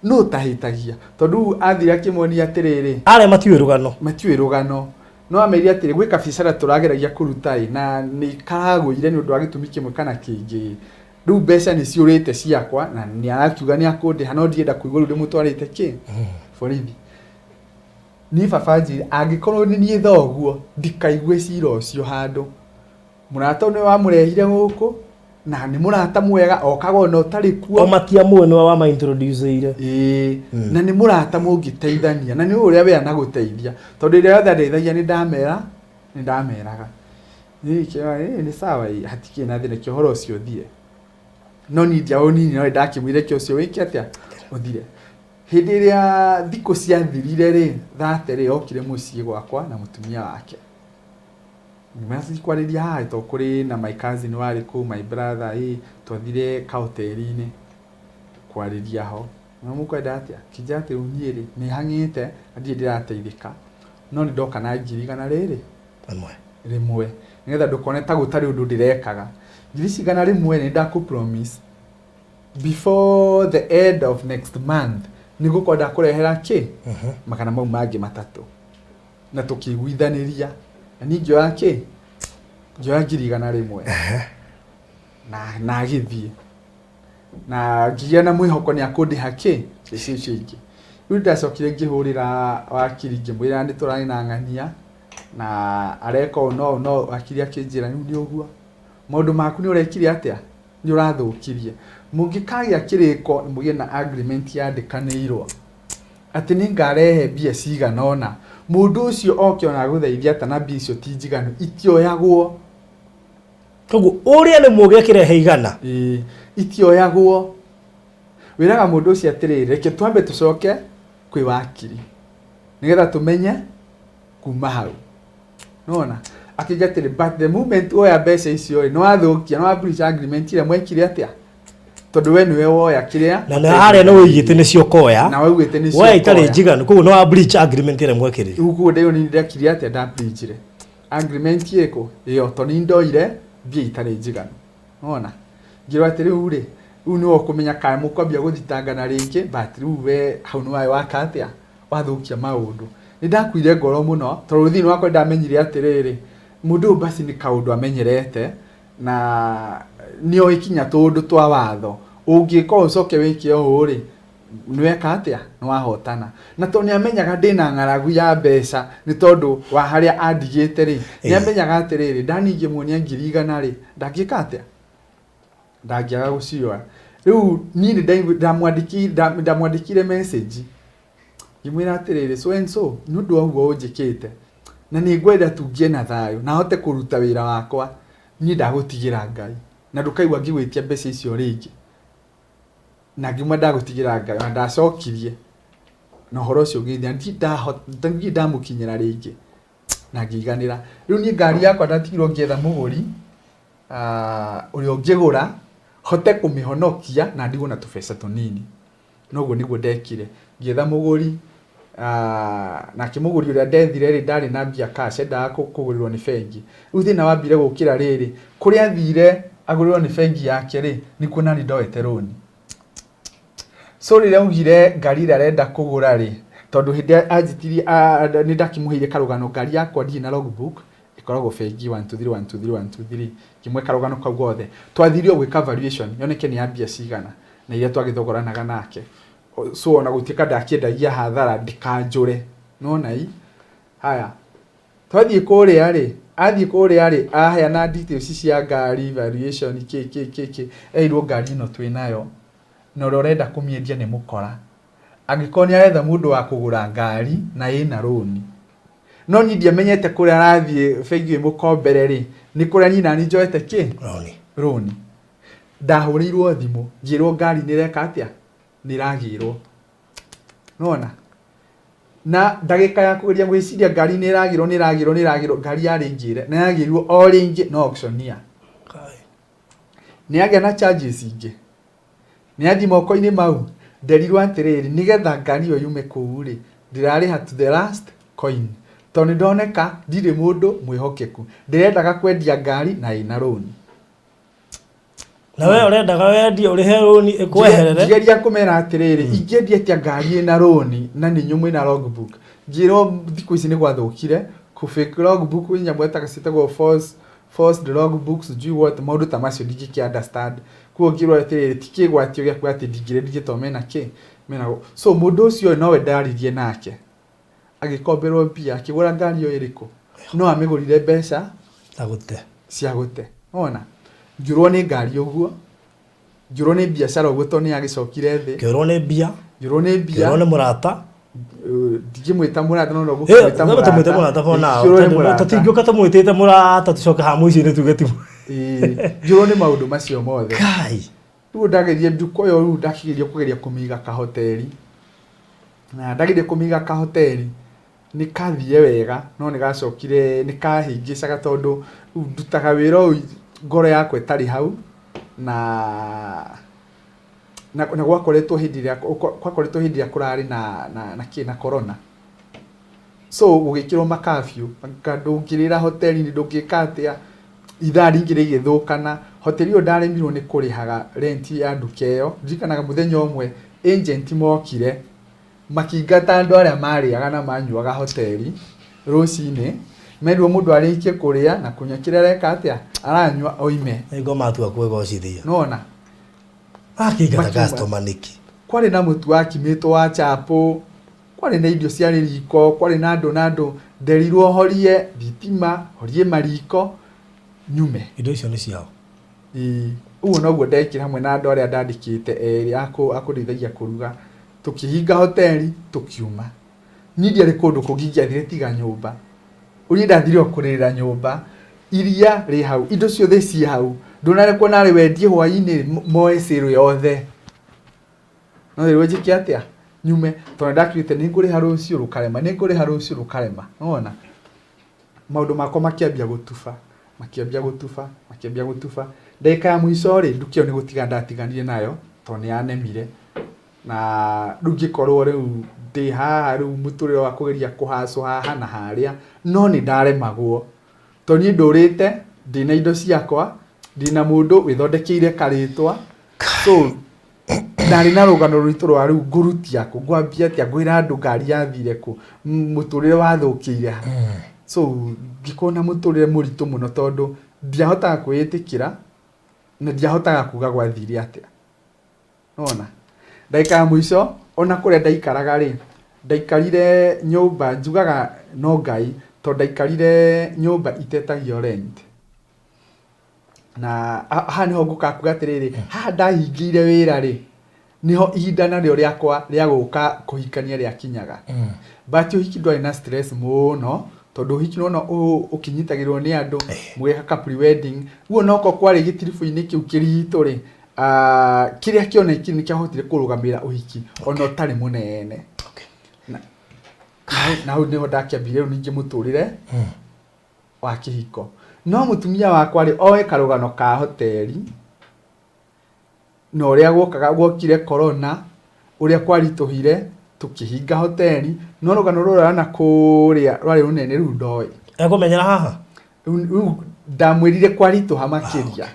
Nũ ũtahĩtagia? Tondũ rĩu athire akĩmonia atĩrĩrĩ, Arĩa matiũĩ rũgano. Matiũĩ rũgano. No amerie atĩrĩ, gwĩ kabiacara tũrageragia kũruta ĩ, na nĩ karagũire nĩ ũndũ wa gĩtũmi kĩmwe kana kĩngĩ. Rĩu mbeca nĩ ciũrĩte ciakwa, na nĩ arakiuga nĩ akũndĩha, no ndienda kũigua rĩu ndĩmũtwarĩte kĩ? Borithi. Niĩ baba njĩre, angĩkorwo nĩ niĩ thoguo, ndikaigue cira ũcio handũ. Mũrata ũyũ nĩwe wamũrehire gũkũ, na nĩ mũrata mwega, okaga ona ũtarĩ kuo. O matiamũĩ nĩwe wama-introduce-ire. Ĩĩ, na nĩ mũrata mũngĩteithania, na nĩ ũrĩa we anagũteithia. Tondũ rĩrĩa yothe andeithagia nĩ ndamera, nĩ ndameraga. Niĩ ngĩona, ĩĩ, nĩ sawa, ĩĩ, hatikĩrĩ na thĩna, kĩ ũhoro ũcio ũthire. No niĩ ndiaũnini, no nĩndakĩmwĩrire kĩ ũcio wĩke atĩa? Ũthire. Hĩndĩ ĩrĩa thikũ ciathirire rĩ, thate rĩ, okire mũciĩ gwakwa na mũtumia wake. Ngĩmwĩra tũthiĩ kwarĩria haha tondũ kũrĩ na my cousin warĩ kũu, my brother ĩ, twathire kahoteri-inĩ kwarĩria ho. Na mũkwenda atĩa? Akĩnjĩra atĩ rĩu niĩ rĩ, nĩ hang'ĩte na ndirĩ ndĩrateithĩka, no nĩ ndoka na ngiri igana rĩrĩ Rĩmwe. Rĩmwe, nĩgetha ndũkone ta gũtarĩ ũndũ ndĩrekaga. Ngiri ici 100 nĩ ndakũ promise before the end of next month nĩ ngũkorwo ndakũrehera kĩ magana mau mangĩ matatũ. Na tũkĩiguithanĩria, na niĩ ngĩoya kĩ, ngĩoya ngiri 100 na agĩthiĩ, na ngĩgĩa na mwĩhoko nĩ akũndĩha kĩ mbeca icio ingĩ. Rĩu ndacokire ngĩhũrĩra wakiri, ngĩmwĩra nĩ tũrarĩ na ng'ania na areka ũũ no no wakiri akĩnjĩra rĩu nĩ ũguo maũndũ maku nĩ ũrekire atĩa, nĩ ũrathũkirie. Mũngĩkagĩa kĩrĩko mũgĩe na agreement yandĩkanĩirwo atĩ nĩ ngarehe mbia cigana ũna, mũndũ ũcio oke ona agũthaithia ata na mbia icio ti njiganu, itioyagwo. Koguo ũrĩa nĩ mũgĩ akĩrehe 100. Ĩĩ, itioyagwo. Wĩraga mũndũ ũcio atĩrĩrĩ, reke twambe tũcoke kwĩ wakiri nĩgetha tũmenye kuma hau. Nĩwona? Akĩnjĩra atĩrĩ, but the moment woya mbeca icio rĩ, nĩwathũkia, nĩwa breach agreement ĩrĩa mwekire atĩa? Tondũ we nĩwe woya kĩrĩa Na nĩ harĩa nĩ wĩigĩte nĩcio ũkoya. Na waugĩte nĩcio Woya itarĩ ũkoya. njiganu, koguo nĩ wa breach agreement ĩrĩa mwekĩrire. Rĩu koguo ndĩyo nĩ ndekire atĩa, nda breachire agreement ĩrĩkũ ĩyo, tondũ nĩ ndoire mbia itarĩ njiganu. Nĩwona? Ngĩrwo atĩ rĩu rĩ, rĩu nĩwe ũkũmenya kana mũkwambia gũthitangana rĩngĩ, but rĩu we hau nĩwe waka atĩa, wathũkia maũndũ. Nĩ ndakuire ngoro mũno, tondũ thĩinĩ wakwa nĩ ndamenyire atĩrĩrĩ, mũndũ ũyũ basi nĩ kaũndũ amenyerete, na nĩ oĩ kinya tũũndũ twa watho. Ũngĩka ũũ ũcoke wĩke ũũ rĩ, nĩweka atĩa, nĩwahotana. Na tondũ nĩamenyaga ndĩna ng'aragu ya mbeca, nĩ tondũ wa harĩa andigĩte rĩ, nĩamenyaga atĩrĩrĩ, ndani ingĩmuonia ngiri 100 rĩ, ndangĩka atĩa, ndangĩaga gũcioya. Rĩu niĩ nĩ ndamwandĩkire message, ngĩmwĩra atĩrĩrĩ, so and so, nĩ ũndũ wa ũguo ũnjĩkĩte, na nĩ ngwenda tu ngĩe na thayũ, na hote kũruta wĩra wakwa, niĩ ndagũtigĩra Ngai, na ndũkaigua ngĩgwĩtia mbeca icio rĩngĩ. Na ngiuma ndagũtigĩra Ngai, na ndacokirie, na ũhoro ũcio ũgĩthira, ndirĩ ndamũkinyĩra rĩngĩ, na ngĩiganĩra. Rĩu niĩ ngari yakwa ndatigirwo ngĩetha mũgũri, ũrĩa ũngĩgũra, hote kũmĩhonokia na ndigwo na tũbeca tũnini. Noguo nĩguo ndekire, ngĩetha mũgũri, nake mũgũri ũrĩa ndethire rĩ, ndarĩ na mbia cash, endaga kũgũrĩrwo nĩ bengi. Rĩu thĩna wambire gũkĩra rĩrĩ, kũrĩa athire agũrĩrwo nĩ bengi yake rĩ, nĩkuo nani ndoete rũni. So rĩrĩa augire ngari ĩrĩa arenda kũgũra rĩ, tondũ hĩndĩ ĩrĩa anjĩtirie, nĩ ndakĩmũheire karũgano, ngari yakwa ndirĩ na logbook, ĩkoragwo bengi 1 2 3 1 2 3 1 2 3, ngĩmũhe karũgano kau gothe. Twathire o gwĩka valuation, yoneke nĩ ya mbia cigana, na iria twagĩthogoranaga nake. So ona gũtuĩka ndakĩendagia hathara ndikanjũre. Nĩwona ii? Haya, twathiĩ kũrĩa rĩ, athiĩ kũrĩa rĩ, aheana details cia ngari, valuation, kĩ kĩ kĩ kĩ, erirwo ngari ĩno twĩnayo, na ũrĩa ũrenda kũmĩendia nĩ mũkora. Angĩkorwo nĩ aretha mũndũ wa kũgũra ngari na ĩna rũni. No niĩ ndiamenyete kũrĩa arathiĩ bengi ĩmũkombere rĩ, nĩ kũrĩa niĩ nani njoete kĩ? Rũni. Rũni. Ndahũrĩirwo thimũ, ngĩrwo ngari nĩ ĩreka atĩa? Nĩ ĩragĩrwo. Nĩwona? Na ndagĩka ya kũgeria gwĩciria ngari nĩ ĩragĩrwo, nĩ ĩragĩrwo, nĩ ĩragĩrwo, ngari yarĩ ngĩre, na yagĩrirwo o rĩngĩ no auctioneer. Nĩ yagĩa na charges ingĩ. Nĩ yathiĩ moko-inĩ mau, nderirwo atĩrĩrĩ, nĩgetha ngari ĩyo yume kũu rĩ, ndĩrarĩha to the last coin. Tondũ nĩ ndoneka ndirĩ mũndũ mwĩhokeku. Ndĩrendaga kwendia ngari na ĩna rũni. Na we ũrendaga wendie ũrĩhe rũni ĩkweherere. Ngeria kũmera atĩrĩrĩ, ingĩendia atĩa ngari ĩna rũni na nĩ nyũmũ ĩna logbook. Ngĩrwo thikũ ici nĩ gwathũkire, kũ fake logbook nyamũ ĩtagwo ciĩtagwo false logbooks, sijui what, maũndũ ta macio ndingĩkĩ understand. Koguo ngĩrwo atĩrĩrĩ, ti kĩgwatio gĩakwa atĩ ndingĩrendirie tondũ mena kĩ? Mena So mũndũ ũcio nowe ndaririe nake. Agĩkomberwo mbia, akĩgũra ngari ĩyo ĩrĩkũ? No amĩgũrire mbeca cia gũte. Cia gũte. Wona? Ngĩũrwo nĩ ngari ũguo, ngĩũrwo nĩ biacara ũguo tondũ nĩ yagĩcokire thĩ. Ngĩũrwo nĩ mbia. Ngĩũrwo nĩ mbia. Ngĩũrwo nĩ mũrata. Ndingĩmwĩta mũrata, no no ngũkĩmwĩta mũrata. Tũmwĩte mũrata for now. Ngĩũrwo nĩ mũrata. Tũtingĩũka tũmwĩtĩte mũrata tũcoke haha mũico-inĩ tuge ti Ngĩũrwo nĩ maũndũ macio mothe. Kai. Rĩu ndageria nduka ĩyo, rĩu ndakĩgeria kũgeria kũmĩiga kahoteri. Na ndageria kũmĩiga kahoteri nĩ kathire wega, no nĩ gacokire nĩ kahĩngĩcaga tondũ ndutaga wĩra ũyũ ngoro yakwa ĩtarĩ hau, na gwakoretwo hĩndĩ ĩrĩa gwakoretwo hĩndĩ ĩrĩa kũrarĩ na kĩ na corona, so gũgĩkĩrwo makabyu, ndũngĩrĩra hoteri-inĩ, ndũngĩka atĩa, ithaa rĩngĩ rĩgĩthũkana. Hoteri ĩyo ndaremirwo nĩ kũrĩhaga rent ya nduka ĩyo. Ndirikanaga mũthenya ũmwe agent mokire makĩingata andũ arĩa marĩaga na manyuaga hoteri rũcinĩ, merirwo mũndũ arĩkie kũrĩa na kũnyua kĩrĩa areka atĩa aranyua oime. Nĩguo matua kwĩgocithia. Nĩwona? Akĩingata Makiuma. Customer nĩkĩ? Kwarĩ na mũtu wakimĩtwo wa chapo, kwarĩ na irio ciarĩ riko, kwarĩ na andũ na andũ. Nderirwo horie thitima, horie mariko, nyume. Indo icio nĩ ciao. Ĩĩ, ũguo noguo ndekire hamwe na andũ arĩa ndandĩkĩte erĩ a kũndeithagia kũruga. Tũkĩhinga hoteri, tũkiuma. Niĩ ndiarĩ kũndũ kũngĩ ingĩathire tiga nyũmba. Ũrĩa ndathire o kũrĩrĩra nyũmba, iria rĩ hau, indo ciothe ciĩ hau. Ndũnarekwo narĩ wendie hwaĩ-inĩ moe sale yothe. No rĩu njĩke atĩa? Nyume, tondũ ndakiugĩte nĩ ngũrĩha rũciũ rũkarema, nĩ ngũrĩha rũciũ rũkarema. Nĩwona? Maũndũ makwa makĩambia gũtuba, makĩambia gũtuba, makĩambia gũtuba. Ndagĩka ya mũico rĩ, nduka ĩyo nĩ gũtiga ndatiganire nayo, tondũ nĩ yanemire. Na rĩu ngĩkorwo rĩu ndĩ haha rĩu mũtũrĩre wa kũgeria kũhacwo haha na harĩa, no nĩ ndaremagwo. Tondũ niĩ ndũrĩte, ndĩna indo ciakwa, ndĩna mũndũ wĩthondekeire karĩtwa. So, ndarĩ na rũgano rũritũ rwa rĩu ngũrutia kũ, ngwambia atĩa, ngwĩra andũ ngari yathire kũ, mũtũrĩre wathũkĩire ha. So, ngĩkorwo na mũtũrĩre mũritũ mũno tondũ ndiahotaga kwĩĩtĩkĩra na ndiahotaga kuga gwathire atĩa. Nĩwona? Ndagĩka ya mũico, ona kũrĩa ndaikaraga rĩ, ndaikarire nyũmba, njugaga no Ngai, tondũ ndaikarire nyũmba itetagio rent. Na haha nĩho ngũkaga kuga atĩrĩrĩ, haha ndahingĩire wĩra rĩ, nĩho ihinda narĩo rĩakwa rĩa gũka kũhikania rĩakinyaga. But ũhiki ndwarĩ na stress mũno, tondũ ũhiki nĩwona ũkĩnyitagĩrĩrwo nĩ andũ, mũgeka ka pre-wedding. Ũguo onokorwo kwarĩ gĩtiribũ-inĩ kĩu kĩritũ rĩ, kĩrĩa kĩonekire nĩ kĩahotire kũrũgamĩrĩra ũhiki, ona ũtarĩ mũnene. Na hau nĩho ndakĩambirie rĩu ningĩ mũtũrĩre wa kĩhiko. No mũtumia wakwa rĩ, oe karũgano ka hoteri, na ũrĩa guokaga guokire corona, ũrĩa kwaritũhire, tũkĩhinga hoteri, no rũgano rũrũ na kũrĩa rwarĩ rũnene rĩu ndoĩ. Ekũmenyera haha? Rĩu ndamwĩrire kwaritũha makĩria.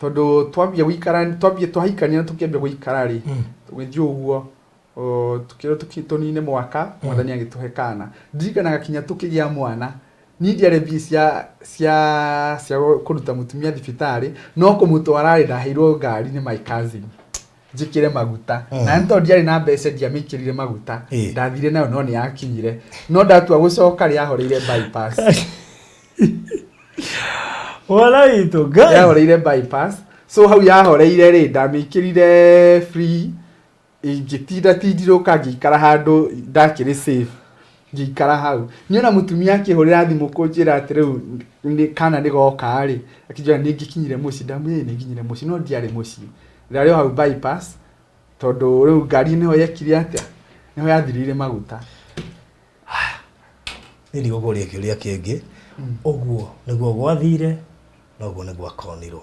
Tondũ twambia gũikara, twambia twahikania na tũkĩambia gũikara rĩ, tũgĩthiĩ ũguo, tũkĩrwo tũnine mwaka, mwathani agĩtũhe kana. Ndirikanaga kinya tũkĩgĩa mwana, niĩ ndiarĩ mbia cia kũruta mũtumia thibitarĩ, no kũmũtwara rĩ, ndaheirwo ngari nĩ my cousin. Njĩkĩre maguta. Na nĩ tondũ ndiarĩ na mbeca ndiamĩkĩrire maguta. Ndathire nayo no nĩ yakinyire. No ndatua gũcoka rĩ, yahoreire bypass. Mwana witũ, Ngai. Yahoreire bypass. So hau yahoreire rĩ, ndamĩkĩrire free, ingĩtinda tindirũka ngĩikara handũ ndakĩrĩ safe. Ngĩikara hau. Niĩ ona mũtumia akĩhũrĩra thimũ kũnjĩra atĩ rĩu nĩ kana nĩ goka rĩ, akĩnjĩra nĩ ngĩkinyire mũciĩ, ndamwĩrire nĩ nginyire mũciĩ, no ndiarĩ mũciĩ. Ndarĩ o hau bypass, tondũ rĩu ngari nĩho yekire atĩa? Nĩho yathirĩire maguta. Niĩ ndigũkũria kĩũria kĩngĩ. Ũguo nĩguo gwathire, na ũguo nĩguo akonirwo.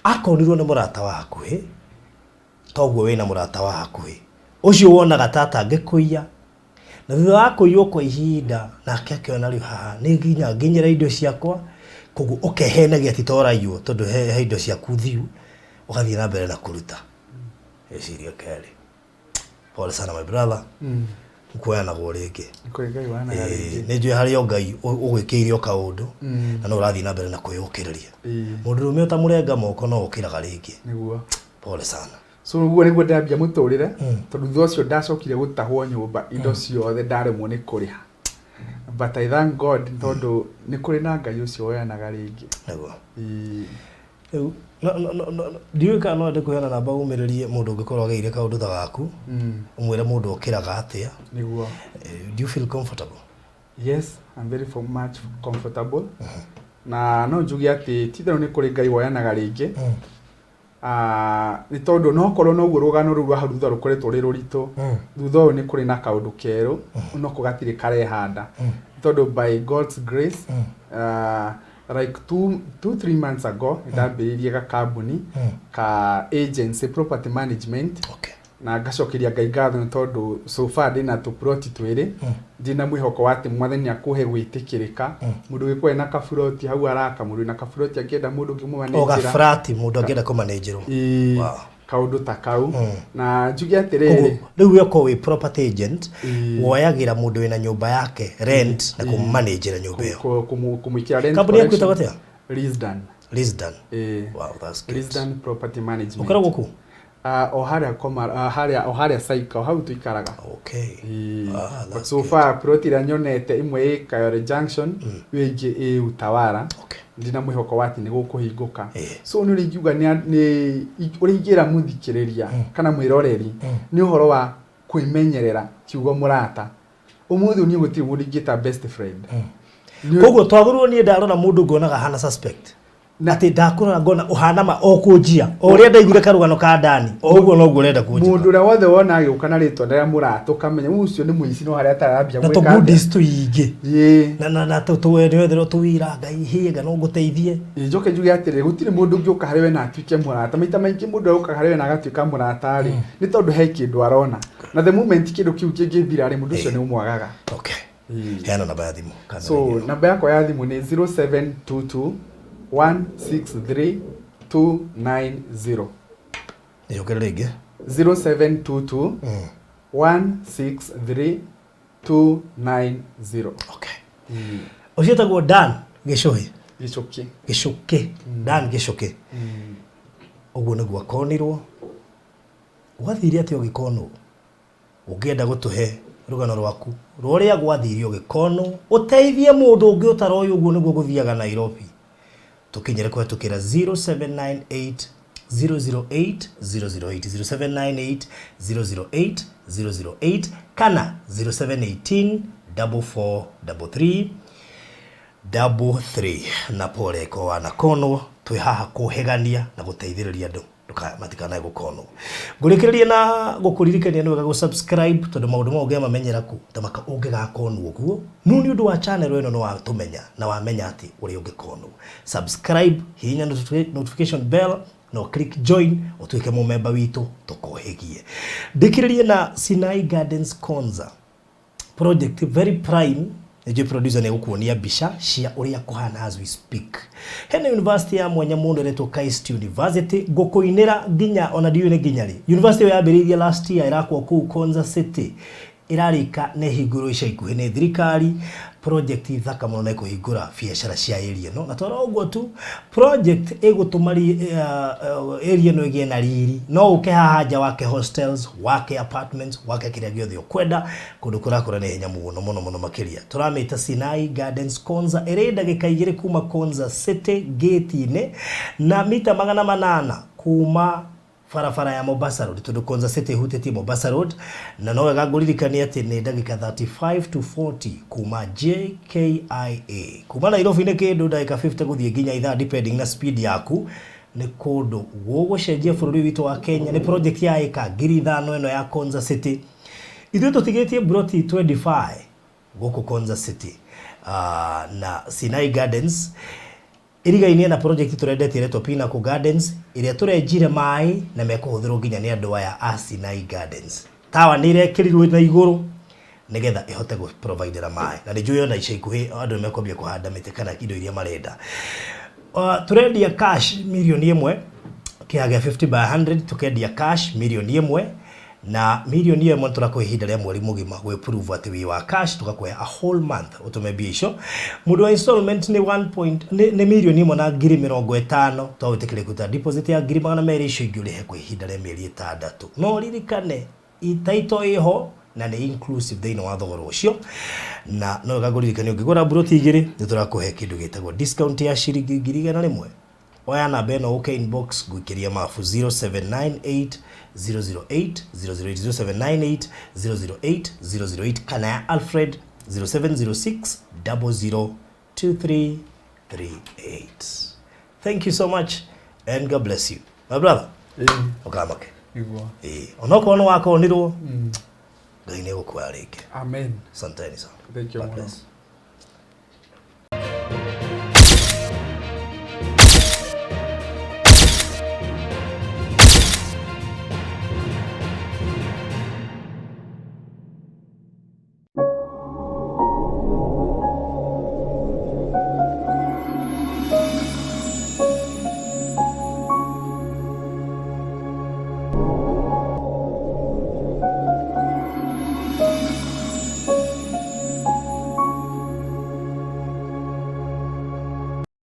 Akonirwo nĩ mũrata wa hakuhĩ, toguo wĩna mũrata wa hakuhĩ. Ũcio wonaga ta atangĩkũiya, na thutha wa kũiywo kwa ihinda, nake akĩona rĩu haha nĩ nginya nginyĩre indo ciakwa, koguo ũkehenagia atĩ toraiywo tondũ he indo ciaku thiu, ũgathiĩ na mbere na kũruta. Rĩciria kerĩ. Pole sana my brother. Kuoyanagwo rĩngĩ. Kũrĩ Ngai woyanaga rĩngĩ. Nĩ njũĩ harĩ o Ngai ũgwĩkĩire o kaũndũ, na no ũrathiĩ na mbere na kwĩyũkĩrĩria. Mũndũrũme ũtamũrenga moko no ũkĩraga rĩngĩ. Nĩguo. Pole sana. So ũguo nĩguo ndambia mũtũrĩre, tondũ thutha ũcio ndacokire gũtahwo nyũmba, indo ciothe ndaremwo nĩ kũrĩha. But I thank God tondũ nĩ kũrĩ na Ngai ũcio woyanaga rĩngĩ. Nĩguo. Rĩu, no, ndiũĩ kana no wende kũheana namba ũmĩrĩrie mũndũ ũngĩkorwo ageire kaũndũ ta gaku, ũmwĩre mũndũ okĩraga atĩa. Nĩguo. Do you feel comfortable? Yes, I'm very much comfortable. Na no njuge atĩ ti itherũ nĩ kũrĩ Ngai woyanaga rĩngĩ. Nĩ tondũ no korwo noguo rũgano rũu rwa hau thutha rũkoretwo rwĩ rũritũ, thutha ũyũ nĩ kũrĩ na kaũndũ kerũ, noko gatirĩ karehanda. Nĩ tondũ by God's grace, like 2, 3 months ago, nĩ ndambĩrĩirie gakambuni ka agency, property management. Na ngacokeria Ngai ngatho nĩ tondũ so far ndĩna tũploti twĩrĩ. Ndĩna mwĩhoko wa atĩ Mwathani akũhe gwĩtĩkĩrĩka. Mũndũ ũgĩkorwo ena kaburoti hau araka, mũndũ wĩna kaburoti angĩenda mũndũ O ũngĩmũmanĩnjĩra. Gaburati mũndũ angĩenda kũmanĩnjĩrwo. Ĩĩ, kaũndũ ta kau. Na njuge atĩrĩrĩ, Koguo rĩu we ũkorwo wĩ property agent, woyagĩra mũndũ wĩna nyũmba yake rent na kũmanĩnjĩra nyũmba ĩyo. Kũmwĩkĩra rent Kambuni yaku collection. ĩtagwo atĩa? Risdan. Lisdan. Ĩĩ. Wow, that's good. Risdan Property Management. Ũkoragwo kũ? O harĩa koma, harĩa o harĩa Saika, o hau tuikaraga. Ĩĩ. Ah, But that's so good. far plot ĩrĩa nyonete ĩmwe ĩ Kayole Junction, ĩyo ĩngĩ ĩ Utawala. Ndina mwĩhoko wa atĩ nĩ gũkũhingũka. So nĩ ũrĩa ingiuga nĩ ũrĩa ingĩra mũthikĩrĩria kana mwĩroreri nĩ ũhoro wa kwĩmenyerera kiugo mũrata. Ũmũthĩ niĩ gũtirĩ mũndũ ingĩta best friend. Koguo twagĩrĩirwo, niĩ ndarora mũndũ ngonaga hana suspect, atĩ ndakũrora ngona ũhana ma o kũnjia o ũrĩa ndaiguire karũgano ka Dani, o ũguo noguo ũrenda Mũndũ kũnjĩka. ũrĩa wothe wona agĩũka na rĩtwa rĩa mũrata, ũkamenya ũcio nĩ mũici, no harĩa atarambia Na gwĩka tũ atĩa. goodies tũingĩ. Na tũwetherwo tũwĩra Ngai hĩga no ngũteithie. Ĩĩ, njoke njuge atĩrĩ, gũtirĩ mũndũ ũngĩũka harĩ we na atuĩke mũrata. Maita maingĩ mũndũ ũrĩa ũkaga harĩ we na agatuĩka mũrata rĩ, nĩ tondũ he kĩndũ arona, na the moment kĩndũ kĩu kĩngĩthira rĩ, mũndũ ũcio nĩ ũmwagaga. Heana namba ya thimũ kamera So ĩyo. Namba yakwa ya thimũ nĩ 0722 163 290. Nĩcokere rĩngĩ. 0722 163 290. Okay, ũcio ĩtagwo Dan Gĩcũhĩ. Gĩcũkĩ. Gĩcũkĩ, Dan Gĩcũkĩ. Ũguo nĩguo akonirwo. Gwathire atĩa ũgĩkonwo? Ũngĩenda gũtũhe rũgano rwaku rwa ũrĩa gwathire ũgĩkonwo, ũteithie mũndũ ũngĩ ũtaroĩ ũguo nĩguo gũthiaga Nairobi, tũkinyĩre kũhetũkĩra 0798 008 008, 0798 008 008 kana 0718 4433 33. Na pole ko wanakonwo, twĩ haha kũhegania na gũteithĩrĩria andũ matikanae gũkonwo. Ngũrĩkĩrĩria na gũkũririkania nĩ wega gũ-subscribe, tondũ maũndũ mau ũngĩamamenyera kũ tamaka ũngĩgakonwo ũguo no nĩ ũndũ wa channel ĩno nĩ watũmenya na wamenya atĩ ũrĩa ũngĩkonwo. Subscribe, hihinya notification bell no click join, ũtuĩke mũmemba witũ tũkũhĩgie. Ndĩkĩrĩrie na Sinai Gardens Konza project, very prime. Nĩnjũĩ producer nĩ egũkuonia mbica cia ũrĩa kũhana as we speak. Hena university ya mwanya mũno ĩretwo KAIST University. Ngũkũinĩra nginya ona ndiũĩ nĩ nginya rĩ. University ĩyo yambĩrĩirie last year, ĩrakwo kũu Konza City, ĩrarĩka na ĩhingũrwo ica ikuhĩ nĩ thirikari. Project thaka mũno na ĩkũhingũra biacara cia area ĩno, na twara ũguo tu project ĩgũtũma area ĩno ĩgĩe na riri. No ũke haha nja wake hostels, wake apartments, wake kĩrĩa gĩothe ũkwenda. Kũndũ kũrakũra nĩ hinya mũno mũno mũno makĩria. Tũramĩta Sinai Gardens Konza, ĩrĩ ndagĩka 2 kuma Konza City gate-inĩ na mita 800 kuma barabara ya Mombasa Road, tondũ Konza City ĩhutĩtie Mombasa Road. Na no wega ngũririkanie atĩ nĩ ndagĩka 35 to 40 kuma JKIA. Kuma Nairobi nĩ kĩndũ ndagĩka 50 gũthiĩ nginya ithaa, depending na speed yaku. Nĩ kũndũ gũgũcenjia bũrũri witũ wa Kenya. Nĩ project ya ĩka 5,000 ĩno ya Konza City. Ithuĩ tũtigĩtie broti 25 gũkũ Konza City, na Sinai Gardens ĩrigainie na project tũrendetie ĩretwo Pinnacle Gardens, ĩrĩa tũrenjire maĩ na mekũhũthĩrwo nginya nĩ andũ aya a Sinai Gardens. Tawa nĩ irekĩrirwo na igũrũ nĩgetha ĩhote gũ-providera maĩ, na nĩ njũĩ ona ica ikuhĩ andũ nĩ mekwambia kũhanda mĩtĩ kana indo iria marenda. Tũrendia cash 1 mirioni kĩaga gĩa 50 by 100, tũkendia cash 1 mirioni, na 1 mirioni tũrakũhe ihinda rĩa mweri mũgima gwĩ prove atĩ wĩ wa cash. Tũgakũhe a whole month ũtũme mbia icio. Mũndũ wa installment nĩ 1 point, nĩ 1,050,000. Twagwĩtĩkĩria kũruta deposit ya 200,000, icio ingĩ ũrĩhe kwa ihinda rĩa mĩeri 6. No ririkane itaito ĩho na nĩ inclusive thĩinĩ wa thogora ũcio. Na no wega ngũririkanie, ũngĩgũra mburoti igĩrĩ nĩ tũrakũhe kĩndũ gĩtagwo discount ya ciringi 100,000. Oya namba ĩno ũke inbox ngũikĩria mabu, 0798 008 008, 0798 008 008, kana ya Alfred, 0706 002338. Thank you so much and God bless you. My brother, Ĩĩ, ũkamake. Nĩguo. Ĩĩ, onokorwo nĩ wakonirwo, Ngai nĩ egũkuoya rĩngĩ. Amen. Asanteni sana. Thank you God mũno. bless.